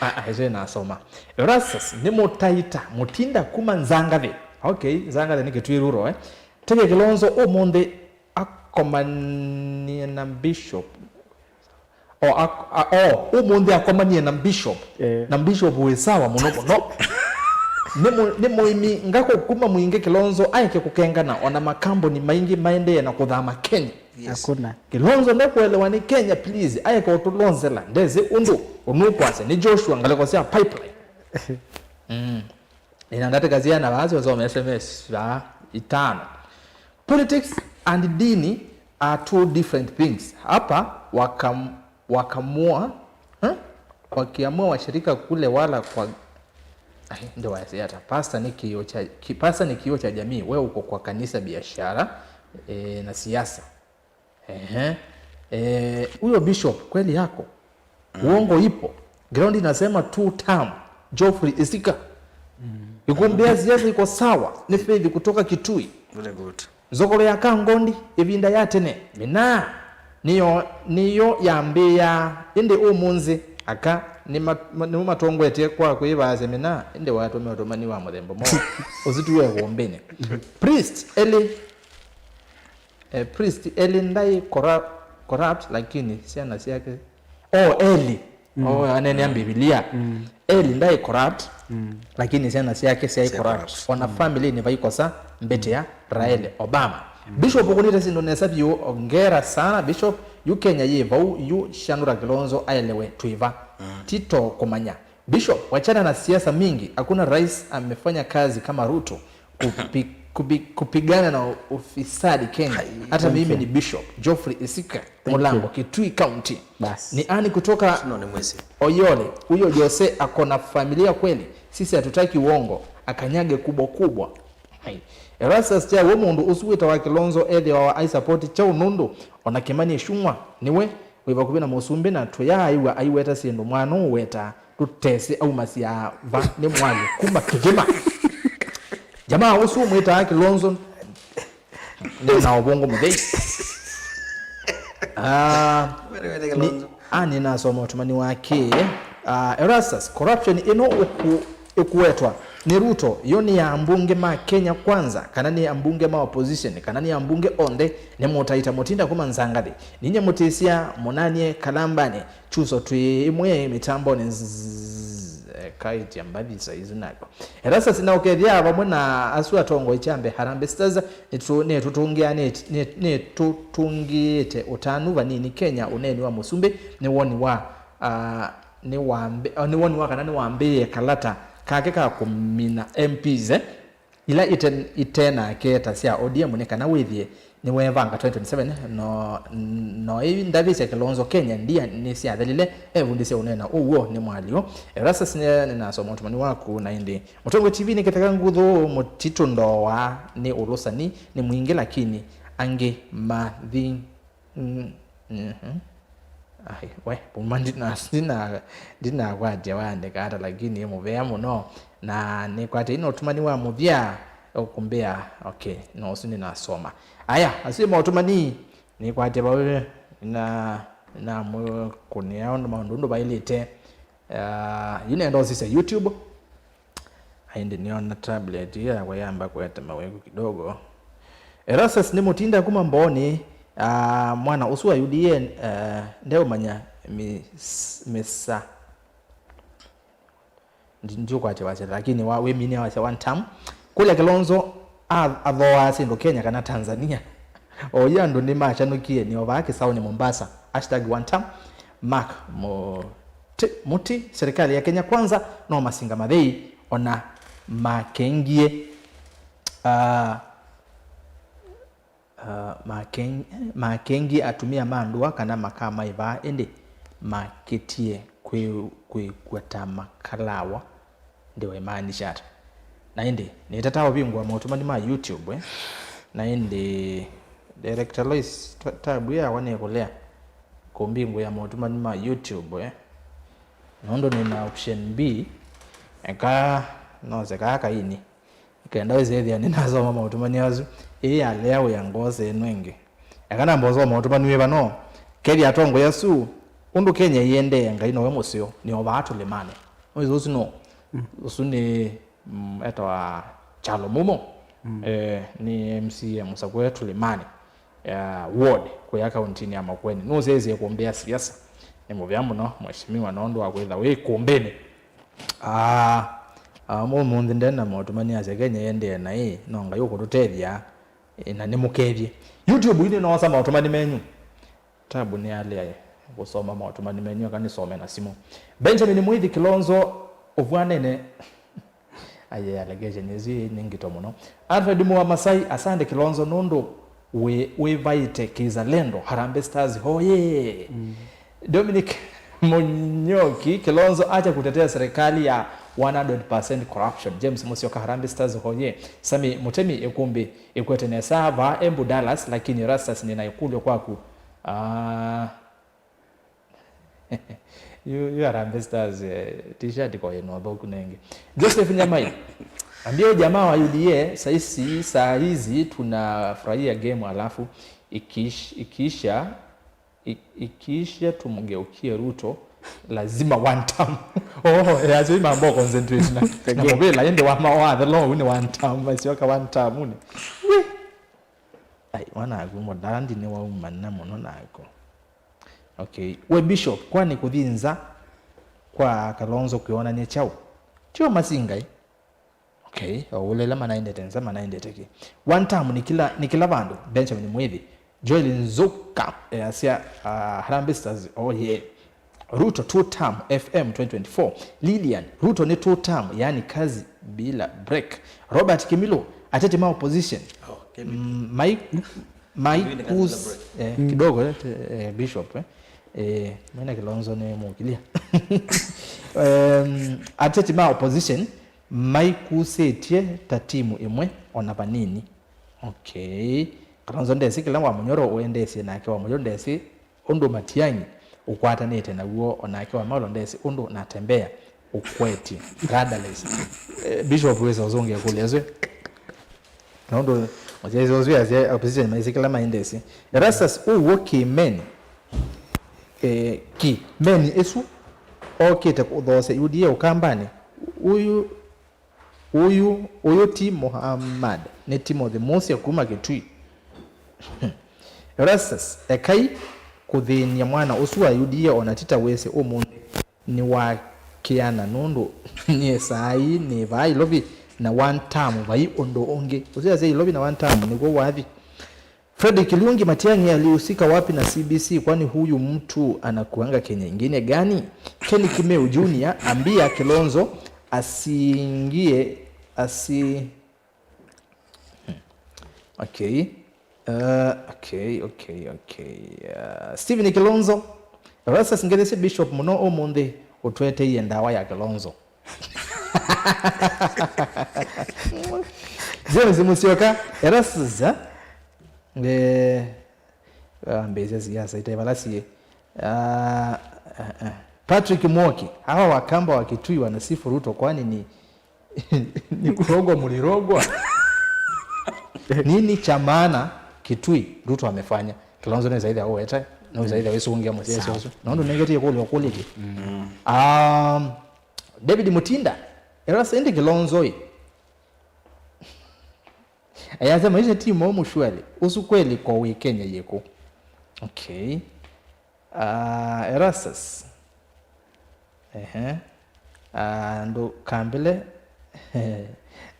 Ah, ah, ĩsĩ nasoma. Erastus nĩ mũtaita, mũtinda kuma Nzangathĩ. Okay, Nzangathĩ nĩ Kitui rural, eh. Teke Kilonzo ũmũnthĩ akomanie na Bishop. O, ak-, a, o, ũmũnthĩ akomanie na Bishop. Eh. Na Bishop wĩ sawa mũno mũno. Nĩ mũ-, nĩ mũĩmi ngakũ kuma Mwingĩ Kilonzo aeke kũkengana ona makambuni maingĩ maendee na kũthama Kenya. Yes. Hakuna. Kilonzo ndekuelewa ni Kenya, please. Aeka utulonzela. Ndezi undu unukwasya ni Joshua ngaleko sya pipeline. Mm. Nina ndatĩka siana vaa syosoma S M S vaa itano. Politics and dini are two different things. Hapa wakam-, wakamua, eh? Wakiamua washirika kule wala kwa, ai, ndio wasiata. Pastor ni kioo cha, ki-, pastor ni kioo cha jamii. Wewe uko kwa kanisa, biashara, eh, na siasa. Ehe. Eh, huyo bishop kweli yako. Uongo ipo. Ground inasema two term. Geoffrey Isika. Ikumbia siasa iko sawa. Ni Faith kutoka Kitui. Very good. Nzokolo ya Kangondi, ivinda ya tene. Mina. Niyo, niyo yambia. Indi umunzi. Aka. Ni ma-, ma-, nimo matongwetie kwa kuivaasya mina. Indi watume utumani wa muthemba mo. Usituwe kumbini. Priest, Eli. Eh, priest Eli ndai corrupt, corrupt, lakini syana syake. Oh, Eli. Oh, anene ya Biblia. Eli ndai corrupt, lakini syana syake syai corrupt. Ona family ni vaikosa mbete ya Raele Obama. Bishop, ukunite sindu nesa biũ, ongera sana Bishop. Yu Kenya yi vau, yu shanura Kilonzo aelewe twiva. Tito kumanya. Bishop, wachana na siasa mingi. Hakuna rais amefanya kazi kama Ruto kupi-, kupi-, kupigana na ufisadi Kenya. Hata mimi ni Bishop Geoffrey Isika, Mulango, Kitui County. Ni Ani kutoka Oyole. Huyo Jose ako na familia kweli? Sisi hatutaki uongo. Akanyage kubwa kubwa. Hai. Erastus Chao, we mundu usu witawa Kilonzo ethĩwa wa ai support Chao nundu ona Kimani Ichung'wa niwe wĩ vakuvĩ na mũsumbĩ na tũyaaĩw'a aiweta syĩndũ mwana ũũ wetaa tũtesĩ aumasya va nĩ mwalĩ kuma kĩthĩma. Jamaa ũsu mwĩtaa Kilonzo nĩ na ũvũngũ mũthei. Ah, ni, ah, ninasoma ũtũmani wake. Ah, Erastus, corruption ĩno ũku-, ĩkuetwa Nĩ Ruto, yo nĩ ya ambunge ma Kenya Kwanza, kana nĩ ambunge ma opposition, kana nĩ ambunge onthe? Nĩ Mũtaita Mũtinda kuma Nzangathĩ. Ninyie Mũtĩsya Mũnanie Kalambani, Chuso twĩ ĩmwe mĩtambonĩ nz-, ekaĩtya mbathi saizi nako. Erastus na ũkethĩa vamwe na asu atongoi kyambe Harambee Stars, nĩtũ-, nĩtũtũngĩanĩte, nĩ-, nĩtũtũngĩĩte ũtanu vanini Kenya, ũneeni wa mũsumbĩ, nĩ woni wa, ah, nĩ wambĩ-, ah, nĩ woni wa kana nĩwambĩĩe kalata kake ka kũmina M Ps, eh? Ila ite, ite nake ta sya O D M nĩ kana wĩthĩe nĩweevanga twenty twenty-seven, no, no ĩndavĩsya Kilonzo Kenya ndia nĩsyathelile, evundĩsya ũneena ũw'o nĩ mwalio. Erastus nĩ, nĩnasoma ũtũmani waku na ĩndĩ. Mũtongoi T V nĩ kĩtheka nguthũ, mũtitũ ndoa nĩ ũlũsani nĩ mwingĩ lakini angĩ mathi Mm, mhm. Ai, we, kuma ndina, ndina, ndinakwatya waandĩka ata, lakini ĩ mũvea mũno, na nĩkwatya ina ũtũmani wa mũthya ũkũmbĩa, okay, no ũsu nĩnasoma. Aya, asu nĩ maũtũmani, nĩkwatya vau, na, namũkũnĩa ũndũ maũndũ ũndũ vaĩlĩte. Ah, yu nenda ũsisya YouTube. Aindi nĩona tablet ĩyo yakwa yamba kũete mawĩku kidogo. Erastus nĩ Mũtinda kuma Mbooni, ah, mwana ũsu wa U D A, eh, ndeũmanya mis-, mĩsa. Ndi-, ndiũkwatya wasya, lakini wa, wĩminie wasya one term. Kũlya Kilonzo a-, athooaa syĩndũ Kenya kana Tanzania? Oyu andũ nĩmakyanũkie nĩ o vaa kĩsaũnĩ Mombasa. Hashtag one term. Mark Muti, Muti, serikali ya Kenya Kwanza no masinga mathei ona makengie, ah, ah, maken-, makengie atumia ma ndũa kana makamaĩvaa, ĩndĩ makĩtie kwĩ-, kwĩkw'a ta makalawa. Ndĩ waimaanisha ata? Na ĩndĩ, nĩtata ũvingũa maũtũmani ma YouTube, eh? Na ĩndĩ, Director Lois, ta-, tabu yakwa nĩkũlea kũmbingũĩa maũtũmani ma YouTube, eh? Nũndũ nĩna option B, eka nose kaa kaini. Kenda wĩsĩthĩa nĩnasoma maũtũmani asu, ĩĩ yalea wĩa ngoo syenũ ĩngĩ. Eka namba ũsoma maũtũmani wĩva no, kethĩa atongoi asu, ũndũ Kenya ĩendee, Ngai nowe mũseo, nĩ o vaa tũlĩmanĩ. Nĩwĩsĩ ũsu no? Mm. Ũsu nĩ, mm, etawa Kyalo Mumo. Mm. Eh, nĩ M C A mũsakũe Tũlĩmanĩ, ya ward kũya kauntinĩ ya Makueni. Nũsyaĩsye kũmbĩa siasa. Nĩ mũvea mũno, mheshimiwa, nũndũ wa kwĩtha wĩ kũmbĩnĩ. Ah, ah, ũmũnthĩ ndena maũtũmani asya Kenya ĩendee naĩ, no Ngai ũkũtũtethya, eh, na nĩmũkethye. YouTube-inĩ noosa maũtũmani menyu. Tabu nĩalea kũsoma maũtũmani menyu, aka nĩsome na simũ. Benjamin Mwithi Kilonzo ũvwanene. Aye, allegation ĩsu nĩ ngito mũno. Alfred Mua Masai, asante Kilonzo nũndũ wĩ, wĩvaĩte kĩzalendo. Harambee Stars hoye! Mm. Dominic Munyoki, Kilonzo acha kutetea serikali ya one hundred percent corruption. James Musyoka, Harambee Stars hoye! Sami Mutemi, ĩkũmbĩ ĩkwete nesa vaa Embu Dallas, lakini Rastas nina ĩkũlyo kwaku. Ah, yu, yu Harambee Stars, eh, t-shirt ko ĩno thũku nengĩ. Joseph Nyamai, ambia huyu jamaa wa U D A, saisi, saa hizi tunafurahia game alafu ikiish-, ikiisha, i-, ikiisha tumgeukie Ruto, lazima one term. Oh, yeah, so ima ambao concentrate na, na mobile, ende wa ma-, wa the law, ni one term, basi waka one term, ni. We. Ai, mwana aku, mũthandi nĩ waumana mũno nako. Okay. We Bishop, kwani kũthi nza kwa Kalonzo kwĩonany'a kyaũ? Tio masingai. Okay, o ũlele manaendete nza, manaendete kĩ. One term nĩ kĩla, nĩ kĩla vandũ, Benjamin Mwithi. Joel Nzuka, easya, ah, Harambee Stars, oh yeah. Ruto two term F M twenty twenty-four. Lilian, Ruto nĩ two term, yani kazi bila break. Robert Kimilu, ateti ma opposition. Oh, Kimilu. Mm, Mike, Mike Kimilu nĩ kazi bila Kus-, break. Eh, mm, kidogo, eh, te-, eh, Bishop, eh. Eh, maina Kilonzo nĩ mũkilia. Em, ateti ma opposition, maikusĩtye ta timu ĩmwe ona vanini. Okay. Kalonzo ndesĩ kĩla Wamunyoro ũendeesye nake, Wamunyoro ndesĩ ũndũ Matiang'i ũkwatanĩte naw'o, onake Wamalo ndesĩ ũndũ Natembeya ũkwetye. Rudderless. Eh, Bishop wĩsa ũsũngĩa kũlya ĩsu. Nũndũ mũsyaĩĩsya ũsu yasya opposition maisĩ kĩla maendesĩ. Erastus ũw'o kĩmeni, eh, kĩmeni ĩsu okĩte kũthoosya U D A Ũkambanĩ. Ũyũ Ũyũ, ũyũ ti Muhammad, nĩ Timothy Musia kuma Kitui. Erastus, ekai kũthĩny'a mwana ũsu wa U D A, ona ti ta wĩsĩ ũmũnthĩ nĩwakĩana, nũndũ nyie saa ii nĩ vaa Ilovi na one term, vai ũndũ ũngĩ. Ũsu asya Ilovi na one term nĩw'o wathi. Fredrick Lungi Matiang'i alihusika wapi na C B C, kwani huyu mtu anakuanga Kenya ingine gani? Ken Kimeu Junior, ambia Kilonzo asingie, asi-, hmm. Okay. Uh, okay, okay, okay. Uh, Stephen Kilonzo, Erastus, ngetheesye Bishop mũno ũmũnthĩ, ũtweteie ndawa ya Kilonzo. James Musyoka, Erastus, eh? Eh, ah, mbĩsya siasa ite vala siĩ. Ah, eh, eh. Patrick Mwoki, hawa Wakamba wa Kitui wanasifu Ruto, kwani ni, ni kurogwa mulirogwa? Nini cha maana Kitui Ruto amefanya? Kilonzo nĩsaithya ũweta, nĩsaithya wĩsũngĩa mũsyesyo ũsu. Na ũndũ nengetie kũlya kũlĩkĩ. Um, David Mutinda, Erastus, ĩndĩ Kilonzo ĩ? Ayasya maisha ti momu shwali. Ũsu kweli ko wĩ Kenya yĩkũ? Okay. Ah, Erastus. Ehe. Ah, ndũkambĩle.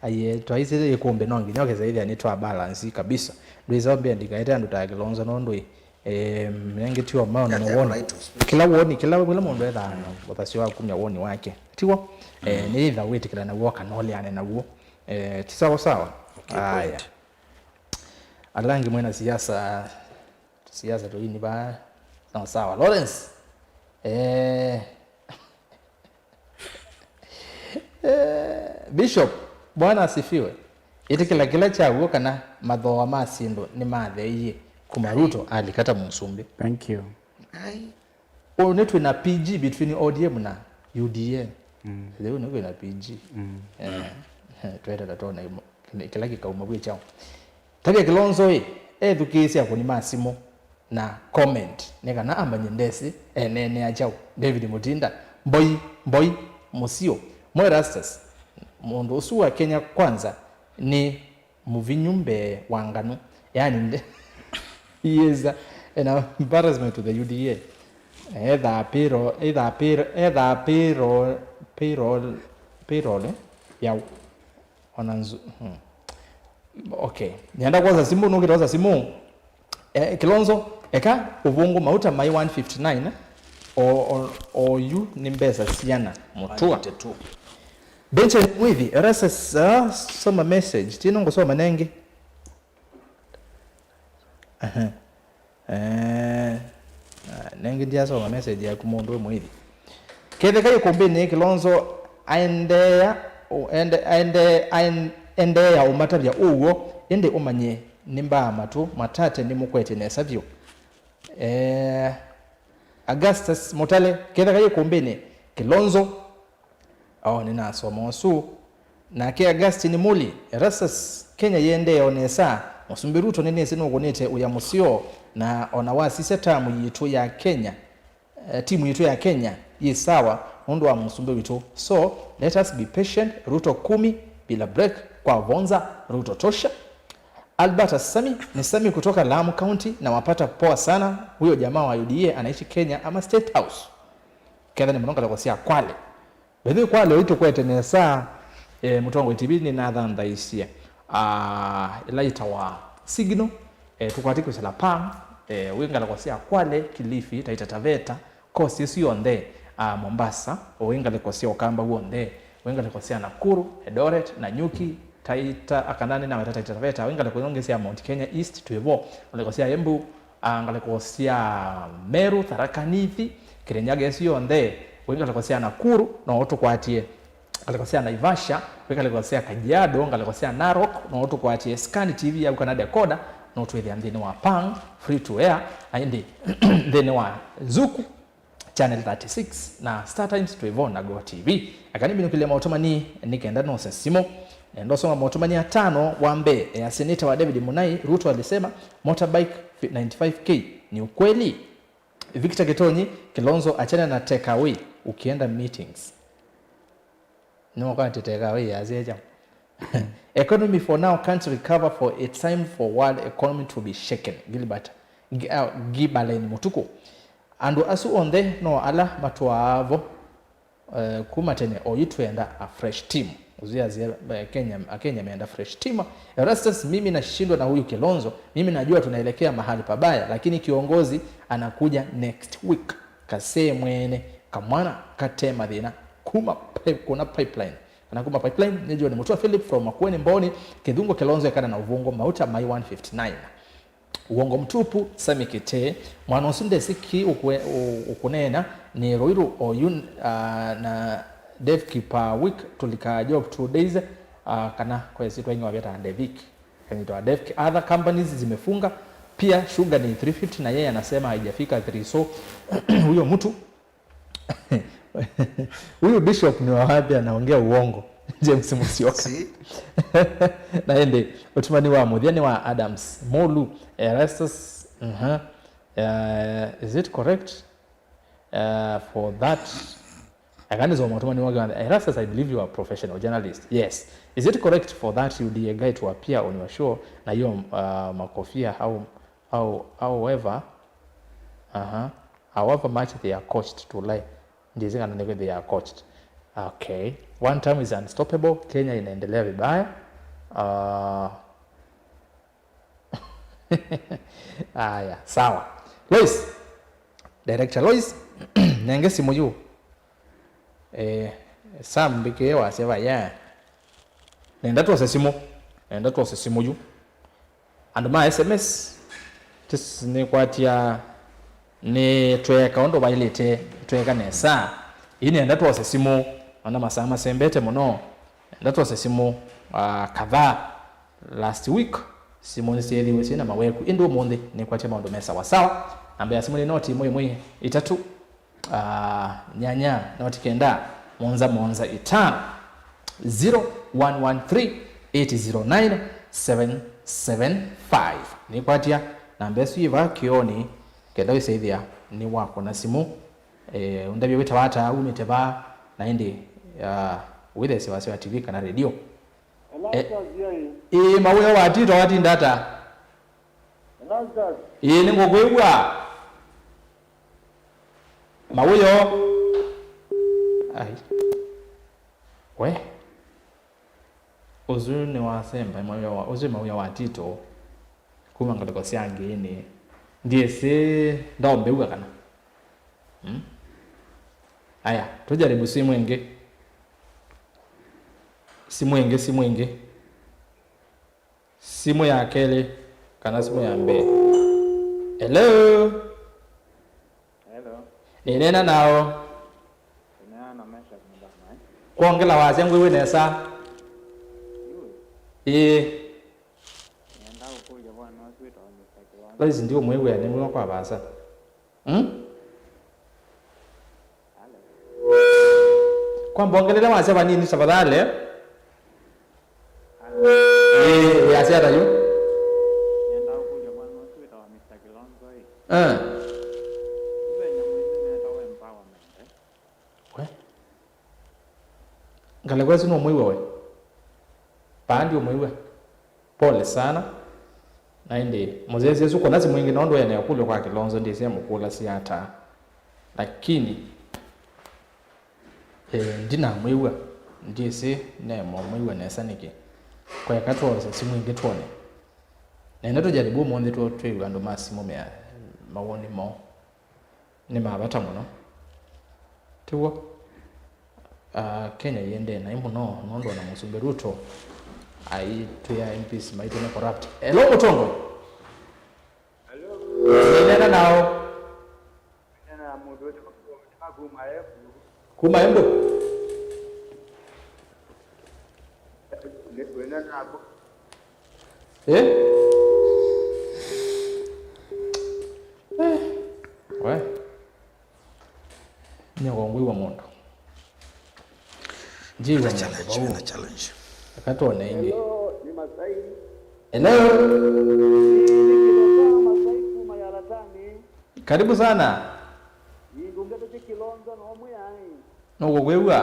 Aye, twaisye ĩkũmbĩ no nginya ũkesa ĩthĩa nĩ twa balance kabisa. Ndwĩsa mbĩa ndikaete andũ ta Kilonzo nũndũ ĩ, eh, nengĩ tio mao na mawoni. Kĩla woni, kĩla, kĩla mũndũ ethaa na ũthasyo wa kumya woni wake. Tiw'o? Eh, nĩ either wĩtĩkĩla naw'o kana ũleane naw'o. Eh, ti sawa sawa? Okay, aya. Point. Ala angĩ mwena siasa, siasa tũini vaa. No, sawa. Lawrence. Eh, eh, Bishop, Bwana asifiwe. Ĩtĩkĩla kĩla kya w'o kana mathooa ma syĩndũ nĩmatheeie kuma Ruto alika ta mũsumbĩ. Thank you. Ai. Ũũ nĩ twĩ na P G between O D M na U D A. Mm. Lĩu nĩ kwĩ na P G. Mm. Eh, twetata twona imo-, kĩla kĩkauma kwĩ kyaũ. Tavya Kilonzo ĩ, ethukĩĩsye akũni ma simũ na comment, nĩ kana amanye ndesĩ eneenea kyaũ. David Mutinda, mboi, mboi, mũsio. Mwe Rastas, mũndũ ũsu wa Kenya Kwanza nĩ mũvinyu mbee wa nganu. Yani, nde-, he is a, an embarrassment to the U D A. Ethaa payroll, ethaa payroll, ethaa payroll, payroll, payroll, eh, ya ona nzu-, hmm. Okay. Nĩenda kwosa simũ, nũkĩte kwosa simũ. Eh, Kilonzo, eka ũvũngũ mauta mai one fifty-nine, o, o, o yu nĩ mbesa siana mũtũa. One fifty-two. Benjamin Mwithi, Erastus, ah, soma message. Tino ngũsoma nengĩ. Aha. Eh, ah, nengĩ ndiasoma message yaku mũndũ wĩ Mwithi. Ketheka ikumbĩnĩ Kilonzo aendeea, u-, ende-, aende-, aen-, endeea ũmatavya ũw'o, ĩndĩ ũmanye nĩ mbaa matũ matate nĩmũkwetye nesa vyũ. Eh, Augustus Mutale, ketheka ikumbĩnĩ Kilonzo, Oh, nĩnasoma ũsu. Nake Augustine Muli, Erastus, Kenya yĩendee o nesa. Mũsumbĩ Ruto nĩnĩsĩ nũkũnĩte ũya mũseo, na ona wasisya tamu yitũ ya Kenya, eh, timu yitũ ya Kenya yĩ sawa nũndũ wa mũsumbĩ witũ. So, let us be patient. Ruto kumi bila break kwa Vonza, Ruto tosha. Albert Asami, ni Sami kutoka Lamu County, nawapata poa sana. Huyo jamaa wa U D A anaishi Kenya ama State House? Kethani mũno ngalĩko sya Kwale. Ĩthyĩ kwa leo ĩtũkwete nesa, eh, Mũtongoi T V nĩnathanthaisye, ah, ĩla yĩtawa Signal, eh, tũkwatĩkĩsya Lapang, eh, wĩ ngalĩko sya Kwale, Kilifi, Taita Taveta, coast ĩsu yonthe, ah, Mombasa, wĩ ngalĩko sya Ũkamba w'onthe, wĩ ngalĩko sya Nakuru, Eldoret, Nanyuki, Taita, kana nĩnaweta Taita Taveta, wĩ ngalĩko ĩno ĩngĩ sya Mount Kenya East, twĩ vo, ngalĩko sya Embu, ah, ngalĩko sya Meru, Tharaka Nithi, Kirinyaga ĩsu yonthe, wĩ ngalĩko sya Nakuru, no ũtũkwatie. Ngalĩko sya Naivasha, wĩ ngalĩko sya Kajiado, ngalĩko sya Narok, no ũtũkwatie. Scan T V yaku kana decoder, no twĩthĩa nthĩnĩ wa Pang, free to air, na ĩndĩ nthĩnĩ wa Zuku, channel thirty-six, na Star Times twĩ vo na Go T V. Aka nĩmbinũkĩlye maũtũmani nĩ kenda nose simũ. Nenda ũsoma maũtũmani atano. Wa mbee, ya seneta wa David Munai, Ruto alisema motorbike ninety-five K ni ukweli. Victor Kitonyi, Kilonzo achana na take away ukienda meetings. Nĩwakwatĩte ĩka wĩyasya kyaũ? Economy for now can't recover for it's time for world economy to be shaken. Gilbert Gi- uh, Gibalen Mutuku. Andũ asu onthe no ala matũaa vo. Uh, kuma tene oyu twenda a fresh team. Uziazia uh, Kenya, Akenya meenda fresh team. Erastus, mimi nashindwa na huyu Kilonzo. Mimi najua tunaelekea mahali pabaya, lakini kiongozi anakuja next week. Kasee mwene kamwana kate mathĩna kuma pipe, kuna pipeline. Kana kuma pipeline, nĩjua nĩ Mutua Philip from Makueni Mboni, Kĩthungo Kilonzo ekana na ũvũngũ mauta mai one fifty-nine. Uongo mtupu, Sami Kĩtee. Mwana ũsu ndesĩ kĩ ũkwe- ũ- ũkũneena, nĩ Ruiru oyu, ah, na Devki per week, tulikaa job two days, ah, kana kwa ĩsyĩtwa ingĩ waveta Devik. Kanyitwa Devki. Other companies zimefunga. Pia sugar ni three fifty na yeye anasema haijafika three. So, huyo mtu Huyu bishop ni wa wapi, anaongea uongo? James Musyoka. Si. Na ĩndĩ, ũtumani wa mũthya nĩ wa Adams Molu, Erastus. Uh-huh. Uh, is it correct? Uh, for that, I can't say ũtumani wake. Erastus, I believe you are a professional journalist. Yes. Is it correct for that U D A guy to appear on your show na hiyo uh, makofia au au however, uh-huh, however much they are coached to lie? Ndizi kana niko they are coached. Okay. One time is unstoppable. Kenya inaendelea vibaya. Uh, aya, sawa. Lois. Director Lois, nenge simu yu. Eh, Sam mbikĩe wasya vaya. Nenda twose simu. Nenda twose simu yu. Andũ ma S M S, tis- nĩkwatya nĩtweeka ũndũ vaĩlĩte, nĩtweeka nesa. Ĩĩ nĩenda twose simũ, ona masaa masembete mũno. Nĩenda twose simũ, ah, kadhaa last week. Simũ nĩsyeethiwe syĩ na maweku, ĩndĩ ũmũnthĩ nĩkwatya maũndũ me sawa sawa. Namba ya simũ nĩ noti ĩmwe ĩmwe itatũ, ah, nyanya noti kenda, mũonza mũonza itano, zero one one three, eight zero nine, seven seven five. Nĩkwatya namba ĩsu yĩ vaa kĩoonĩ, kenda wĩsaĩthĩa nĩwakũna simũ. Eh, ũndavye wĩtawa ata, umĩte vaa, na ĩndĩ, ah, wĩthesye wasya wa T V kana redio. Eh, Erastus, yai. Ĩĩ, mawĩo watito watinda ata? Erastus. Ĩĩ, nĩngũkwĩw'a. Mawĩo. Ai. We. Ũsu nĩ wasemba, mawĩa wa, ũsu nĩ mawĩa wa Tito. Kuma ngalĩko sya ngĩĩnĩ. Ndyĩsĩ, ndaũmbĩw'a kana. Hmm? Aya, tũjaribu simu ĩngĩ. Simu ĩngĩ, simu ĩngĩ. Simũ ya kelĩ kana simũ ya mbee? Hello? Hello. Nĩneena nao. Nĩneena na Meshack Mũthama, eh? Kwongela wasya ngwĩw'e nesa. Yu. Ĩĩ. Nĩenda kũkũlya bwana ũsu wĩtawa Mister Kilonzo. Lois ndiũmwĩw'a nĩ mwa kwa vaasa. Hmm? Kwa mbongelele wasya vanini tafadhali. Ĩĩ, wĩasya ata yu? Nĩenda kũkũlya mwana ũsu wĩtawa Mister Kilonzo ĩ. Eh. Ve nyamũ ĩmwe yĩtawa empowerment, eh? We. Ngalĩko ĩsu nũmwĩw'a we? Vaa ndiũmwĩw'a. Pole sana. Na ĩndĩ mũsyaĩĩsya ũsu kũna simũ ĩngĩ nũndũ ene ũkũlyo kwa Kilonzo ndyĩsĩ amũkũlasya ata. Lakini, eh, ndinamwĩw'a. Ndyĩsĩ neema ũmwĩw'a nesa nĩkĩ. Kweka twose simũ ĩngĩ twone. Na ĩndĩ tũjaribu ũmũnthĩ tũ-, twĩw'a andũ ma simũ mea mawoni moo. Nĩ ma vata mũno. Tiw'o? Ah, Kenya ĩendee naĩ mũno nũndũ ona Mũsumbĩ Ruto aitwĩa M Ps maitũ nĩ corrupt. Hello, Mũtongoi. Hello. Nĩneena nao. Nĩneena na mũndũ wĩtawa Kuma Embu. Kuma Embu? Nĩ, wĩneena naku. Eh? Eh. We. Nyie ngwĩw'a mũndũ. Njĩw'a mũndũ challenge, vau. Wĩna challenge. Eka twone ĩngĩ. Hello, nĩ Masai. Hello. Nĩ Kĩlosa Masai kuma Yaratani. Karibu sana. Nĩndũngĩte Kĩlonzo no mwĩai. Nũkũkwĩw'a?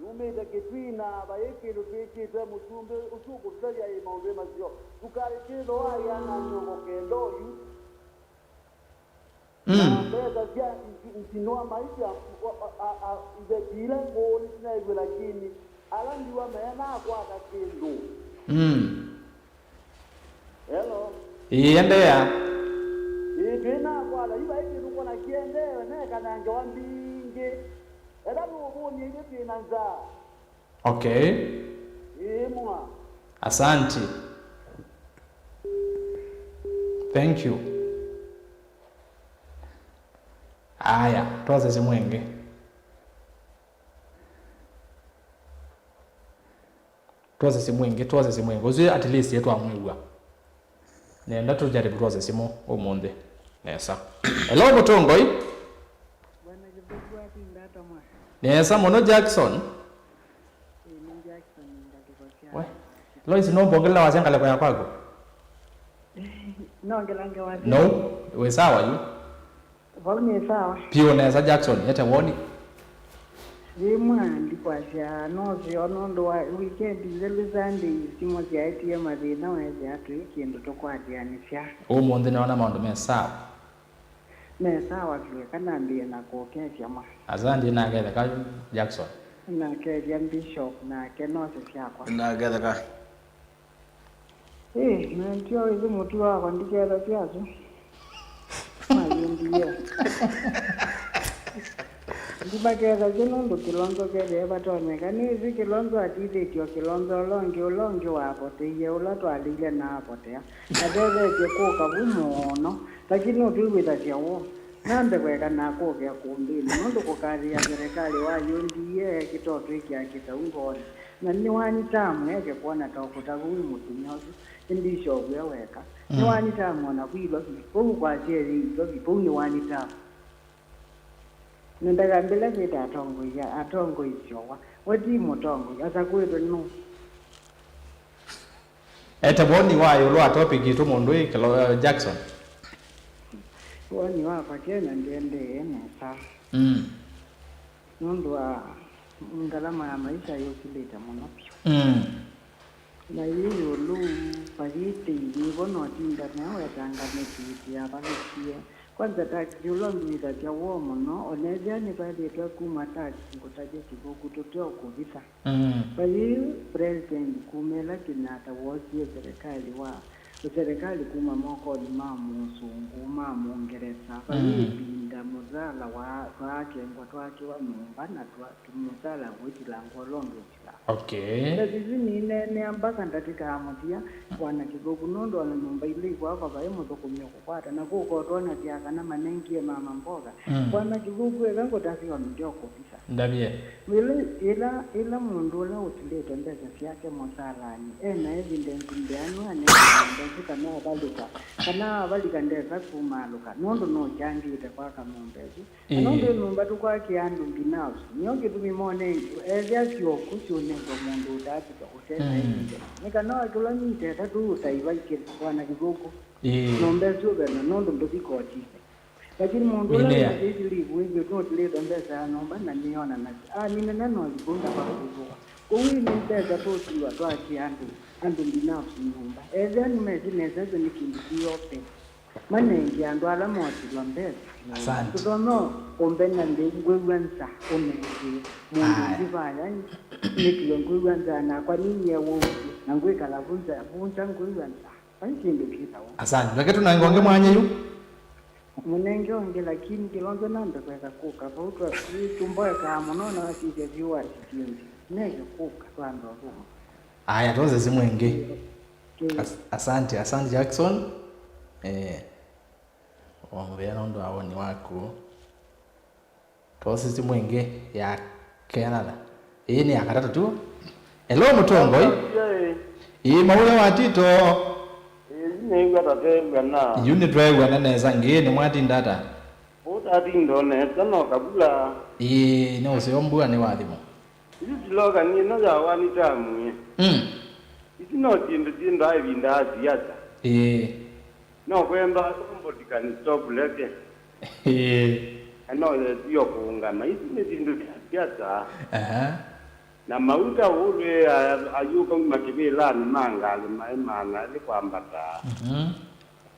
Numĩte Kĩtwina, vaĩ kĩndũ twĩtĩ Ĩtwe mũsumbĩ ũsu ũkũtũtavya ĩ maũndũ maseo. Sukalĩ kĩtho waĩa na mĩongo kenda oyu. Mm. Na mbesa sya nti-, ntindo wa maisha, a, a, a, iveti ila ngũũ nĩsinaĩw'e, lakini ala ndiwa meenaa kwata kĩndũ. Mm. Hello. Ĩĩ, endeea. Ĩĩ, twĩnakwata, yu vai kĩndũ kwona kĩendee, nekanangewa mbingĩ. Ethwa nũũvũnie ithyĩ twĩ na nzaa. Okay. Ĩĩ, mwa. Asante. Thank you. Aya, twose simũ ĩngĩ. Twose simũ ĩngĩ, twose simũ ĩngĩ. Ũsu at least ĩtwamwĩw'a. Nenda tũjaribu twose simũ ũmũnthĩ. Nesa. Hello, Mũtũngoi. Bwana Kĩthũku atinda ata mwa? Nesa mũno, Jackson. Ĩĩ, nĩ Jackson ngalĩko sya. We. Lois, no mbongelele wasya ngalĩko ya kwaku? Nongelange wasya. No, wĩ sawa yu. Vau nĩ sawa. Piũ nesa, Jackson, ete woni. Yĩmwe ndikwasya noseo nũndũ wa weekend nzelu Sunday simũ syaetie mathĩna, weethĩa twĩ kĩndũ tũkwatĩanĩsya. Ũmũnthĩ nĩwona maũndũ me sawa. Me sawa vyũ, eka nambĩĩe na kũkethya mwa. Asante, naketheka Jackson. Nakethya Bishop nake nose syakwa. Naketheka. Ĩ, na ndio ĩthi mũtu wakwa ndikethasya asu. Mayĩndie. Ndimakethasya nũndũ Kĩlonzo kethĩe vatonyeka. Nĩĩsĩ Kĩlonzo atithĩtye o Kĩlonzo ũla ũngĩ, ũla ũngĩ wapoteie, ũla twalĩile na apotea. Atethetye kũka vu mũno. Lakini ũtwĩw'ĩthasya woo. Nambe kweka na kũkĩa kũmbĩnĩ, nũndũ kũkathĩa serikali wa U D A kĩtotwĩkĩa kĩtau ngoonĩ. Na nĩ one term eke kwona ta ũkũta vau nĩ mũtumĩa ũsu, nĩ Bishop e weka. Nĩ one term o na vu Ilovi, vau kwasya ethĩ Ilovi, vau nĩ one term. Na ndakambĩla kwĩta atongoi, atongoi syowa. We ti mũtongoi, asakũĩtwe nũũ? Ete woni wa ĩũlũ wa topic itũ mũndũ ĩ Kĩlo-, Jackson. Woni wakwa Kenya ndĩendee nesa. Mm. Nũndũ wa ngalama ya maisha yũkĩlĩte mũno vyũ. Mm. Na yĩ ĩũlũ, vayĩtĩ yĩvo notinda nayo wetanga mĩtĩĩtĩ yavalũkie. Kwanza taxi ũla ũndwĩthasya woo mũno, onethĩa nĩvathĩtwe kuma taxi ngũtavya kĩthũku tũte o kũvitha. Mm. Vayĩ president kuma ĩla Kenyatta woosie serikali wa, serikali kuma mokonĩ ma mũsũngũ, ma mũngelesa, vayĩ ĩvinda mũsala wa, twakengwa twakĩwa nyũmba na twa, tũmũsala wĩtilangwa ũla ũndũ ũtilaa. Okay. Mbesa isu nineenea mbaka ndatĩka ya mũthya, Bwana Kĩthũku, nũndũ ona nyũmba ila ikwakwa vai mũthũkũmi ũkũkwata, na kũkotwa na syakana manengie mama mboga. Mm. Bwana Kĩthũku, eka ngũtavye o ndio kũvisa. Ndavye. Ĩla, ĩla, ĩla mũndũ ũla ũtilĩte mbesa syake mũsalanĩ, e na evidence mbeanu anenge nyũmba ĩsu kana avalũka, kana avalika ndesa kumaalũka, nũndũ nũkyangĩte kwaka nyũmba ĩsu. Na nũndũ nyũmba tũkwakĩa andũ mbinafsi, nĩyo kĩtumi monenge, ethĩa syoko syũnengwa mũndũ ũtaavika ũte na evidence. Nĩ kana wakĩlwa mita ĩtatũ ũtaiva ikĩla, Bwana Kĩthũku. Ĩĩ. Nyũmba ĩsu ũvena nũndũ ndũthi kotinĩ. Lakini mũndũ ũla wĩna payslip wĩthĩĩtwe ũtilĩte mbesa ya nyũmba na nĩyonanasya. Anina na no ĩkũnda kwa kũthũa. Kwoou ĩnĩ mbesa tũtiwa twakĩa andũ, andũ mbinafsi nyũmba. Ethĩa nĩmesĩ nesa ĩsu nĩ kĩndũ kĩ open. Manengie andũ ala motilwa mbesa. Asante. Tũtonya ũmbena nthĩ ngwĩw'a nza ũnengie mũndũ ũngĩ vaya nĩkĩwe ngwĩw'a nza nakwa ninyie wũmbi na ngwĩkala vunza, vunza ngwĩw'a nza. Vai kĩndũ kĩtawa. Asante. Reke tũnenge ũngĩ mwanya yu. Mũnenge ũngĩ, lakini Kĩlonzo nambe kweka kũka vau twa-, tũmboekaa mũno na wasisya viewers syĩndĩ. Neke kũka twambe ũthũma. Aya, twose simũ ĩngĩ. As-, asante, asante Jackson. Eh, wamũvea nũndũ wa woni waku. Twose simũ ĩngĩ ya kenana. Ĩĩ nĩ ya katatũ tu. Hello, Mũtongoi. Ĩĩ, mawĩa wa Tito. Ĩĩ, yu nĩw'a ta twew'ana. Yu nĩtwew'ana nesa, ngĩĩ nĩ mwatinda ata? Ũtatinda nesa no kavula. Ĩĩ, nĩ ũseo mbua nĩ wathimo. Isu slogan ĩno ya one term ĩ. Mm. Isu no syĩndũ syĩndaa ĩvinda ya siasa. Ĩĩ. No kwenda somebody can stop leke. Ĩĩ. Na no yesio kũũngama. Isu nĩ syĩndũ sya siasa. Aha. Na mauta ũũlwĩe ayũka uma kĩvĩlanĩ ma ngalĩ maĩ maana elĩ kwambata. Mhm.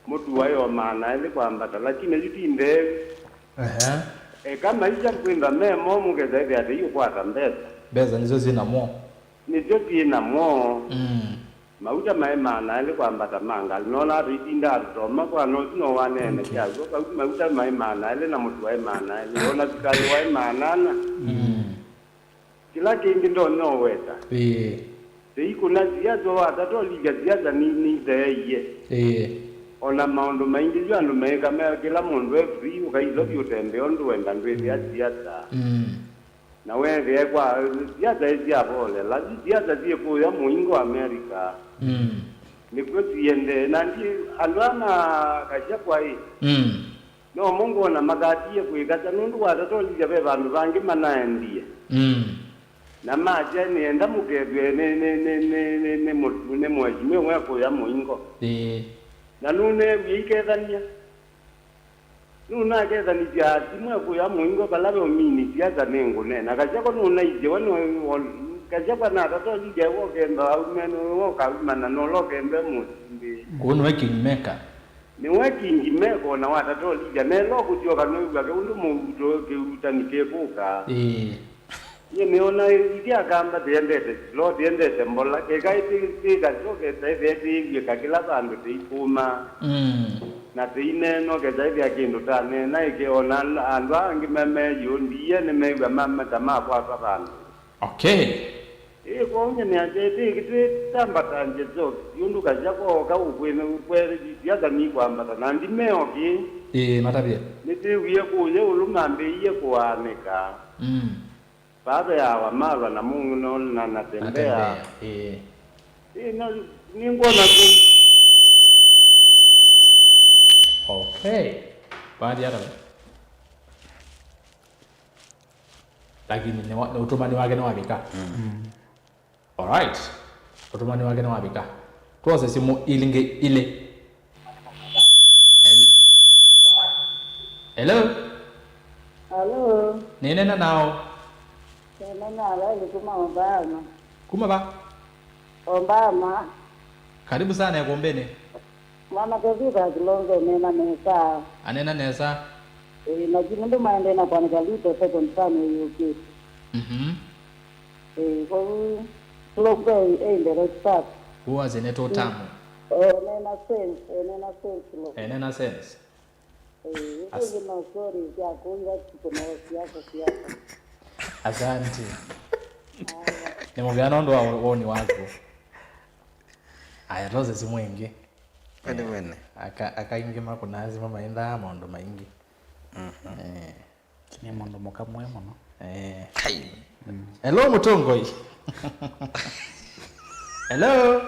Mũtu waĩ o maana elĩ kwambata, lakini yu ti ndeeu. Ehe. Eka maisha kwĩnda me momũ kesa ĩthĩa tei ũkwata mbesa. Mbesa nĩsyo syĩ namo. Nĩsyo syĩ namo. Mm. Mauta maĩ maana elĩ kwambata ma ngalĩ. Nona ata itindaa tũtoma kwa nosi no waneene. Okay. Kyaw'o, vau mauta maĩ maana elĩ na mũtu waĩ maana elĩ. Ona sukali waĩ maana ana. Mm. Kĩla kĩngĩ ndonya ũweta. Ĩĩ. Tei kũna siasa, watatolilya siasa nĩ, nĩitheeie. Ĩĩ. Ona maũndũ maingĩ yu andũ meĩka me kĩla mũndũ e free, ũkaisovya ũtembea ũndũ wenda ndwĩthĩa siasa. Mm. Na weethĩa kwa siasa ĩsyavolela, yu siasa syĩ kũya mũingo America. Mm. Nĩkw'o siendee. Na ndi andũ aa ma Gachagua ĩ. Mm. No mo ngwona makatie kwĩkasya nũndũ watatolilya ve vandũ vangĩ manaendie. Mm. Na masya nĩenda mũkethw'e nĩ, nĩ, nĩ, nĩ, nĩ, nĩ, mũtu, nĩ mheshimiwa we kũya mũingo. Ĩĩ. Na nũneewie ikethany'a. Nũnakethanĩsya atimwe kũya mũingo vala ve ũmini siasa nĩ ngũneena. Gachagua nũnaisye we nĩ, Gachagua natatolilya we ũkenda aume nĩwe ũkaumana nola ũkenda mũsindi. Kũu nĩwe kingmaker. Nĩwe kingmaker ona watatolilya, nelo kũsyoka nĩw'ake ũndũ mũuto kĩuutani kĩkũka. Ĩĩ. Nyie nĩona ithyĩ Akamba tĩendete slow, tĩendete mbola, keka ĩtĩkasyo kesa ĩthĩa tĩilyĩka kĩla vandũ tĩikũma. Mm. Na tĩineeno kesa ĩthĩa kĩndũ taneena ĩke, ona andũ aa angĩ me, me yu ndiye nĩmew'a ma, ma, ta makwatwa vandũ. Okay. Ĩĩ, kwoou nyie nĩasya ĩtĩ ĩkĩ twĩtambatangye Job, yu ndũkasya kwoka ũkwĩna ũkwere siasa nikwambata, na ndimeoki. Ĩĩ, matavye. Nĩtwĩwie kũya ĩũlũ mambĩĩie kũaanĩka. Mm. Vaa ve awa malwa na mũng'o na natembea. Natembea, ĩĩ. Ĩĩ, na nĩngwona kũ. Okay. Vathi ata? Lakini nĩ wa-, nĩ ũtũmani wake nĩwavika. Mm. Alright. Ũtũmani wake nĩwavika. Twose simũ ilingĩ ilĩ. Hel-, hello? Hello. Nĩnena nao. Nĩnena nao, kuma Obama. Kuma va? Obama. Karibu sana ĩkũmbĩnĩ. Mama Tevita Kilonzo nena nesa. Anena nesa. Eh, lakini ndo maende na kwanza lito second time yũkĩte. Mhm. Eh, kwa hiyo, Kilonzo eh, eh, ndio start. Huwa zine two term. Eh, nena sense, eh, nena sense Kilonzo. Eh, nena sense. Eh, as- hizo no story ya kuiga siku na siasa siasa. Asante. Nĩ mũvea nũndũ wa woni waku. Aya, twose simũ ĩngĩ. Wene, eh, wene. Aka, aka aingĩ makũnaa simũ maendaa maũndũ maingĩ. Mhm. Eh. Nĩ mũndũ mũka mwe mũno. Eh. Kai. Mm. Hello, mũtongoi. Hello.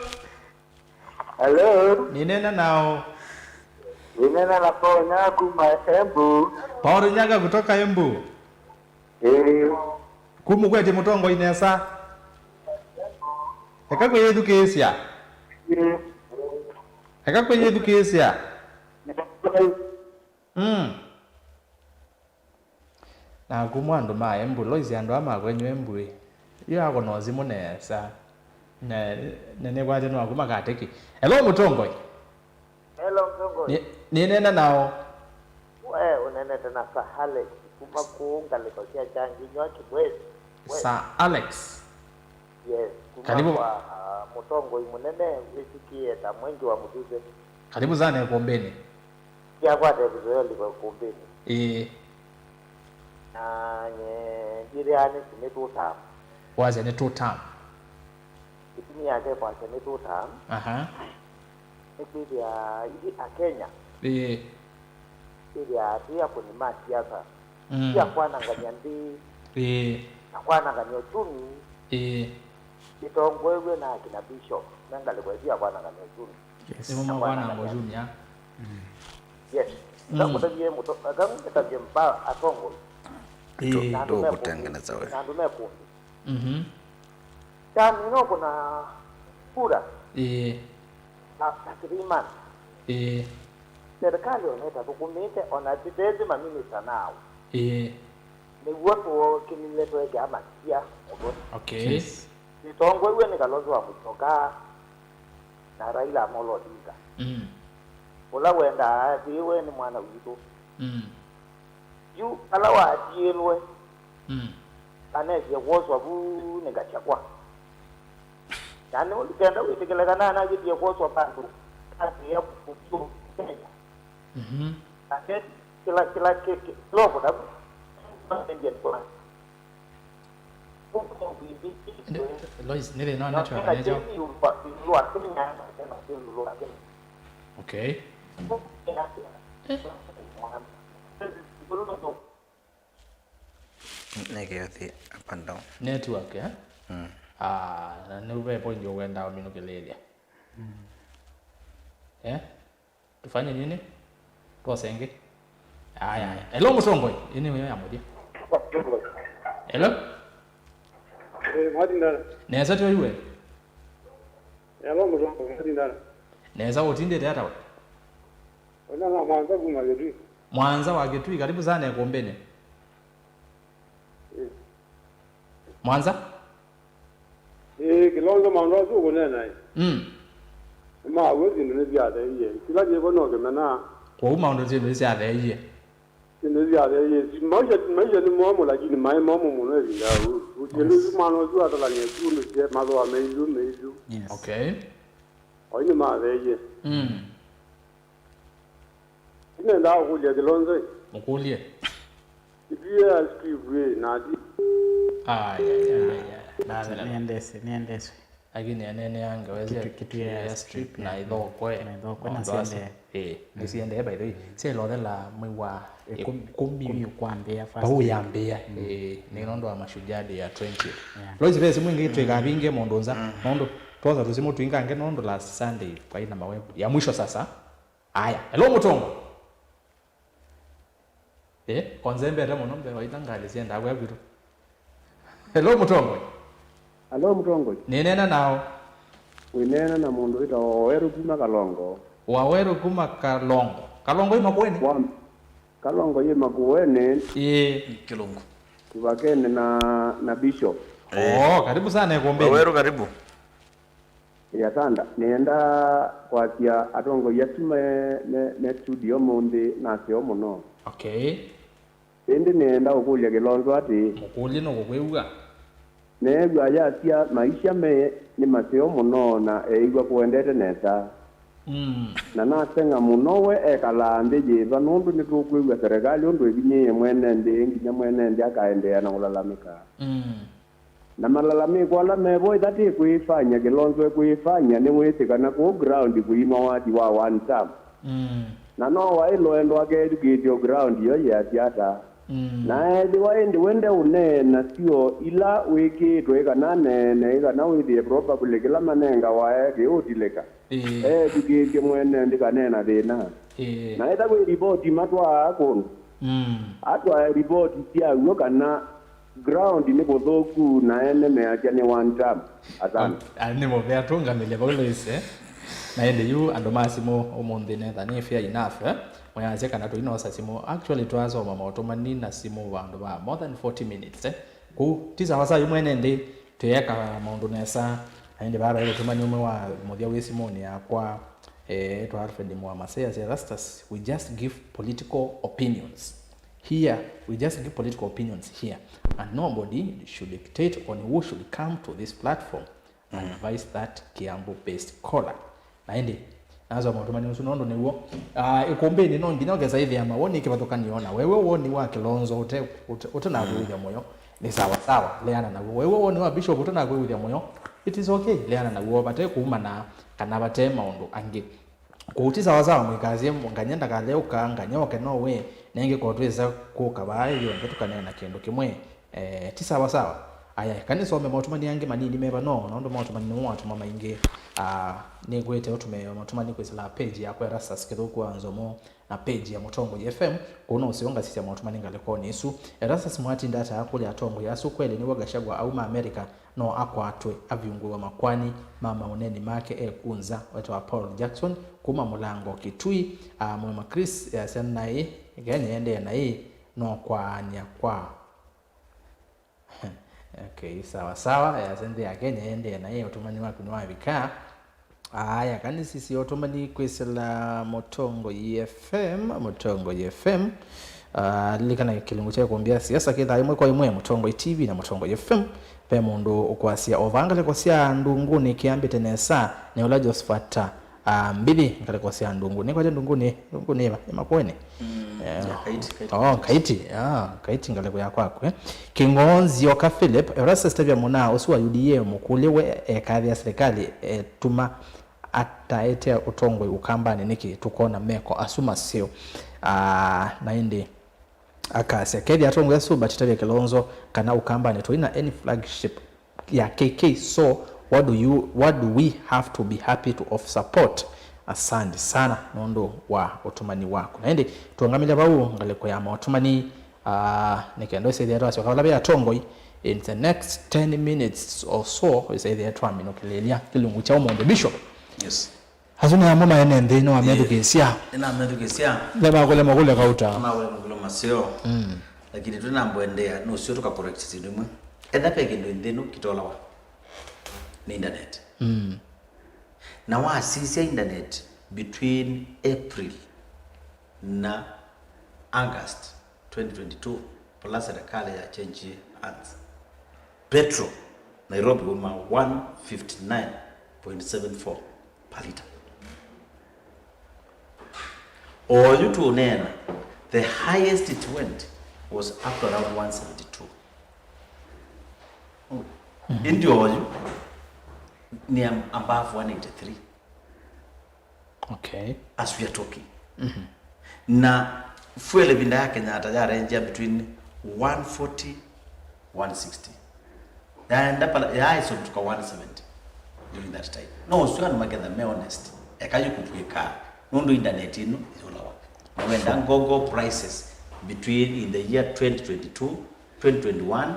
Hello. Nĩnena nao. Nĩnena na Paul Nyaga kuma Embu. Paul Nyaga kutoka Embu. Ĩĩ. Kumũkwetye mũtongoi nesa. Eka kwĩyĩthukĩĩsya. Ĩĩ. Eka kwĩyĩthukĩĩsya. Mm. Na kuma andũ ma Embu, Lois, andũ aa ma kwenyu Embu ĩ. Yu ako no simũ nesa. Na, na nĩkwatya nĩ waku makateki. Hello, mũtongoi. Hello, Mtongoi. Nĩ, nĩnena nao. We, ũnenete na Sir Alex, kuma kũu ngalĩko sya Kyanginywa Kibwezi. We. Sir Alex. Yes, kuma, karibu, kwa, ah, mũtongoi mũnene wĩsikie ta Mwengi wa Mũtuthe. Karibu sana ĩkũmbĩnĩ. Syakwata ĩvuso yolika ĩkũmbĩnĩ. Ĩĩ. Na nye, ndĩthĩaa nĩ, nĩ two term. Wasya nĩ two term. Ĩtumi yake kwasya nĩ two term. Aha. Nĩkwĩthĩa ithyĩ Akenya, ĩĩ, twĩthĩaa twĩ akũni ma siasa, mm, sya kwanangany'a nthĩ, ĩĩ, na kwanangany'a ũkyumi. Ĩĩ. Ĩtongoew'e na akina Bishop, me ngalĩko ĩsu ya kwanangany'a ũkyumi. Yes. Nĩmo na makwananga kwanangany'a ũkyumi, ya. Mm. Yes. Mm. Eka ngũtavye mũto-, eka ngũtavye mba atongoi. Ĩĩ. Na andũ me kũndũ, tũkũtengeneza we, na andũ me kũndũ. Mhm. Kyani no kũna kura. Ĩĩ. Na, na three months. Ĩĩ. Serikali ona ĩtathũkũmĩte, ona tĩtesĩ maminista nao. Ĩĩ. Nĩw'o twookĩlile tweekĩa masia mũtwe. Okay. Yes. Tũtongoew'e nĩ Kalonzo wa Musyoka na Raila Amolo Odinga, mm, ũla wendaa athĩĩwe nĩ mwana witũ. Mm. Yu ala watiĩlwe, mm, anesie kwoswa vu nĩ Gachagua. Na nĩ ũndũ kenda wĩtĩkĩle kana anakĩtie kwoswa vandũ atĩa kũtũ Kenya. Mhm. Na kĩla, kĩla, kĩ-, kĩ-, kĩla ũkũtavw'a, Indian kwa. Lois, nĩ thĩna wa network, nĩ kyaũ? Okay. Eh. Nĩkĩ ũthi up and down? Network, eh? Mm. Ah, na nĩ ve point ũkwenda ũminũkĩlĩĩlya. Mm. Eh? Tufanye nini? Twose ĩngĩ? Aya, aya. Hello, Mũtongoi. Ĩĩ nĩ yo ya mũthya. Hello? Eh, Martin Dara. Nesa tyo iwe. Hello, Mũtongoi, Martin Dara. Nesa, ũtindĩte ata we? Ona na Mwanza kuma Kitui. Mwanza wa Kitui, karibu sana ĩkũmbĩnĩ. Eh. Mwanza? Ĩĩ, Kilonzo, maũndũ asu ũkũneena ĩ. Mm. Nĩmaw'o syĩndũ nĩsyatheeie. Kĩla kĩvo no kĩmena. Kwoou maũndũ syĩndũ nĩsyatheeie. Syĩndũ nĩsyatheeie. Maisha, maisha nĩ momũ, lakini maĩ momũ mũno ĩvinda ũũ. Syĩndũ isu mwana ũsu atalany'a syũndũ sye mathooa meilyũ, meilyũ. Yes. Okay. Oyu nĩmatheeie. Mm. Nĩnendaa kũkũlya Kilonzo ĩ. Mũkũlye. Ithuĩ a strip ĩ, na ati. Aya, aya, aya. Nĩendeswe, nĩendeswe. Lakini anene ange weze Kitui, Kitui ya strip na ithokwe. Na ithokwe na siende. Eh, nisiende by the way. Selo thela mwei wa ikũmi. Ikũmi kwambĩa first. Pau yambĩa. Eh, nĩ nũndũ wa Mashujaa Day ya twenty. Yeah. Lois, ve simu ĩngĩ twĩkavinge mũndũ nza. Nũndũ twosa tũsimũ twingange nũndũ last Sunday kwaĩ na mawevu. Ya mwisho sasa. Aya. Hello, Mũtongoi. Eh, konzembete mũno mbee wa ila ngalĩ syendaa kwĩa kwitũ. Hello, Mũtongoi. Hello, Mũtongoi. Nĩneena nao. Wĩneena na mũndũ wĩtawa Wawerũ kuma Kalongo. Wawerũ kuma Kalongo. Kalongo ĩ Makueni? Wa, Kalongo yĩ Makueni. Ĩĩ. Kĩlungu. Kĩvakene na, na Bishop. Eh. Oh, karibu sana ĩkũmbĩnĩ. Wawerũ, karibu. Ĩĩ, asanda. Nĩenda kwasya atongoi asu me, me, me studio ũmũnthĩ naseo mũno. Okay. Ĩndĩ nĩenda kũkũlya Kĩlonzo atĩĩ. Mũkũlye nũkũkwĩw'a. Neew'a ayasya maisha me nĩ maseo mũno na eĩw'a kũendete nesa. Mm. Na nateng'a mũno we ekalaa nthĩ yĩva, nũndũ nĩtũkwĩw'a serĩkalĩ ũndũ ĩvinyĩĩe mwene nthĩ, nginya mwene nthĩ akaendeea na kũlalamĩka. Mm. Na malalamĩko ala mevo ĩtha ti kwĩĩfany'a, Kĩlonzo ekwĩĩfany'a nĩwĩsĩ kana kũu ground kũinwa wati wa one term. Mm. Na no waĩ loendo akeetukĩtye o ground ĩyo yĩasya ata. Mm. Na ethĩwa ĩndĩ we ndeũneena syo ila wĩkĩĩtwe ĩ kana aneene ĩ kana wĩthĩe probably kĩla manengawa e kĩũtilĩka. Ĩĩ. Eetukĩĩsye mwene nthĩ kaneena thĩna. Ĩĩ. Na ethĩwa ĩ ripoti matwaa kũndũ. Mm. Atwae ripoti sya w'o kana ground nĩ kũthũku na ene measya nĩ one term. Asante. Ah, nĩ mũvea tũngamĩlye vau Lois, eh? Na ĩndĩ yu andũ ma simũ ũmũnthĩ netha nĩ fair enough, eh? Mwĩasya kana tũinosa simũ. Actually, twasoma maũtũmani na simũ vandũ va more than forty minutes, eh? Kũu ti sawa sawa yu mwene nthĩ twĩeka maũndũ nesa. Na ĩndĩ vaa vai ũtũmani ũmwe wa mũthya wĩ simũnĩ yakwa, eh, etwa Alfred Mwamasei asya, Erastus, we just give political opinions. Here, we just give political opinions here, and nobody should dictate on who should come to this platform, mm, advise that Kiambu-based caller. Na ĩndĩ, nasoma ũtũmani ũsu nũndũ nĩw'o, ah, ĩkũmbĩnĩ no nginya ũkesa ĩthĩa mawoni kĩvathũkanio na wewe woni wa Kĩlonzo ũte, ũte, ũte na kwĩw'ĩthya mũyo, nĩ sawa sawa, leana naw'o. Wewe woni wa Bishop ũte na kwĩw'ĩthya mũyo, it is okay, leana naw'o, vate kuumana kana vate maũndũ angĩ. Kũu ti sawa sawa, mũikasye, Nganya ndakaleũka, Nganya oke no we, na ĩngĩ ko twĩsa kũka vaa ĩyonthe tũkaneena kĩndũ kĩmwe. Eh, ti sawa sawa. Aya, eka nĩsome maũtũmani angĩ manini me vano, nũndũ maũtũmani nĩmo matũma maingĩ. Ah, nĩkwĩte ũtũme maũtũmani kwĩsĩla page yakwa Erastus Kĩthũku wa Nzomo na page ya Mũtongoi F M, kũu no ũseo ngasisya maũtũmani ngalĩkonĩ ĩsu. Erastus Mwatinda ataa kũlya atongoi asu kweli nĩw'o Gachagua auma America no akwatwe, avyungũĩwe makwani ma maũneeni make e kũũ nza, wetawa Paul Jackson kuma Mũlango Kitui, ah, Mwema Chris, eh, asya naĩ, Kenya ĩendee naĩ, no kwaany'a kwa Okay, sawa sawa. Yasya nthĩ ya Kenya ĩendee na yĩ ũtũmani waku nĩwavika. Aya, kana nĩsisye ũtũmani kwĩsĩla Mũtongoi F M, Mũtongoi F M. Ah, lilikana kĩlungu kya kũmbĩa siasa kĩthaa ĩmwe kwa ĩmwe Mũtongoi T V na Mũtongoi F M. Ve mũndũ ũkwasya o vaa ngalĩko sya ndungunĩ kĩambĩte nesa, nĩ ũla Josephat, ah, Mbithi, ngalĩko sya ndungunĩ. Kwete ndungunĩ, ndungunĩ ĩva, ĩ Makueni? Mm, eh, ya Kaiti, Kaiti, oh, Kaiti. Kaiti, ah, Kaiti ngalĩko ya kwaku, eh. Kĩng'oo Nzioka Philip, Erastus Tavia Mũnaa ũsu wa U D A mũkũlye we ekathĩa silikalĩ etuma ataete ũtongoi Ũkambanĩ nĩkĩ tũkona meko asu maseo. Ah, na ĩndĩ akasya, kethĩa atongoi asu vatitavya Kilonzo kana Ũkambanĩ, tũi na any flagship ya K K, so what do you, what do we have to be happy to of support? Asante sana nũndũ wa ũtũmani waku. Na ĩndĩ tũũngamĩle vau ngalĩko ya maũtũmani, ah, nĩ kenda ĩsaithĩa twasyoka vala ve atongoi in the next ten minutes or so, ĩsaithĩa twaminũkĩlĩlya kĩlungu kya ũmũnthĩ, Bishop. Yes. Asu nĩ amwe maene nthĩ nĩwamethukĩĩsya. Nĩnamethukĩĩsya. Nĩmakũlya makũlya kauta. Nĩmakũlya makũlya maseo. Mm. Lakini twĩnambũendeea nũseo tũkacorrect syĩndũ imwe. Etha ve kĩndũ nthĩ ĩno kĩtolawa nĩ internet. Mm. Na wasisya internet between April na August twenty twenty-two, vala serikali ya change hands, petrol Nairobi wauma one fifty-nine point seven four per litre. Oyu tũneena, the highest it went was up to around one seventy-two. Mm. Ĩndĩ oyu nĩ am-, above one eighty-three. Okay. As we are talking. Mhm. Na fuel ĩvinda ya Kenyatta yarenjia between one forty, one sixty. Yaenda pala, yaisomtuka one seventy during that time. No, ũsu andũ maketha me honest. Eka yu kũtwĩka, nũndũ internet ĩno ĩyũlawa. Na wenda ngogo prices between in the year twenty twenty-two, twenty twenty-one,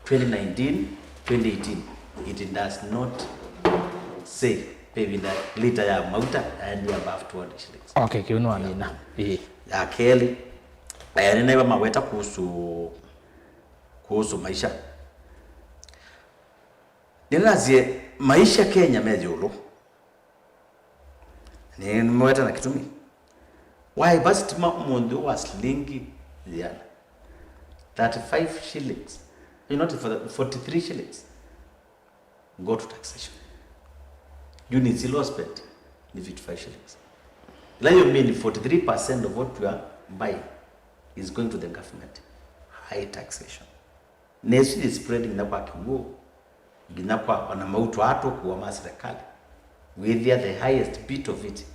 twenty nineteen, twenty eighteen, it does not say ve ĩvinda lita ya mauta yaendie above two hundred shillings. Okay, kĩu nĩwamina. Ĩĩ. Ya kelĩ, eh, nĩnaiwa maweta kuhusu, kuhusu maisha. Nĩnasye maisha Kenya me ĩũlũ. Nĩmweta na kĩtumi. Waĩva sitima ũmũnthĩ wa silingi yĩana, thirty-five shillings, you know, for the forty-three shillings, go to taxation. Units ila ũspend nĩ fifty-five shillings. Ila you mean forty-three percent of what you are buying is going to the government. High taxation. Na ĩsu yĩ spread nginya kwa kĩw'ũ, nginya kwa ona mauta aa tũkũa ma serikali. Wĩthĩa the highest bit of it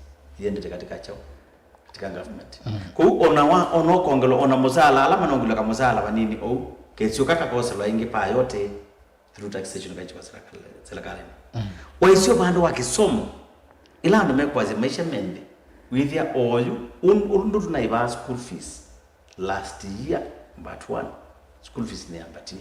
yendete katika chao, katika government. Mm. Kũu ona wa, ona ũkongelwa, ona mũsaala, ala manongelwa kamũsaala vanini ũu, kesyoka kakoselwa ĩngĩ pa yote through taxation kaitwa serikali, serikalini. Mm. Waisyo vandũ wa kĩsomo, ila andũ mekwasya maisha me nthĩ, wĩthĩa oyu, un-, ũndũ tũnaivaa school fees. Last year, but one, school fees nĩyambatie.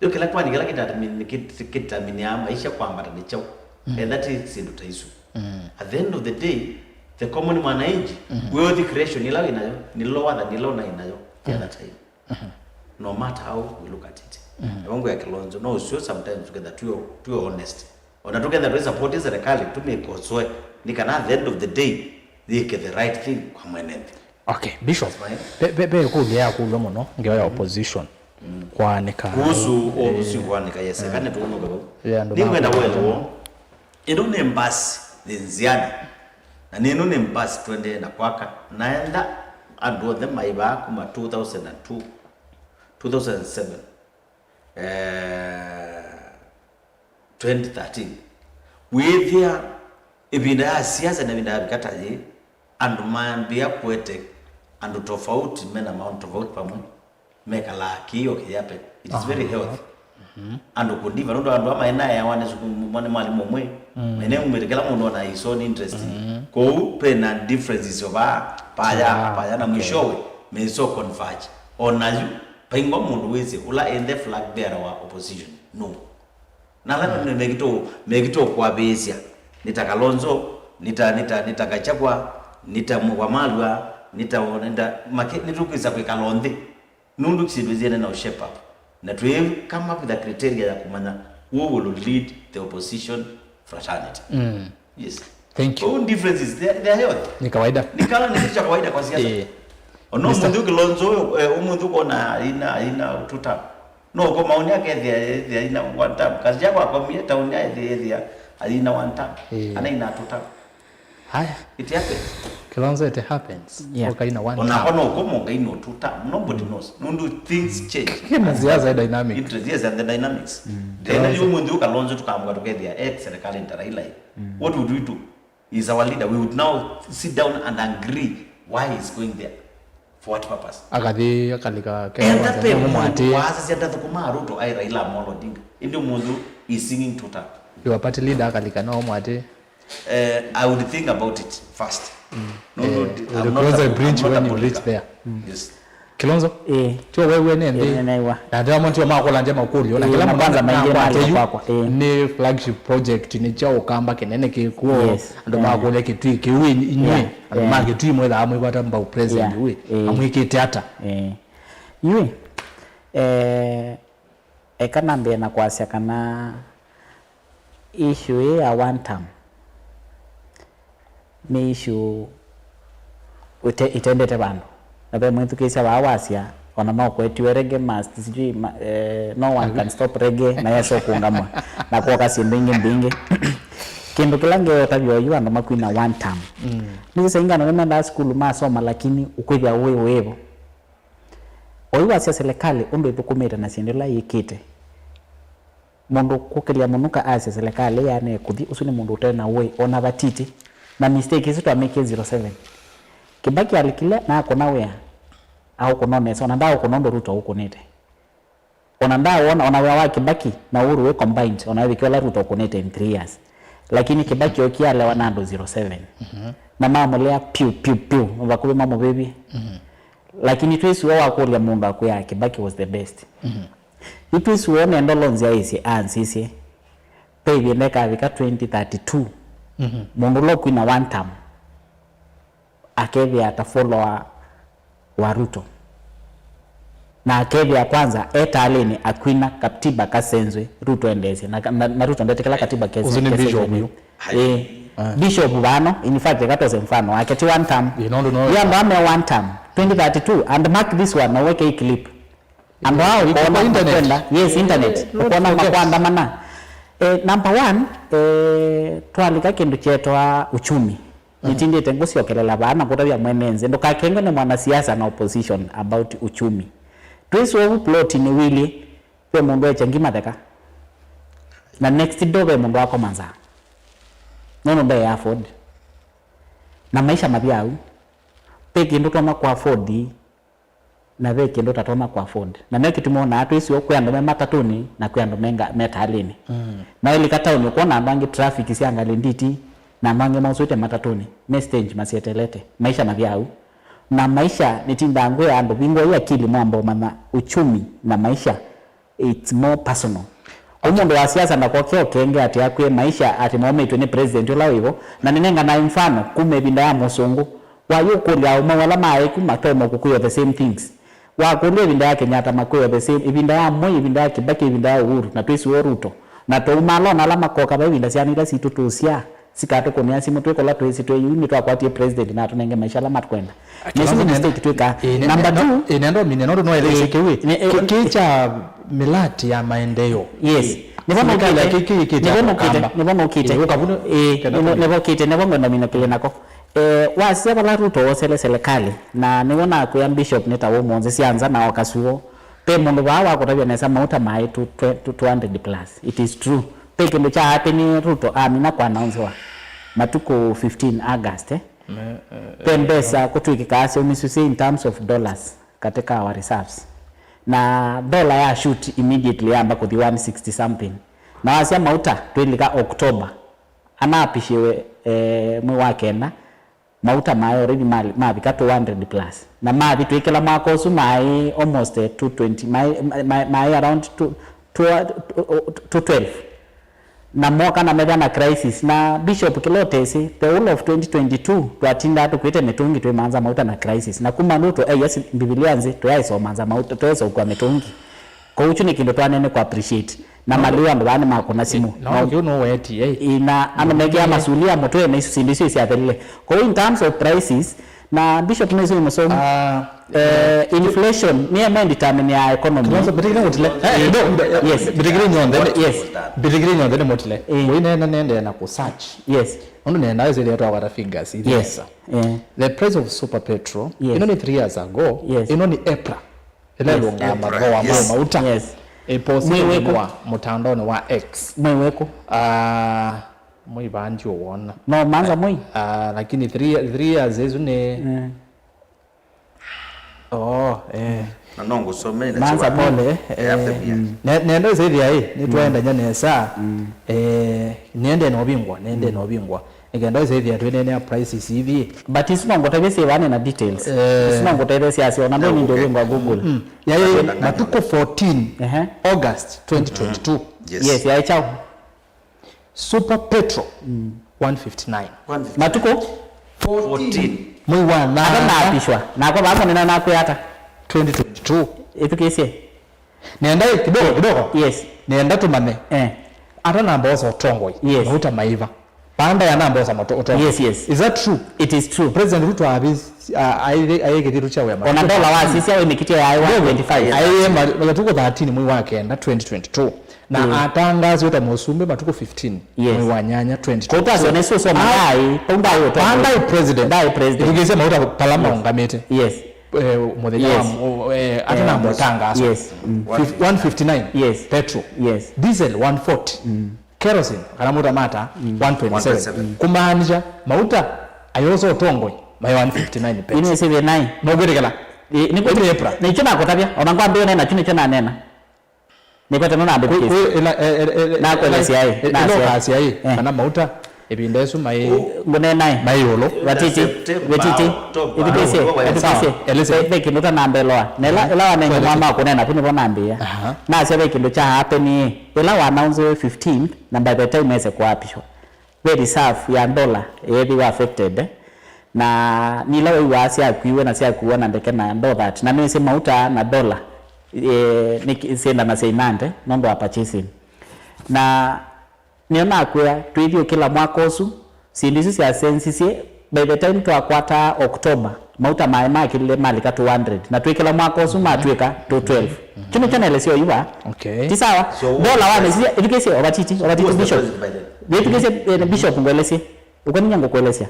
Yo kĩla kwani kĩla kĩtatamini-, kĩt-, kĩtaminĩaa maisha kwambata nĩ kyaũ? Mm. Etha ti syĩndũ ta isu. Mm. At the end of the day, the common mwananchi, mm-hmm, wealth creation ila wĩ nayo nĩ lower than ila ũnaĩ nayo the, mm, other time. Mm-hmm. No matter how we look at it. Mm-hmm. Ewangu ya Kilonzo, no ũsio sometimes together, tuwe, tuwe honest. Ona tũketha twĩ support serikali, tũmĩkosoe, nĩ kana at the end of the day, yĩke the right thing kwa mwene nthĩ. Okay, Bishop, that's my, ve, ve, ve ĩkũlyo yakũlw'a mũno ngewa ya, mm, opposition. Mm. Kwanĩka. Kuhusu, eh, ũsu kwanĩka, yes, eh, kana tũũnũka vau. Yeah, andũ nĩngwenda welewo, ĩno nĩ mbasi yĩ nziani, na nĩ ĩno nĩ mbasi tũendee na kwaka, naenda andũ onthe maĩ vaa kuma two thousand and two, two thousand and seven, eh, twenty thirteen, wĩthĩa ĩvinda ya siasa na ĩvinda yavika ta yĩĩ, andũ mambĩĩa kũete andũ tofauti mena maoni tofauti vamwe, mekalaa kĩĩ o kĩyape. It's very, aha, healthy. Mhm. Andũ kũndiva, nũndũ andũ aa maĩ na eawa nĩ sukulu, mwa-, nĩ mwalimũ ũmwe, mm, mene umĩte kĩla mũndũ ona his own interest. Mhm. Kwoou pena differences of a, paya, ah, paya, na, okay, mwishowe, maiso converge. Ona yu, vaingwa mũndũ wĩsĩ ũla ende flag bearer wa opposition. No. Na ala, mm, me-, mekĩtwo, mekĩtwo kwavĩĩsya. Nĩ ta Kalonzo, nĩ ta, nĩ ta, nĩ ta Gachagua, nĩ ta Wamalwa, nĩ ta, nĩ ta, make-, nĩtũkwĩsa kwĩkala nthĩ. Nũndũ syĩndũ siene na shape up. Na twi come up with a criteria ya kumanya who will lead the opposition fraternity. Mm. Yes. Thank you. All differences, they are, they are healthy. Ni kawaida. Ni kama ni kitu cha kawaida kwa siasa. Eh. Ono Mister mundu Kilonzo uyu, eh, umundu kona aina aina tuta. No ko maoni yake ethia ethia aina one term. Kazi yako akomie tauni ethia ethia aina one term. Eh. Ana ina tuta. Haya. It happens. Kilonzo, it happens. Yeah. Ũkaina one time. Onakwa no ũkoma ũkaina two time. Nobody knows. Nũndũ things change. Kĩna siasa dynamics. Interest, yes, and the dynamics. Then you ũmũnthĩ ũkalonzo tũkaamũka tũkethĩa eh serikali nĩ ta Raila. What would we do? He's our leader. We would now sit down and agree why he's going there. For what purpose? Akathi akalika kwanza. Enda pe mũndũ wasisya ndathũkũmaa Ruto aĩ Raila Amolo Odinga. Ĩndĩ ũmũnthĩ he's singing two time. Your party leader akalika no mwati. Eh, I would think about it first. No, no, Eh, I'm not a, I'm bridge not a when you reach politiker. There. Yes. Kilonzo, Eh, tyo wewe ne nthi. Nĩnaiwa. Na ndio mtu wa makula njema kuli ona Eh, kila na mtu kwanza maingĩ kwake mali yu kwakwa, eh. Ni flagship project ni cha ukamba kinene kikuo. Yes. Ando Eh. Makule kitui kiwi inywe. Yeah, Ando yeah. Makitui mwela amwe kwata mbau president Yeah, we. Eh. Amwikite ata. Eh. Yui, eh, Eka nambĩe na kwasya kana issue ĩĩ ya one term nĩ issue ĩte, ĩtendete vandũ. Na ve mwĩthukĩĩsya vaa wasya, ona no kwetiwe reggae must, sijui, ma, eh, no one can stop reggae, na Yesu kũngamwa, na kwoka syĩndũ ingĩ mbingĩ. Kĩndũ kĩla ngeũtavya oyu andũ makwina one term. Mm. Nĩsĩ saingano nĩmendaa sukulu masoma, lakini ũkwĩthĩa wĩ wĩvo. Oyu wasya silikalĩ ũndũ ĩthũkũmĩte na syĩndũ ila yĩkĩte. Mũndũ kũkĩlya mũnuka asya silikalĩ yaanĩe kũthi, ũsu nĩ mũndũ ũte na ũĩ ona vatiti. Na mistake ĩsu twamĩkie zero seven. Kibaki alikile na akũna wĩa, aũkũna nesa, ona ndaaũkũna ũndũ Ruto aũkũnĩte. Ona ndawona, ona wĩa wa Kibaki na Uhuru wĩ combined, ona wĩthĩkĩa ũla Ruto ũkũnĩte in three years. Lakini Kibaki okie alewa na andũ zero seven. Mhm. Na mamũlea piu, piu, piu, vakuvĩ mamũvĩvye. Mhm. Lakini twĩsĩ ũũ wa kũlya mũndũ akwĩaa Kibaki was the best. Mhm. Yu twĩsĩ ũũ nenda ũlonzi aĩsye, ansisye. Ve ĩvinda ĩkavika twenty thirty-two. Mhm. Mũndũ ũla ũkwina one term akethĩa ta follower wa Ruto. Na akethĩa kwanza e talĩnĩ akwina katiba kasenzwe, Ruto endeesye. Na, na, na Ruto ndetĩkĩla katiba kese-, Ũsu nĩ bishop kesenzwe. Yu. Ĩĩ. Ah. Bishop vano, in fact, eka tose mfano wake, ti one term. Ĩĩ, nũndũ no. Yu andũ ame one term, twenty thirty-two, and mark this one, na ũweke hii clip. Andũ aa iko ũkona kwa internet. Kwenda, yes, internet. Eh, not ũkona forget. Makwanda mana. Eh, number one, eh, twalika kĩndũ kyetwa uchumi. Nĩtindĩte ngũsyokelela vaa na kũtavya mwene nthĩ, ndũkakengwe nĩ mwanasiasa na opposition about uchumi. Twĩsĩ ũvu plot nĩ wili, ve mũndũ ekya ngima theka. Na next door ve mũndũ akoma nzaa. Nũndũ nde afford. Na maisha mathi au. Ve kĩndũ tonya kũ afford, na ve kĩndũ tatonya kũ afford. Na nĩkyo kĩtumi wonaa twĩsĩ ũũ kwĩ andũ me matatũnĩ na kwĩ andũ me nga-, me talĩnĩ. Mm. Na ũilika taoni ũkwona andũ angĩ traffic sya ngalĩ nditi, na andũ angĩ mausũĩte matatũnĩ, me stage masyetelete. Maisha mathi au. Na maisha nĩtindaa ngwĩa andũ, vingũai akili mwambe ũmanya uchumi na maisha. It's more personal. Kũ mũndũ wa siasa ndakoke ũkenge atĩ akwĩe maisha atĩ maũmĩtw'e nĩ president ũla wĩvo, na nĩnenganae mfano kuma ĩvinda ya mũsũngũ. Wayũkũlya aũme ala maaĩku matonya kũkwĩa the same things. Wakũlya ĩvinda ya Kenyatta makwĩa the same, ĩvinda ya Moi, ĩvinda ya Kibaki, ĩvinda ya Uhuru, na twĩsĩ ũũ Ruto. Na tũumalona ala makoka ve ĩvinda syana ila sitũ tũsyaa. Sikatũkũnĩa simũ twĩ kũla twĩsĩ twĩ yu nĩtwakwatie president na atũnenge maisha ala matũkwenda. Nĩsĩ nĩ mistake twĩkaa. Number two, ĩnendo mine nũndũ noeleise kĩwĩ kĩ kya milati ya maendeeo. Yes. Nĩvo nũkĩte. Nĩvo nũkĩte. Nĩvo nũkĩte. Nĩvo ngwenda minũkĩle nako. Eh, wasya vala Ruto wosele serikali, na nĩw'o nakwĩa Bishop nĩ ta ũmũnthĩ sya nza na okasuo. Pe mũndũ vaa wakũtavya nesa mauta maĩ two hundred plus. It is true. Pe kĩndũ kya happen Ruto amina kwanaunsĩwa matukũ fifteen August, eh? Pe mbesa kũtw'ĩkĩkaa syaumisye in terms of dollars katika our reserves. Na dollar ya shoot immediately yamba kũthi one sixty something. Na wasya mauta twĩlika October. Anapishiwe, eh, mwei wa kenda, mauta maĩ already ma-, mavika two hundred plus. Na mathi twĩkĩla mwaka ũsu maĩ almost, eh, two twenty, maĩ, maĩ, maĩ around two, two, two twelve. Na moka na metha na crisis. Na Bishop Kilotesi, the whole of twenty twenty-two, twatindaa tũkwĩte mĩtũngi twĩmanza mauta na crisis. Na kuma Ruto, eh, yes, Mbivilia nzĩ, tũyaĩsomanza mauta, tũyaĩsokua mĩtũngi. Kwoou kyu nĩ kĩndũ twanene kũ appreciate. Na maliu andũ vaa nĩmakũna simũ. No, kĩu no wetie. Ĩ, na andũ mekĩa masulia mũtwe na isu syĩndũ isu isyathelile. Kwoou in terms of prices, na Bishop nĩsĩ mũsomi. Ah, eh, inflation nĩ ĩmwe determine ya economy. Kilonzo, mbĩtĩkĩle mũtile. Eh, no, yes. Mbĩtĩkĩle nyonthe. Yes. Mbĩtĩkĩle nyonthe nĩ mũtile. Eh. Ũineena nende na kũ search. Yes. Ũndũ nenda ĩsĩ ĩrĩa twawata figures ithi. Yes. Eh. The price of super petrol, yes, ĩno nĩ three years ago. Yes. Ĩno nĩ April. Ĩla, yes, ĩlũngaa April, mathoa ma, yes, mauta. Yes. Ĩposti mwei wĩkũ? Wa mũtandaonĩ wa X. Mwei wĩkũ? Ah, mwei vaa ndiũwona. No manza mwei? Ah, lakini three, three years ĩsu nĩ, mm. Oh, eh. Na no ngũsomere na manza chiwa pole, eh, eh, mm. Ne-, nenda ĩsĩthĩa ĩ, nĩtwaendany'a nesa. Mm. Eh, nĩende na ũvingwa, nĩende na ũvingwa. Nĩkenda ũsĩthĩa twĩneenea prices ithi. But isu no ngũtavye syĩvane na details. Eh. Isu no ngũtethesya asyo, na ndũnĩ ndio wĩngwa Google. Mm. Yaĩ matukũ fourteen, ehe, August twenty twenty-two. Yes. Yes, yaĩ chao. Super petrol, mm, one fifty-nine. One fifty-nine. Matukũ? Fourteen. Mwei wa nana. Ata naapishwa. Nakwa vamwe nĩna nakwĩa ata? Twenty twenty-two. Ĩthukĩĩsye. Nenda kidogo kidogo. Yes. Nenda tũmanye. Eh. Ata namba osa ũtongoi. Yes. Mauta maiva. Baada ya namba osa mato-, ũtongoi. Yes, yes. Is that true? It is true. President Ruto avi-, a-, aĩ-, aĩ kĩthĩtu kya wĩa. Ona ndola wasisya wĩ mĩkitio ya one twenty-five. Aĩ ma-, matukũ thirteen mwei wa kenda twenty twenty-two. Na, mm, atangaasya ta mũsumbĩ matukũ fifteen, yes, mwei wa nyanya twenty twenty-two. Kũu twasone sũsoma ndaĩ, kau ndaĩ ũtongoi. Ndaĩ president. Ndaĩ president. Ĩthukĩĩsye mauta pala maũngamĩte. Yes. Eh, mũthenya wa, yes, mu-, eh, ata na mũtangaso. Yes. Mm. Fif-, one fifty-nine. Yes. Petrol. Yes. Diesel one forty. Mm. Kerosene, kana mauta mata, mm, one twenty-seven. One twenty-seven. Kumaanisha mauta ayosa ũtongoi, mai one fifty-nine pesos. Ino ĩsĩ thĩna ĩ. No kwĩtĩkĩla? Ĩ, nĩ kwĩtĩkĩla. Nĩkyo nakũtavya, ona ngwambĩĩo nena, kyu nĩkyo nanena. Nĩkwete no nambĩthukĩĩsya. Kwĩ, kwĩ, ĩla, e, e, e, nakwelesya ĩ, ĩla, nasya ĩ. Ĩla ũkasya ĩ, eh, kana mauta, ĩvinda ĩsu mai, ngũneena ĩ, mai ĩũlũ. Vatiti, September, vatiti, October, ĩthukĩĩsye, October, ĩthukĩĩsye. Sawa, eleze. Ve, ve kĩndũ ũtanambelwa. Na ĩla, ĩla wanenga mwa makũneena, kũnĩ vo nambĩĩa. Aha. Nasya ve kĩndũ kya happen ĩ, ĩla wa announce fifteenth, na by the time ese kũapishwa, ve reserve ya ndola yeethĩwa affected, eh? Na nila wĩw'aa syakuiwe na syakuwa na ndeke na ndo that, na nĩsĩ mauta na ndola, eh, nĩ syĩndanasya inande nũndũ wa purchasing. Na nĩyo nakwĩa, twĩthyũkĩla mwaka ũsu, syĩndũ isu syasensisye, by the time twakwataa October, mauta maĩ makĩlile malika two hundred, na twĩkĩla mwaka ũsu matw'ĩka two twelve. Kyu nĩkyo naelesya oyu vaa. Okay. Ti sawa? So, ndola wanĩsisye, ĩthukĩĩsye, ovatiti, ovatiti, who was the Bishop president by then? Wĩthukĩĩsye, eh, Bishop ngwelesye. Ũkoninya ngũkũelesya.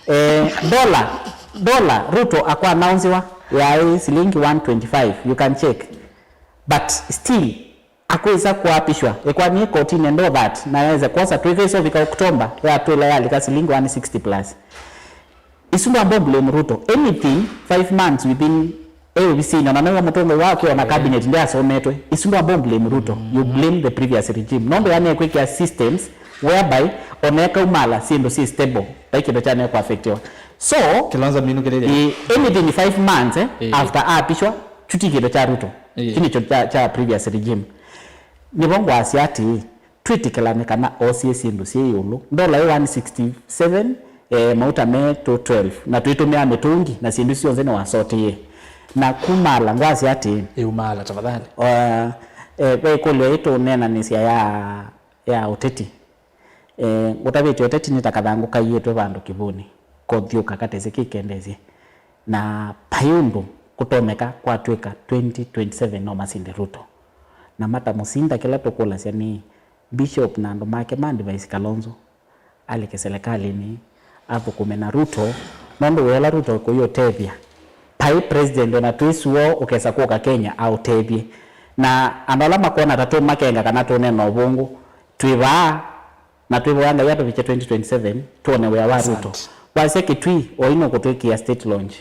Eh, ndola, ndola Ruto akwa announcewa yaĩ silingi one twenty-five. You can check. But still, akwĩsa kũapishwa, ĩkwani ĩ kotini and all that, na yaweza kwosa twĩka ĩsovika October, yatwĩla yalika silingi one sixty plus. Isu ndwamba blame Ruto. Anything five months within A O V C, na naiwa mũtongoi wake ona cabinet ndyasometwe. Isu ndwamba blame Ruto. You blame the previous regime. Nũndũ yaneekwĩkĩa systems whereby ona ekaumala syĩndũ syĩ stable. Vai kĩndũ kyaneekwa affectiwa. So, Kilonzo minũkĩlĩlye. Eh, anything five months, eh, eh, after apishwa, kyu ti kĩndũ kya Ruto. Eh. Kyu nĩkyo kya, kya previous regime. Nĩvo ngwasya atĩĩ, twĩtĩkĩlane kana oosie syĩndũ syĩ ĩũlũ. Ndola ĩ one sixty-seven, eh, mauta me two twelve, na twĩtũmĩa mĩtũngi na syĩndũ syonthe nĩwasotĩie. Na kumaala ngwasya atĩĩ, ĩumaala tafadhali. Uh, eh, ve ĩkũlyo ĩtũneenanĩsya ya, ya ũteti. Eh, ngũtavĩtye ũteti nĩ ta kathangũ kaiĩtwe vandũ kĩvũnĩ, kothyũka katesĩ kĩkendesye. Na vai ũndũ kũtonyeka kwatw'ĩka twenty twenty-seven no masinde Ruto. Na matamũsinda, kĩla tũkũlasya nĩ Bishop na andũ make ma advise Kalonzo alike selekalĩnĩ, athũkũme na Ruto, nũndũ wĩa ũla Ruto ũkũyũtethya. Vai president ona twĩ suo ũkesa kũka Kenya aũtethye. Na andũ ala makwona ta tũmakenga kana tũneena ũvũngũ, twĩ vaa, na twĩvoya Ngai atũvikye twenty twenty-seven, twone wĩa wa Ruto. Asante. Wasya Kitui, oyu nũkũtwĩkĩa state launch.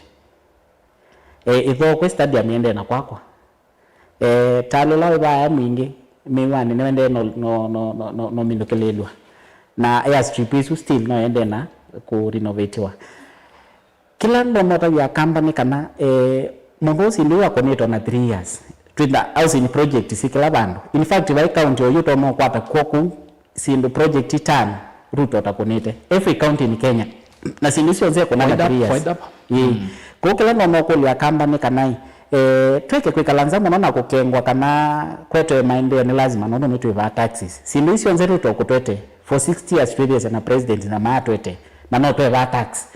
E, ĩthoo kwĩ stadium ĩendee na kwakwa. E, tala ũla wĩ vaa mwingĩ mĩwanĩ nĩwendee no, no, no, no, no, no minũkĩlĩlw'a. Na airstrip ĩsu still no ĩendee na kũrenovatiwa. Kĩla ndonotagia kamba nĩ kana, eh, mũndũ ũũ syĩndũ yu akũnĩtwe na three years. Twĩna housing project syĩ kĩla vandũ. In fact, vai county oyu ũtonya ũkwata kw'o kũu syĩndũ project itano Ruto ũtakũnĩte. Every county in Kenya. Na syĩndũ syonthe ekũna na three years. Ĩĩ. Mm. Kũu kĩla ndonya ũkũlya kamba nĩ kana ĩ, Eh, twĩke kwĩkala nza mũno na kũkengwa kana kwetwe maendeeo nĩ lazima, nũndũ nĩtwĩvaa taxes. Syĩndũ ii syonthe twĩtwe kũtwete. For sixty years twĩthĩĩsye na president na maatwete, na no twevaa tax.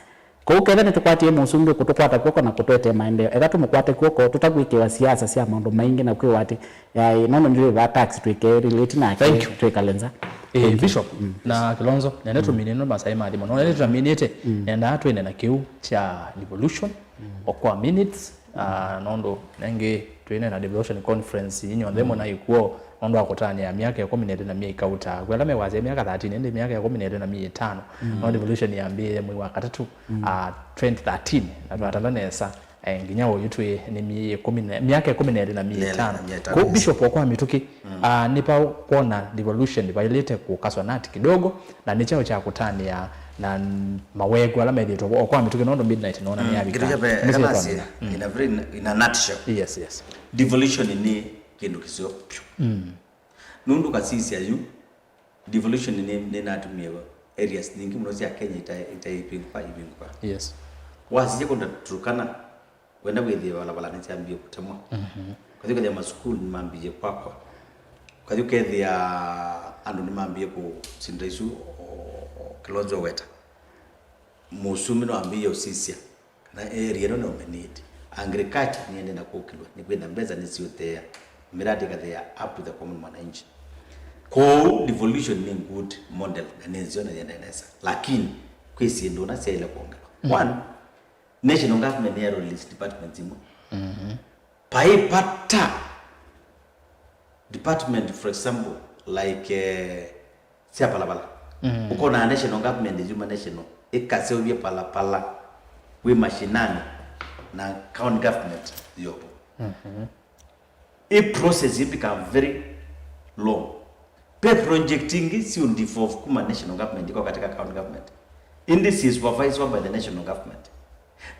Kwoou ketha nĩtũkwatie mũsumbĩ kũtũkwata kw'oko na kũtwete maendeeo, eka tũmũkwate kw'oko tũtakwĩkĩwa siasa sya maũndũ maingĩ na kwĩwa atĩ, yaĩ, nũndũ nĩtwĩvaa tax twĩke relate nake. Thank you. Twĩkale nza. Eh, Thank you. Bishop, mm, na Kilonzo, nene tũminĩe nũndũ masaa mathi mũno. Nene tũtaminĩte, mm, nendaa twĩne na kĩu kya devolution, mm, o kwa minutes, ah, nũndũ nengĩ twĩne na devolution conference inyonthe, mm, mũna ikuo, nũndũ wa kũtanĩa myaka ĩkũmi na ĩlĩ na myei kauta. Kwĩ ala mewasya myaka thirteen, ĩndĩ myaka ĩkũmi na ĩlĩ na myei ĩtano. Mm. No devolution yambĩĩe mwei wa katatũ, mm, ah, twenty thirteen, na twatala nesa. Eh, nginya oyu twĩ nĩ myei ĩkũmi na, myaka ĩkũmi na ĩlĩ na myei ĩtano. Kũ Bishop, o kwa mĩtũkĩ, mm, ah, nĩ pa kwona devolution vailĩte kũkaswa nati kidogo, na nĩ kyaũ kya kũtanĩa na n-, mawekũ ala methĩĩtwe o kwa mĩtũkĩ, nũndũ midnight nona nĩ yavika. Mm, kĩndũ kya mbee, nĩ kana sya, mm, in a very, in a nutshell. Yes, yes. Devolution nĩ kĩndũ kĩseo vyũ. Mm. Nũndũ kasisya yu, devolution nĩ, nĩnatumie areas nyingĩ mũno sya Kenya ita-, itaivingũka, ivingũka. Yes. Wasisya kũnda Turkana, wenda wĩthĩe valava nĩsyambie kũtemwa. Mhm. Ũkathi ũkethĩa masukulu nĩmambĩie kwakwa. Ũkathi ũkethĩa andũ nĩmambĩie kũsinda isu, o, o, Kilonzo weta. Mũsumbĩ nĩwambĩie ũsisya kana area ĩno nĩ ũmenĩte. Agriculture nĩyende na kũkĩlwa, nĩkwĩtha mbesa nĩsiũtheea, miradi ĩkatheea up to the common mwananchi. Kwoou devolution nĩ good model na nĩ nzeo na yĩendee nesa. Lakini kwĩ syĩndũ ũna syaĩle kwongelwa. Mm. One, national government nĩya release departments imwe. Mhm. Vai vata department, for example, like, eh, sya palapala. Mm. Ũkona national government yuma national, ĩkaseũvya palapala wĩ mashinani na county government yovo. Mhm. Ĩ process ĩ become very long. Ve project ingĩ siũ devolve kuma national government ikoka katika county government. Ĩndĩ si supervised by the national government.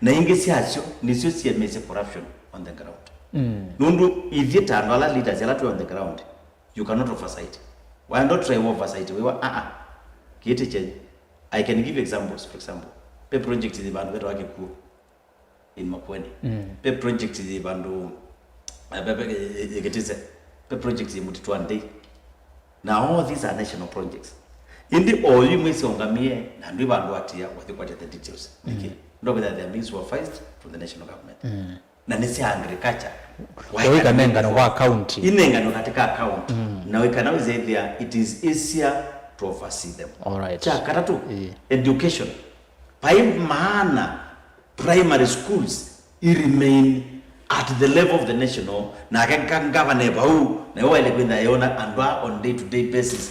Na ingĩ syasyo nĩsyo siemĩsye corruption on the ground. Mm. Nũndũ ithyĩ ta andũ ala leaders ala twĩ on the ground, you cannot oversight. Why not try oversight? Wĩwa, ah, ah. Kĩĩ ti kyenyu. I can give examples, for example. Ve project yĩ vandũ vetawa Kĩkuũ in Makueni. Mm. Ve project yĩ vandũ, eh, ve, ve, eh, eh, Kĩtise. Ve project yĩ Mũtitũ wa Ndei. Now all these are national projects. Ĩndĩ o yu mwĩsĩ ũngamie na ndwĩ vandũ atia wathi kwatya the details. Mm. Nĩkĩ? Ndokwĩtha they are being supervised from the national government. Mm. Na nĩ sya agriculture. Kwa ikanengano kwa county. Inengano katika county. Mm. Na wĩkana wĩzethia, it is easier to oversee them. All right. Kya katatũ, ĩĩ, education. Vai maana primary schools i remain at the level of the national, nake nga-, ngavana e vau, na yo waile kwĩtha eona andũ a on day to day basis,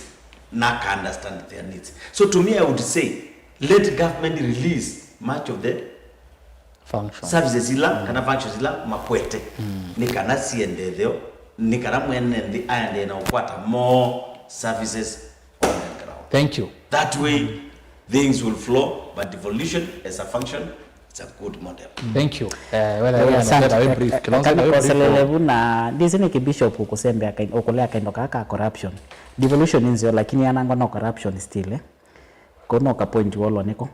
na ka understand their needs. So to me, I would say, let government release much of the functions, services ila, mm, kana functions ila makwete, mm, nĩ kana siendetheo, nĩ kana mwene nthĩ aendee na ũkwata more services on the ground. Thank you. That way, things will flow, but devolution as a function, it's a good model. Thank you. Eh, well, eh, well, asante. Very brief. Eh, Kilonzo, kana very brief. Koselelevu na ndisi nĩkĩ Bishop ũkũsembea kain-, ũkũlea kaindo kaa ka corruption. Devolution nĩ nzeo, lakini yanangwa no corruption still, eh? Ko no ka point wolo nĩko.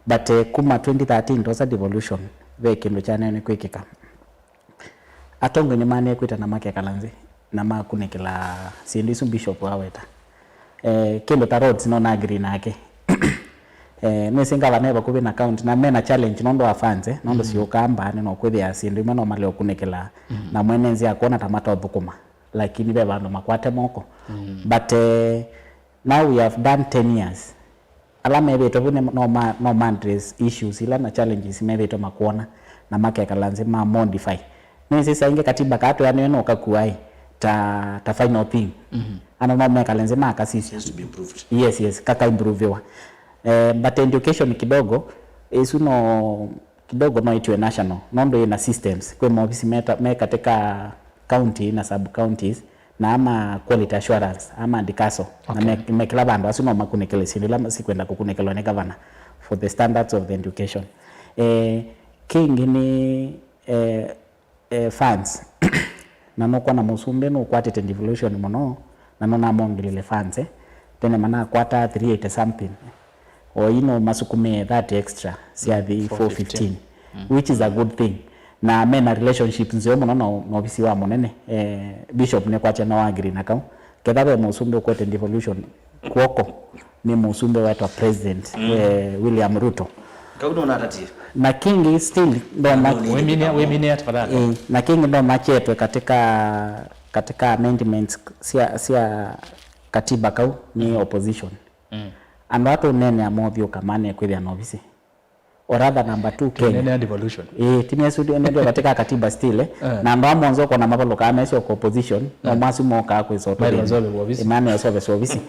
But, eh, kuma twenty thirteen tosa devolution, ve kĩndũ kyaneene kwĩkĩka. Atongoi nĩmanĩe kwĩtana makekala nthĩ na makunĩkĩla syĩndũ isu Bishop aweta. Eh, kĩndũ ta roads no na agree nake. Eh, nĩsĩ ngavana e vakuvĩ na county na mena challenge nũndũ wa funds, eh, nũndũ, mm, siũkaa mbaanĩ no kwĩthĩa syĩndũ imwe no male ũkunĩkĩla, mm, na mwene nzĩa akwona ta matothũkũma, lakini ve vandũ makwate moko. Mm. But, eh, now we have done ten years. Ala methĩĩtwe vu nĩ, no ma, no ma address issues ila na challenges methĩĩtwe makwona na makekala nthĩ ma modify. Nĩsĩ saa ingĩ katiba kaa tweanĩwe no kakuaĩ ta, ta final thing. Mhm. Ana no mekale nthĩ makasisya. It has to be improved. Yes, yes, kakaimproviwa. Eh, but education kidogo, ĩsu no kidogo no ĩtiwe national, nũndũ ĩna systems. Kwĩ maovisi meta-, me katika county na sub counties, na ama quality assurance, ama ndikaso, na, okay, me-, mekĩla vandũ asu no makunĩkĩle syĩndũ ila sikwenda kũkunĩkĩlwa nĩ gavana for the standards of the education. Eh, kĩngĩ nĩ, eh, eh, funds. Na nũkwona mũsumbĩ nũkwatĩte devolution mũno, na nũnamwongelile funds, eh. Tene manakwata three eighty something. O ino masukumĩe thirty extra, syathi, mm, four fifteen, four fifteen. Mm. Which is a good thing. Na mena relationship nzeo mũno na, na ovisi wa mũnene. Eh, Bishop nĩkwatya no agree na kau. Ketha ve mũsumbĩ ũkwete devolution kw'oko, nĩ mũsumbĩ wetwa President, eh, William Ruto. Kau nũnatatie. Na kĩngĩ still ndoma. Wĩmine, wĩmine tafadhali. Eh, na kĩngĩ ndoma kyetwe katika, katika amendments cia, cia katiba kau nĩ opposition. Andũ atũneenea mothiũka mane kwĩthĩa na ovisi. Or rather number two Kenya. Nene devolution. Eh, timu yesu ndio katika katiba still, eh. Na andũ amwe nzoko na mavalũkaa mesyo kwa opposition, no masu moka kwĩsota. Mali wasolve kwa ofisi. Imani wasolve kwa ofisi.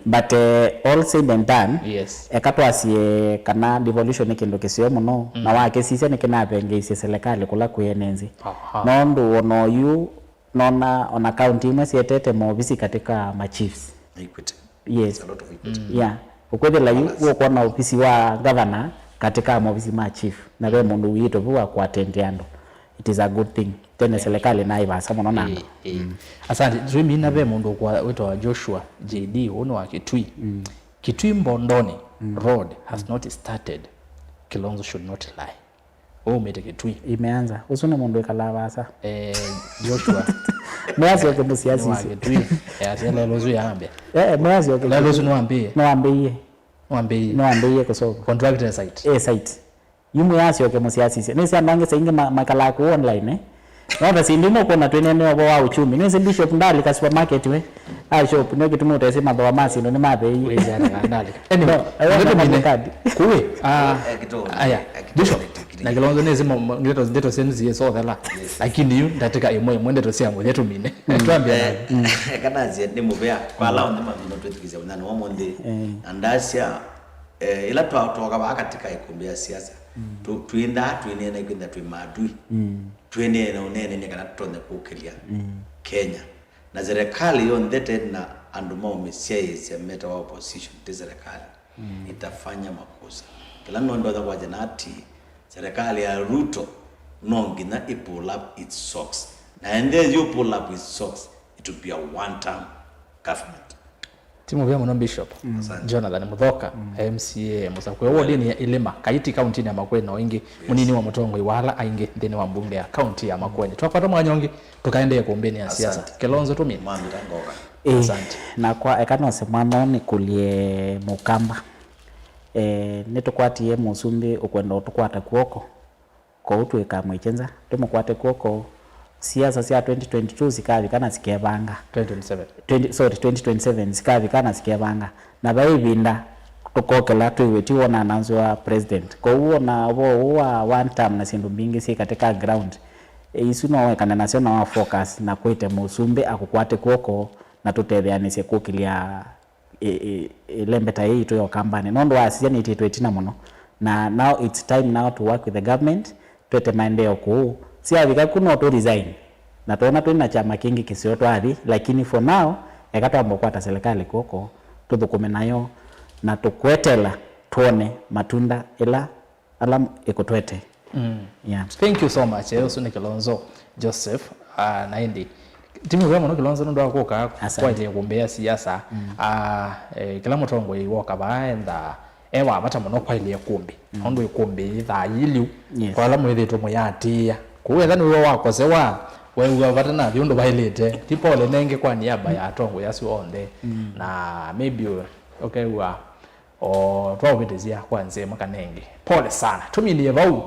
But, eh, all said and done, yes. Eka twasie kana devolution nĩ kĩndũ kĩseo mũno, na wakĩsisya nĩ kĩnavengeisye serikali kũla kwĩ enenzi. Aha. Nondũ ona oyu, nona ona kaunti imwe sietete maovisi katika machiefs. Equity. Yes. It's a lot of equity. Yeah. Ũkwĩthĩla yu ũkwona ofisi wa governor katika maofisi ma chief, na ve mũndũ wĩtwe vu wa kuattendĩa andũ. It is a good thing. Tene serikali naĩ vaasa mũno na andũ. Asante. Twĩmina ve mũndũ kwa wĩtawa Joshua J D, ũũ nĩ wa Kitui. Kitui Mbondoni road has not started. Kilonzo should not lie. Ũmĩte Kitui. Imeanza. Ũsu nĩ mũndũ ĩkalaa vaasa. Eh, Joshua. Mwasyoke mũsiasi. Nĩ wa Kitui. Eh, asia lelo ũsu yaambia. Eh, mwasyoke. Lelo ũsu nĩwambĩie. Nĩwambĩie. Nĩwambĩie. Nĩwambĩie kũsova. Contractor site. Eh, site. Yu mwĩasyoke mũsiasisye. Nĩsĩ andũ angĩ saingĩ ma-, makalaa kũu online, eh? No ta sindu imwe ũkwona twĩnene ũvoo wa uchumi. Nĩsĩ Bishop ndalika supermarket we. Ah, shop, nĩ kĩtumi ũtesĩ mathooa ma sindu nĩ mathei. Wĩsĩ ata kana ndalika. Anyway, no, ayo nĩtũmine. Kadi. Kuwe. Ah, eh, Kitui. Aya. Eh, Kitui. Bishop. Na Kilonzo nĩsĩ mo-, mo-, ndeto, ndeto syenu siĩ sothela. Yes. Lakini yu ndatĩka ĩmwe ĩmwe ndeto sya mũthya tũmine. Mm. Twambia na. Eh, kana nzia nĩ mũvea. Kwa lao nĩ mamino twĩthikĩsya mũthenya wa mũnthĩ. Eh. Na ndasya, eh, ila twa-, twoka vaa katika ĩkũmbĩ ya siasa. Mm. Tu-, twĩndaa, twĩnena kwĩnda twĩ maadui. Mm. Twĩnene ũnene nĩ kana tũtonye kũkĩlya Kenya. Na serikali yonthe tena andũ maũmĩsyaĩĩsya metawa opposition, ti serikali itafanya makosa. Kĩla nondonya kwasya na ati, serikali ya Ruto no nginya i pull up its socks. Na and then you pull up its socks, it will be a one term government. Ti mũvea mũno Bishop. Asante. Jonathan Muthoka, M C A mũsakũe wodini ya Ilima, Kaiti, kauntinĩ ya Makueni, na o ĩngĩ mũnini wa mũtongoi wa ala aingĩ nthĩnĩ wa mbunge ya kaunti ya Makueni. Twakwata mwanya ũngĩ, tũkaendee kũmbĩnĩ ya siasa. Asante. Kilonzo tũmine. Mwambĩta ngoka. Eh, asante. Nakwa eka nose mwana nĩkũlye Mũkamba. Eh, nĩtũkwatie mũsumbĩ ũkwenda ũtũkwata kw'oko. Kwoou twĩkamwĩkye nza, tũmũkwate kw'oko. Siasa sya twenty twenty-two sikavika na sikevanga. Twenty twenty-seven. Twenty, sorry, twenty twenty-seven sikavika na sikevanga. Na vai ĩvinda tũkokela twĩw'e ti wona announce wa president. Kwoou ona ũvoo ũũ wa one term na syĩndũ mbingĩ syĩ katika ground, e, isu no wekane nasyo na wa focus na kwĩte mũsumbĩ akũkwate kw'oko na tũtetheanĩsye kũkĩlya ĩ-, ĩ-, ĩlembeta yĩĩ yitũ ya Ũkambanĩ. Nũndũ wasisya nĩtĩtwe ĩtina mũno. Na now it's time now to work with the government, twete maendeeo kũũ. Syavika ku no tũ resign. Na twoona twĩ na kyama kĩngĩ kĩseo twathi, lakini for now, eka twamba kũkwata serikali kw'oko, tũthũkũme nayo, na tũkwetela twone matunda ĩla ala ĩkũtwete. Mm. Yeah. Thank you so much. Eh, ũsu nĩ Kilonzo Joseph. Ah, na ĩndĩ ti mũvea mũno Kilonzo nũndũ wa kũka kwaĩlya ĩkũmbĩ ya siasa. Mm. Ah, eh, kĩla mũtongoi woka vaa endaa e wa vata mũno kwaĩlya ĩkũmbĩ. Mm. Nũndũ ĩkũmbĩ yĩthaa yĩliu. Yes. Kwa ala mwĩthĩtwe mũyatĩĩa. Kũu etha nĩw'o wakosewa, weew'a vata nathi ũndũ vaĩlĩte. Ti pole nenge kwa niaba ya atongoi asu onthe. Mm. Na maybe ũkew'a O twaũvĩtĩsya kwa nzĩa ĩmwe kana ĩngĩ. Pole sana. Tũminie vau.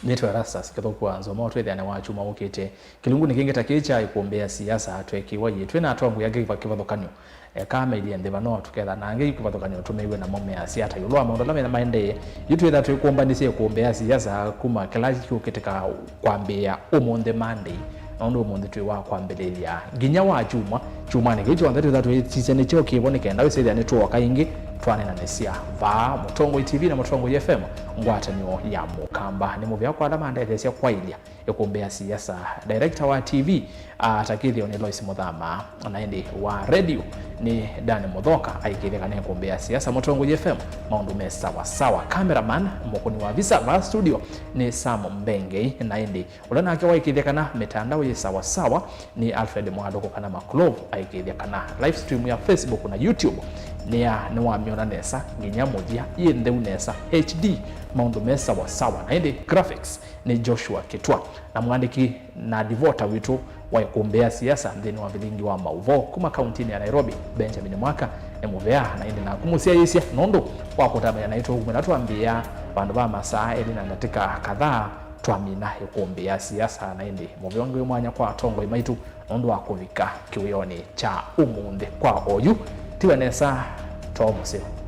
Nĩtwe Erastus Kĩthũku wa Nzomo, twĩthĩane wa kyumwa ũkĩte. Kĩlungunĩ kĩngĩ ta kĩĩ kya ĩkũmbĩ ya siasa, twekiwa ii twĩ na atongoi angĩ kĩva-, kĩvathũkany'o. Eka mailyĩ nthĩ vano tũketha na angĩ kĩvathũkany'o tũmeiwe namo measya ata ĩũlũ wa maũndũ ala me-, maendee. Yu twĩtha twĩkũmbanĩsye ĩkũmbĩ ya siasa kuma kĩla kyũkĩtĩka kwambĩĩa ũmũnthĩ Monday. Na ũndũ ũmũnthĩ twĩ wa kwambĩlĩlya nginya wa kyumwa, kyumwanĩ kĩu kyonthe twĩtha twĩsisya nĩkyo kĩvo nĩ kenda wĩsĩthĩa nĩtwooka ĩngĩ twanenanĩsya vaa Mũtongoi T V na Mũtongoi F M, ngwatanĩo ya Mũkamba. Nĩ mũvea kwa ala mandetheesya kwaĩlya ĩkũmbĩ ya siasa. Director wa T V, a, ta kĩthĩo nĩ Lois Mũthama, na ĩndĩ wa radio nĩ Dan Mũthoka, aikĩthya kana ĩkũmbĩ ya siasa Mũtongoi F M maũndũ me sawa sawa. Cameraman, mũkũni wa visa vaa studio nĩ Sam Mbengei, na ĩndĩ ũla nake waĩkĩĩthya kana mĩtandao yĩ sawa sawa nĩ Alfred Mwathũkũ kana Maclove, aikĩĩthya kana live stream ya Facebook na YouTube nĩa nĩwamyona nesa nginya mũthya, yĩ ntheu nesa, H D, maũndũ me sawa sawa. Na ĩndĩ graphics nĩ Joshua Kitwa, na mwandĩki na livota witũ wa ĩkũmbĩ ya siasa nthĩnĩ wa vilingi wa maũvoo kuma kauntinĩ ya Nairobi, Benjamin Mwaka, nĩ mũvea. Na ĩndĩ naku mũsyaĩĩsya nũndũ wa kũtambanya naitũ kuma ĩla twambĩĩa vandũ va masaa elĩ na ndatĩka kadhaa twamina ĩkũmbĩ ya siasa. Na ĩndĩ mũvea ũngĩ wĩ mwanya kwa atongoi maitũ nũndũ wa kũvika kĩwĩonĩ kya ũmũnthĩ. Kwa oyu, tiwe nesa, too mũseo.